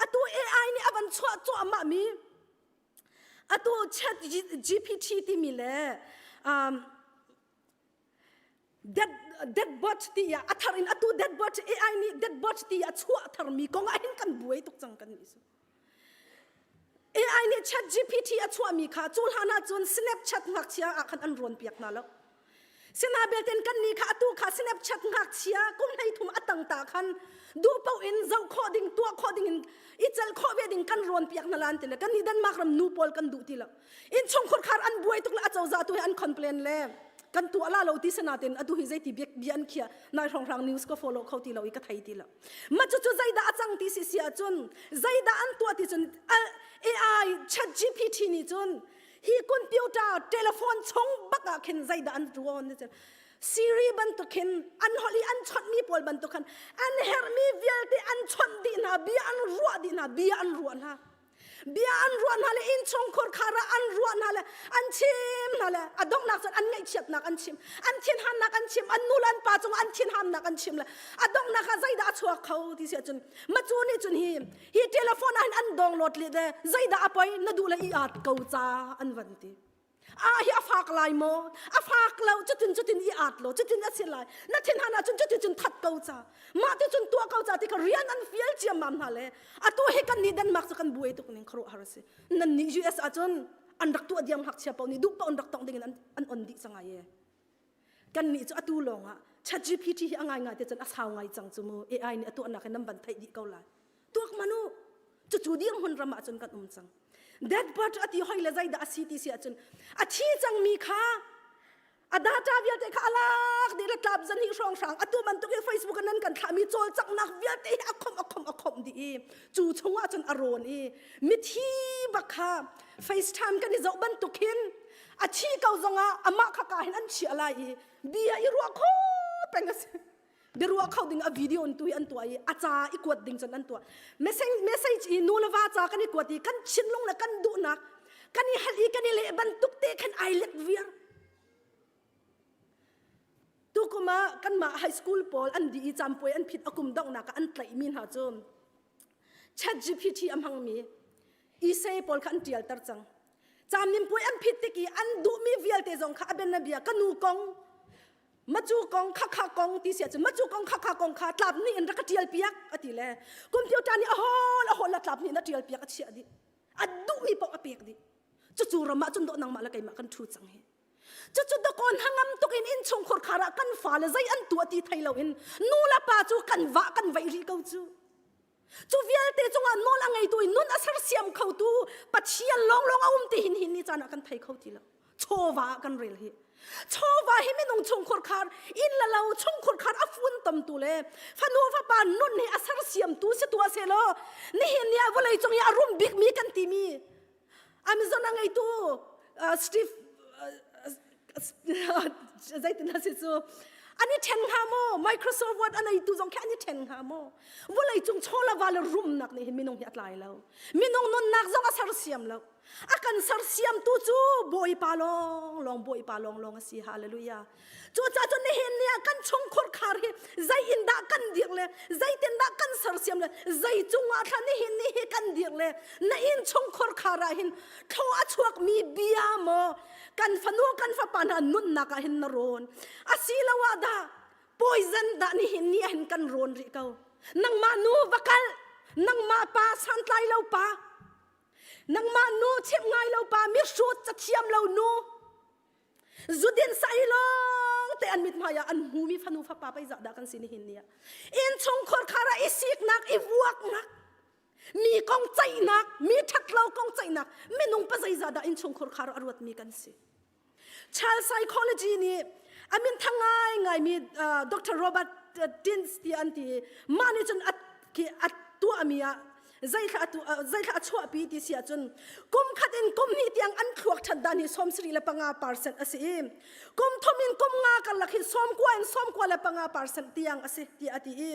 S15: atu AI nih a van chuah cuahmah mi atu chat GPT timi le um, dead dead bot ti ah a thar in atu dead bot AI nih dead bot ti a chuah tharmi kong ah hin kan buai tuk cang kan nih AI nih chat GPT a chuahmi kha cu hlan ah cun Snapchat ngakchia ah khan an rawn piak hna lo Sina belten kan ni kha atu kha Snapchat ngakchia kum hlei thum a tang ta khan duh paoh in zoh khawh ding tuah khawh ding in i cel khawh ve ding kan rawn piak hna lan ti le kan ni Denmark ram nu pawl kan duh ti lo innchungkhur khar an buai tuk le acozah tu hi an complain le. Kan tuah la lo ti sanatin atu hi zeiti bia bia an khia nai hrong hrang news ka follow kho ti lo i ka thei ti lo. Ma cu cu zeidah a cang ti si si ahcun zeidah an tuah ti cun AI chat GPT nih cun hi computer telephone chung bak ah khin zeidah an tuan ti cun Siri bantuk khin an holh i an chonhmi pawl bantuk khan an herhmi vialte an chonh dih hna bia an ruah dih hna bia an ruah hna bia an ruah hna le innchungkhur khar ah an ruah hna le an chim hna le a donghnak cun an ngaihchiatnak an chim an thinhannak an chim an nu le an pa cung an thinhamnak an chim le a donghnak ah zeidah a chuak kho ti si ahcun macu nih cun hi hi telephone ah hin an download le zeidah a poi na duh le i at ko ca an van ti a hi a fak lai maw a fak lo cutin cutin i at lo cutin a si lai na thinhan ahcun cutin cun that ko ca mah ti cun tuah ko ca ti kha rian an fial ciammam hna le atu hi kan nih Denmark cu kan buai tuk ning khuaruah har a si nan nih US ahcun an rak tuah diam ngakchia paoh nih duh paoh an rak tong ding in an, an on dih cang ai e kan nih cu atu lawng ah ChatGPT hi a ngai ngai te cun a sau ngai cang cu mu AI nih a tuahnak in nan van theih dih ko lai tuak manu cucu dirhmun ram ah cun kan um cang dead bird a ti hoi le zeidah a si ti si ahcun a thi cangmi kha a data vialte kha a lak dih le tlap zan hi hrawng hrang atu bantuk in Facebook nan kan thlahmi cawlcanghnak vialte hi a khomh a khomh a khomh dih i cu chungah cun a rawn i mithi bak kha FaceTime kan i zoh bantuk hin a thi ko zongah amah kha ka hin an chiah lai i bia i ruah kho peng a si biaruah kho ding a video in tu hi an tuah i a ca i kuat ding cun an tuah message message i nu le va ca kan i kuat i kan thinlung le kan duhnak kan i hal i kan i leh bantuk te khan ai let viar tukum ah kanmah high school pawl an dih i campuai an phit akum donghnak ah an tlaihmi hna cu chat GPT a hmangmi isai pawl kha an tialter cang camimpuai an phit tik i an duhmi vialte zong kha a ben na bia ka nu kong macu kong khakha kong ti sia cun macu kong khakha kong kha tlap nih in rak ka tial piak a ti le computer nih a hol a hol a tlap nih in a tial piak a chiah dih a duhmi paoh a pek dih cucu ram ah cun dawh nangmah le keimah kan thu cang hi cucu dakawn hangam tuk in innchung khurkhar ah kan fale zei an tuah ti thei lo in nu le pa cu kan vah kan veih rih ko cu cu vialte cungah nawl a ngeitu in nun a sersiam khotu Pathian lawnglawng a um ti hin hin ni caan ah kan thei kho ti lo chawva ah kan rel hi chawva hi minung chungkhur khar inn la lo chungkhur khar a fun tomtu le fanu fapa nun hi a sersiamtu si tua se law nihin ni ah vawlei cung i a rum bikmi kan timi Amazon a ngeitu Steve zeitin a si cu an i ṭhen hnga maw Microsoft Word a neitu zong khi an i ṭhen hnga maw vawlei cung chawla va le rumnak nih hin minung hi a tlai lo minung nunnak zong a sersiam lo a kan sersiamtu cu Bawipa lawng lawng Bawipa lawng lawng a si hallelujah Cucaah cun nihin ni ah kan chungkhur khar hi zei in dah kan dir le zeitin dah kan sersiam le zei cungah thla nihin ni hi kan dir le na inn chungkhur khar ah hin thlaw a chuakmi bia maw kan fanu kan fapa hna nunnak ah hin na rawn asiloah dah poison dah nihin ni ah hin kan rawn rih ko nangmah nu va kal nangmah pa santlai lo pa nangmah nu chimh ngai lo pa mihrut cathiam lo nu Zudin sai lawng te an mithmai ah an hmumi fanu fapa pei zah dah kan si nihin ni ah innchungkhur khar ah i siknak i vuaknak mi kong ceihnak mi ṭhatlo kong ceihnak minung pa zeizah dah innchungkhur khar ah a ruatmi kan si child psychology nih a min thang ngai ngaimi Dr. Robert Tins ti an ti mah nih cun a tuahmi ah zeithla zeithla a chuahpi ti si ahcun kum khat in kum hnih tiang an thluak ṭhat dan hi 75% a si i kum thum in kum nga karlak hi 90 in 95% tiang a si tiah a ti i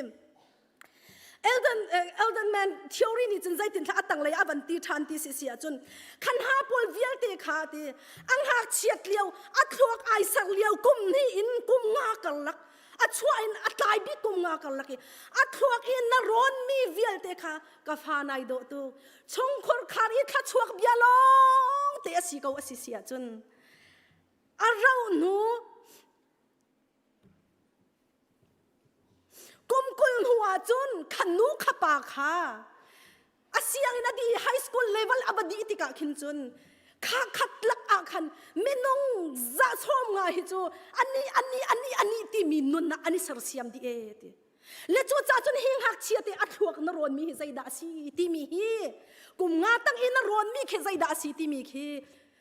S15: Elden Elden Man theory nih cun zeitin thla a tanglei a van ti ṭhan ti si si ahcun khan ha pawl vialte kha ti ang ngakchiat lio a thluak ai ser lio kum hnih in kum nga karlak a chuah in a tlai bik kum nga karlak i a thluak i na rawnmi vialte kha ka fa nai dawh tu chungkhur khar i thlachuak bia lawng te a si ko a si si ahcun a rauh hnu kum kul hnu ahcun kha nu kha pa kha a sianginn a dih high school level a va dih tikah khin cun kha khat lak ah khan minung za sawm nga hi cu ani ani ani ani timi nun ah ani sersiam dih e ti le cu ca cun hi ngakchia te a thluak na rawn mi hi zeidah a si timi hi kum nga tang i na rawn mi khi zeidah a si timi khi.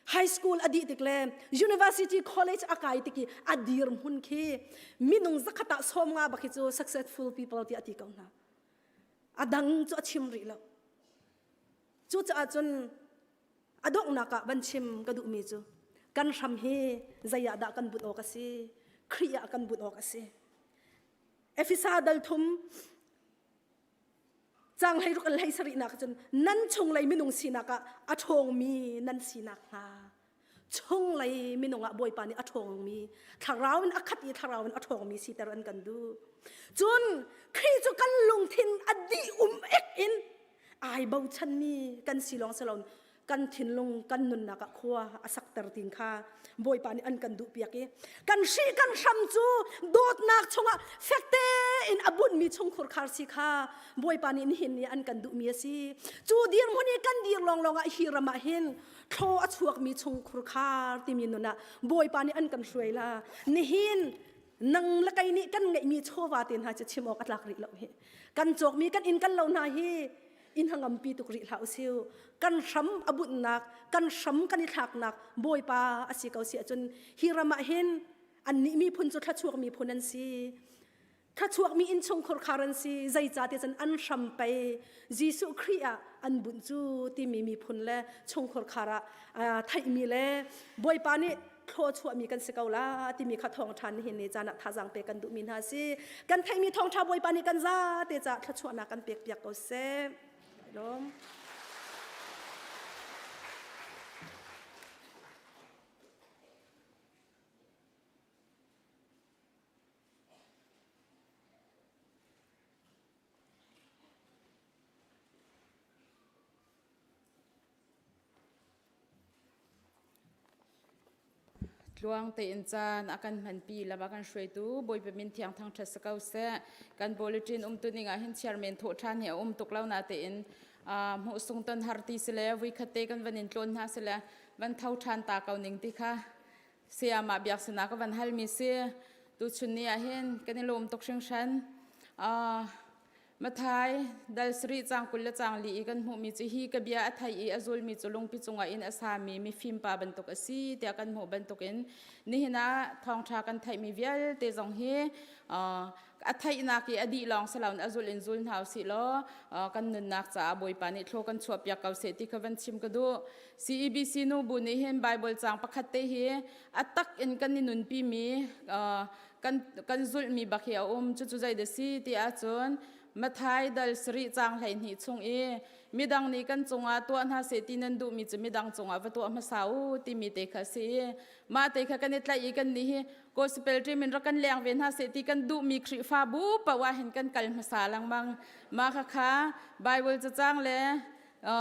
S15: High school a dih tik le university college a kai tik i a dir hmun khi minung zakhat ah 50 bak hi cu successful people ti a ti ko hna. A dang cu a chim rih lo. Cucaah cun a donghnak ah van chim ka duhmi cu kan hram hi zei ah dah kan bunh awk a si? Khrih ah kan bunh awk a si. Efesa dal thum Cang hlei ruk an hlei sarihnak cun nan chunglei minung sinak ah a ṭhawngmi nan sinak hnga chunglei minung ah Bawipa nih a ṭhawngmi thlarau in a khat i thlarau in a ṭhawngmi siter an kan duh. Cun Khrih cu kan lungthin a dih um ek in ai bochanmi kan si lawng si loin kan thinlung kan nunnak ah khua a sakter tin kha Bawipa nih an kan duh piak i kan hri kan hram cu dawtnak chungah fekte in a bunhmi chungkhur khar si kha Bawipa nih nihin ni an kan duhmi a si cu dirhmun i kan dir lawnglawng ah hi ram ah hin thlaw a chuakmi chungkhur khar timi nun ah Bawipa nih an kan hruai la nihin nang le kei nih kan ngeihmi chawva te hna cu chim awk a tlak rih lo hi kan cawkmi kan inn kan lo hna hi in hangampi tuk rih hlah usih kan hram a bunhnak kan hram kan i thlaknak bawipa a si ko si ahcun hi ram ah hin annih miphun cu thlachuak miphun an si thlachuak mi innchungkhur khar an si zeicahtiah cun an hram pei Jesuh Khrih ah an bunh cu timi miphun le chungkhur khar ah theihmi le bawipa nih thluachuahmi kan si ko la timi kha thawngṭha nihin ni caan ah thazaang pek kan duhmi hna si kan theihmi thawngṭha bawipa nih kan zate caah thluachuahnak kan pek piak ko seh lawm
S1: Tluang tein caan a kan hmanpi lam a kan hruaitu Bawipa min thiang thangṭhat si ko seh. Kan bulletin umtu ning ah hin chairman thawh ṭhan hi a um tuk lo na tein hmuh sung ton har ti si le vuikhat te kan van in tlawn hna si le van tho ṭhan ta ko ning ti kha sayamah biak sinah ka van halmi si. Tuchun ni ah hin kan i lawm tuk hringhran. Mathai dal sarih caang 20 le caang li i kan hmuhmi cu hi ka bia a thei i a zulmi cu lungpi cungah inn a sami mifim pa bantuk a si tiah kan hmuh bantukin nihin ah thawngṭha kan theihmi vialte zong hi a theihnak i a dih lawng si loin a zul in zul hna usih law kan nunnak caah Bawipa nih thlaw kan chuahpiak ko seh ti kha van chim ka duh. CEBC nu bu nih hin Bible caang pakhat te hi a tak in kan i nunpimi kan kan zulhmi bak hi a um cucu zei dah si ti ahcun Mathai dal sarih caang 12 chung i midang nih kan cungah tuah hna seh ti nan duhmi cu midang cungah va tuah hmasa u timi te kha si i mah te kha kan i tlaih i kan nih hi gospel team in rak kan leng ve hna seh ti kan duhmi Khrihfabu paoh ah hin kan kal hmasa lengmang mah kha kha Bible cacang le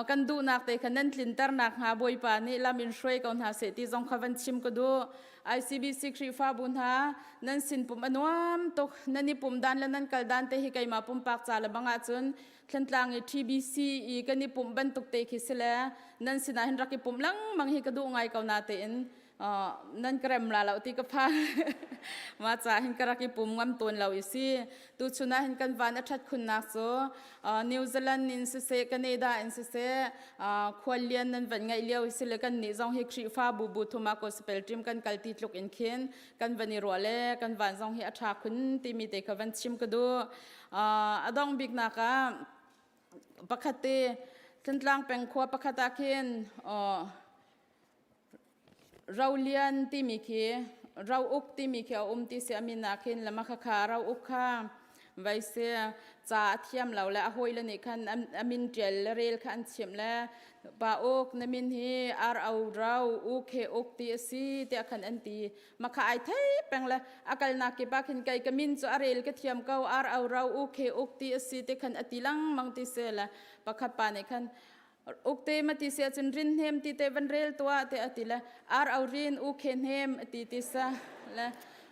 S1: kan duhnak te kha nan tlinter nakhnga Bawipa nih lam in hruai ko hna seh ti zong kha van chim ka duh. ICBC Khrihfabu hna nan sin pum a nuam tuk nan i pum dan le nan kal dan te hi keimah pumpak ca le bang ahcun Thlantlang i TBC i kan i pumh bantuk te khi si le nan sinah hin rak i pumh lengmang hi ka duh ngai ko na tein nan ka rem la lo ti ka phan ma ca hin ka rak i pum ngam tawn lo i si tu chun ah hin kan van a that khunnak cu New Zealand in siseh Canada in siseh khuallian nan van ngaih lio si le kan nih zong hi Khrihfa bu bu thum ah gospel team kan kal ti tluk in khin kan van i ruah le kan van zong hi a tha khun timi te kha van chim ka duh a dong bik nak ah pakhat te Thantlang peng khua pakhat ah khin Rolian timi khi Ro-uk timi khi a um ti si a min ah khin lama khakha Ro-uk kha vai si ca a thiam lo le a hawile nih khan a min ṭial le rel kha an chimh le pa uk na min hi R O Ro U K uk ti a si tiah khan an ti makha ai thei peng le a kalnak kip ah khin kei ka min cu a rel ka thiam ko R O Ro U K uk ti a si ti khan a ti lengmang ti si le pakhat pa nih khan Ukte ma ti sia cun rin hnem ti te van rel tuah te ati le ar au rin u khe hnem ati ti sa le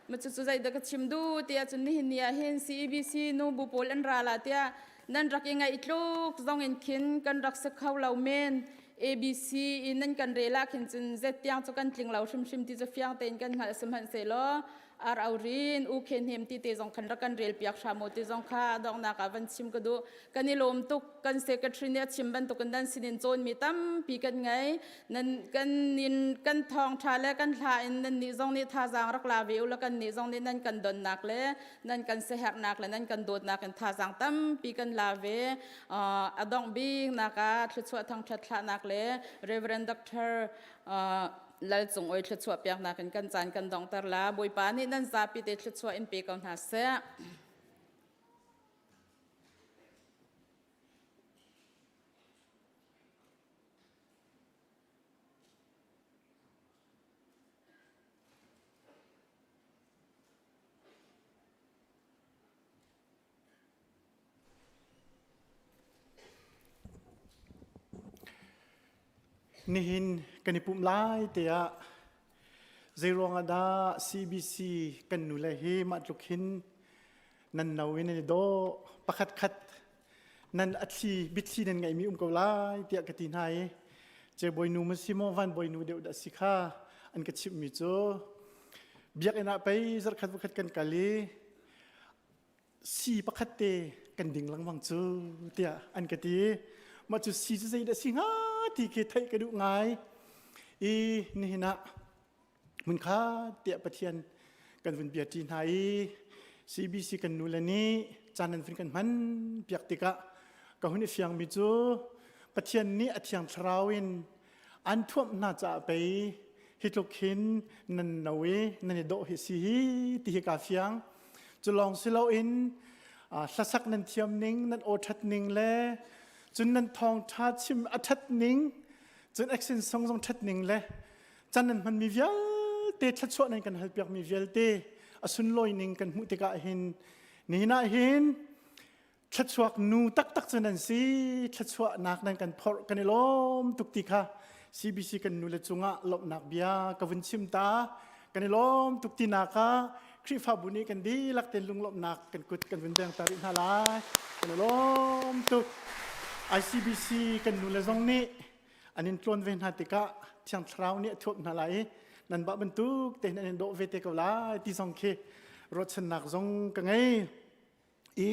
S1: ma cu cu zei da ka chim du ti ahcun nihin ni ah hin CEBC nu bu pawl an ra la tiah nan rak i ngaih tluk zong in khin kan rak si kho lo men ABC in nan kan rel ah khin cun zet tiang cu kan tling lo hrimhrim ti cu fiang tein kan hngalh sihmanhsehlaw. Ar Aurin U Khe Hnem ti te zong khan rak kan rel piak hram u ti zong kha donghnak ah van chim ka duh. Kan i lawm tuk kan secretary nih a chim bantukin nan sinin cawnmi tampi kan ngei. Nan kan nin kan thawngṭha le kan hla in nan nih zong nih thazaang rak la ve u la kan nih zong nih nan kan donnak le nan kan siaherhnak le nan kan dawtnak in thazaang tampi kan la ve. A dongh bik nak ah thluachuah thangṭhat thlahnak le Reverend Dr. Lal Cung Oi thluachuah piaknak in kan caan kan donghter la. Bawipa nih nan zapi te thluachuah in pe ko hna seh.
S16: Nihin kan i pumh lai tiah zeiruang ah dah CBC kan nule hi mah tluk hin nan no in nan i dawh pakhat khat nan a thli biathli nan ngeihmi um ko lai tiah ka ti hna i Cebawinu ma si maw vanbawinu deuh dah si kha an ka chimhmi cu biakinn ah pei zarhkhat vakhat kan kal i si pakhat te kan ding lengmang cu tiah an ka ti mah cu si cu zeidah si hnga ti khi theih ka duh ngai i nihin ah hmunkha tiah Pathian kan vun bia ṭi hna i CBC kan nule nih caan nan vun kan hman piak tikah ka hun i fiangmi cu Pathian nih a thiang thlarau in an thuamh hna caah pei hi tluk hin nan no i nan i dawh hi si hi ti hi kaa fiang cu lawng si loin hlasak nan thiam ning nan aw ṭhat ning le cun nan thawngṭha chim a ṭhat ning cun action song zong ṭhat ning le can nan hmanmi vialte thluachuah nan kan halpiakmi vialte a sunlawi ning kan hmuh tikah hin nihin ah hin thluachuak nu taktak cu nan si thluachuahnak nan kan phorh kan i lawm tuk ti kha CBC kan nule cungah lawmhnak bia ka vun chim ta kan i lawm tuk ti nak ah Khrihfabu nih kan dihlak ten lunglawmhnak kan kut kan vun beng ta rih hna lai kan i lawm tuk ICBC kan nule zong nih an in tlawn ve hna tikah Thiang Thlarau nih a thuap hna lai i nan bah bantuk tein an in dawh ve te ko lai ti zong khi ruahchannak zong ka ngei i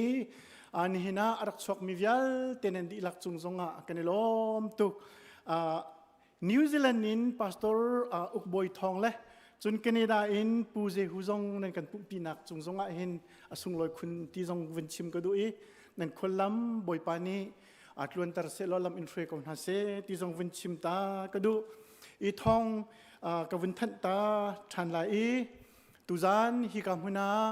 S16: nihin ah a rak chuakmi vialte nan dihlak cung zongah kan i lawm tuk New Zealand in pastor Ukbawi Thawng le cun Canada in Pu Jehu zong nan kan pumhpinak cung zongah hin a sunglawi khun ti zong vun chim ka duh i nan khuallam Bawipa nih a tluanter seh law lam in hruai ko hna seh ti zong vun chim ta ka duh i thawng ka vun thanh ta ṭhan lai i tuzan hika hmun ah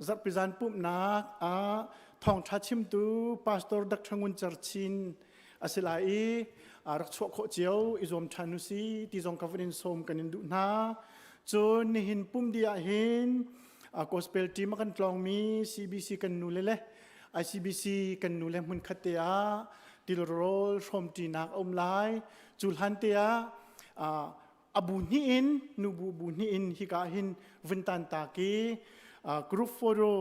S16: zarhpi zan pumhnak ah thawngṭha chimtu pastor Dr. Ngun Cer Chin a si lai i rak chuah khawh cio i zuam ṭhan u si ti zong ka vun in sawm kan in duh hna cun nihin pum dih ah hin gospel team a kan tlawngmi CBC kan nule le ICBC kan nule hmunkhat te ah tilrawl hrawmṭinak a um lai. Cu hlan te ah a bu hnih in nubu bu hnih in hika hin vun tan ta ki group photo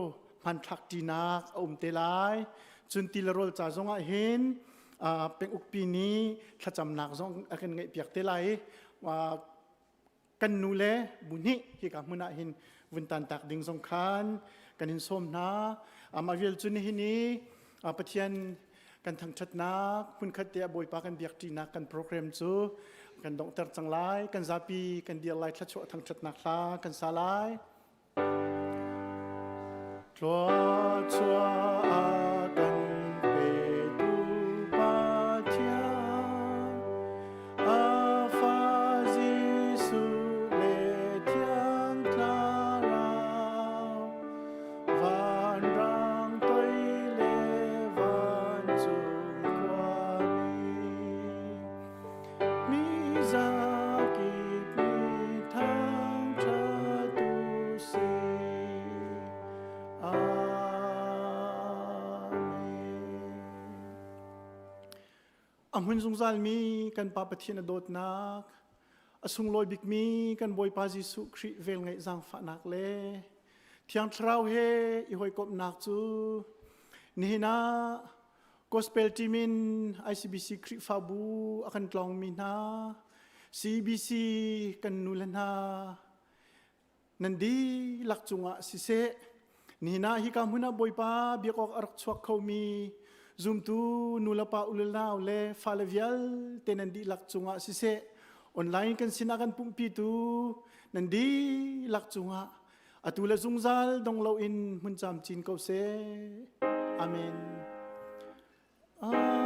S16: hmanthlak ṭinak a um te lai. Cun tilrawl ca zong ah hin pengukpi nih thlacamnak zong a kan ngeihpiak te lai. Kan nu le bu hnih hika hmun ah hin vun tan tak ding zong khan kan in sawm hna. Amah vial cu nihin i Pathian kan thangṭhatnak hmunkhat te ah Bawipa kan biakṭinak kan program cu kan donghter cang lai. Kan zapi kan dir lai thluachuah thangṭhatnak hla kan sa lai. Thluachuah a kan petu Pathian, a Fa Jesuh le Thiang Thlarau, vanrang toi le vancung khuami, Mi zakip nih thangṭhat u sih. Amen. A hmun zungzalmi kan Pa Pathian a dawtnak, a sunglawi bikmi kan Bawipa Jesuh Khrih velngeih zaangfahnak le Thiang Thlarau he i hawikomhnak cu nihin ah Gospel team in ICBC Khrihfabu a kan tlawngmi hna, CBC kan nule hna, Nan dihlak cungah siseh, nihin ah hika hmun ah Bawipa biak awk a rak chuak khomi zumtu nulepa ulenau le fale vialte nan dihlak cungah siseh, online kan sinah kan pumhpitu nan dihlak cungah atu le zungzal dong loin hmun camcin ko seh. Amen. Amen. Amen.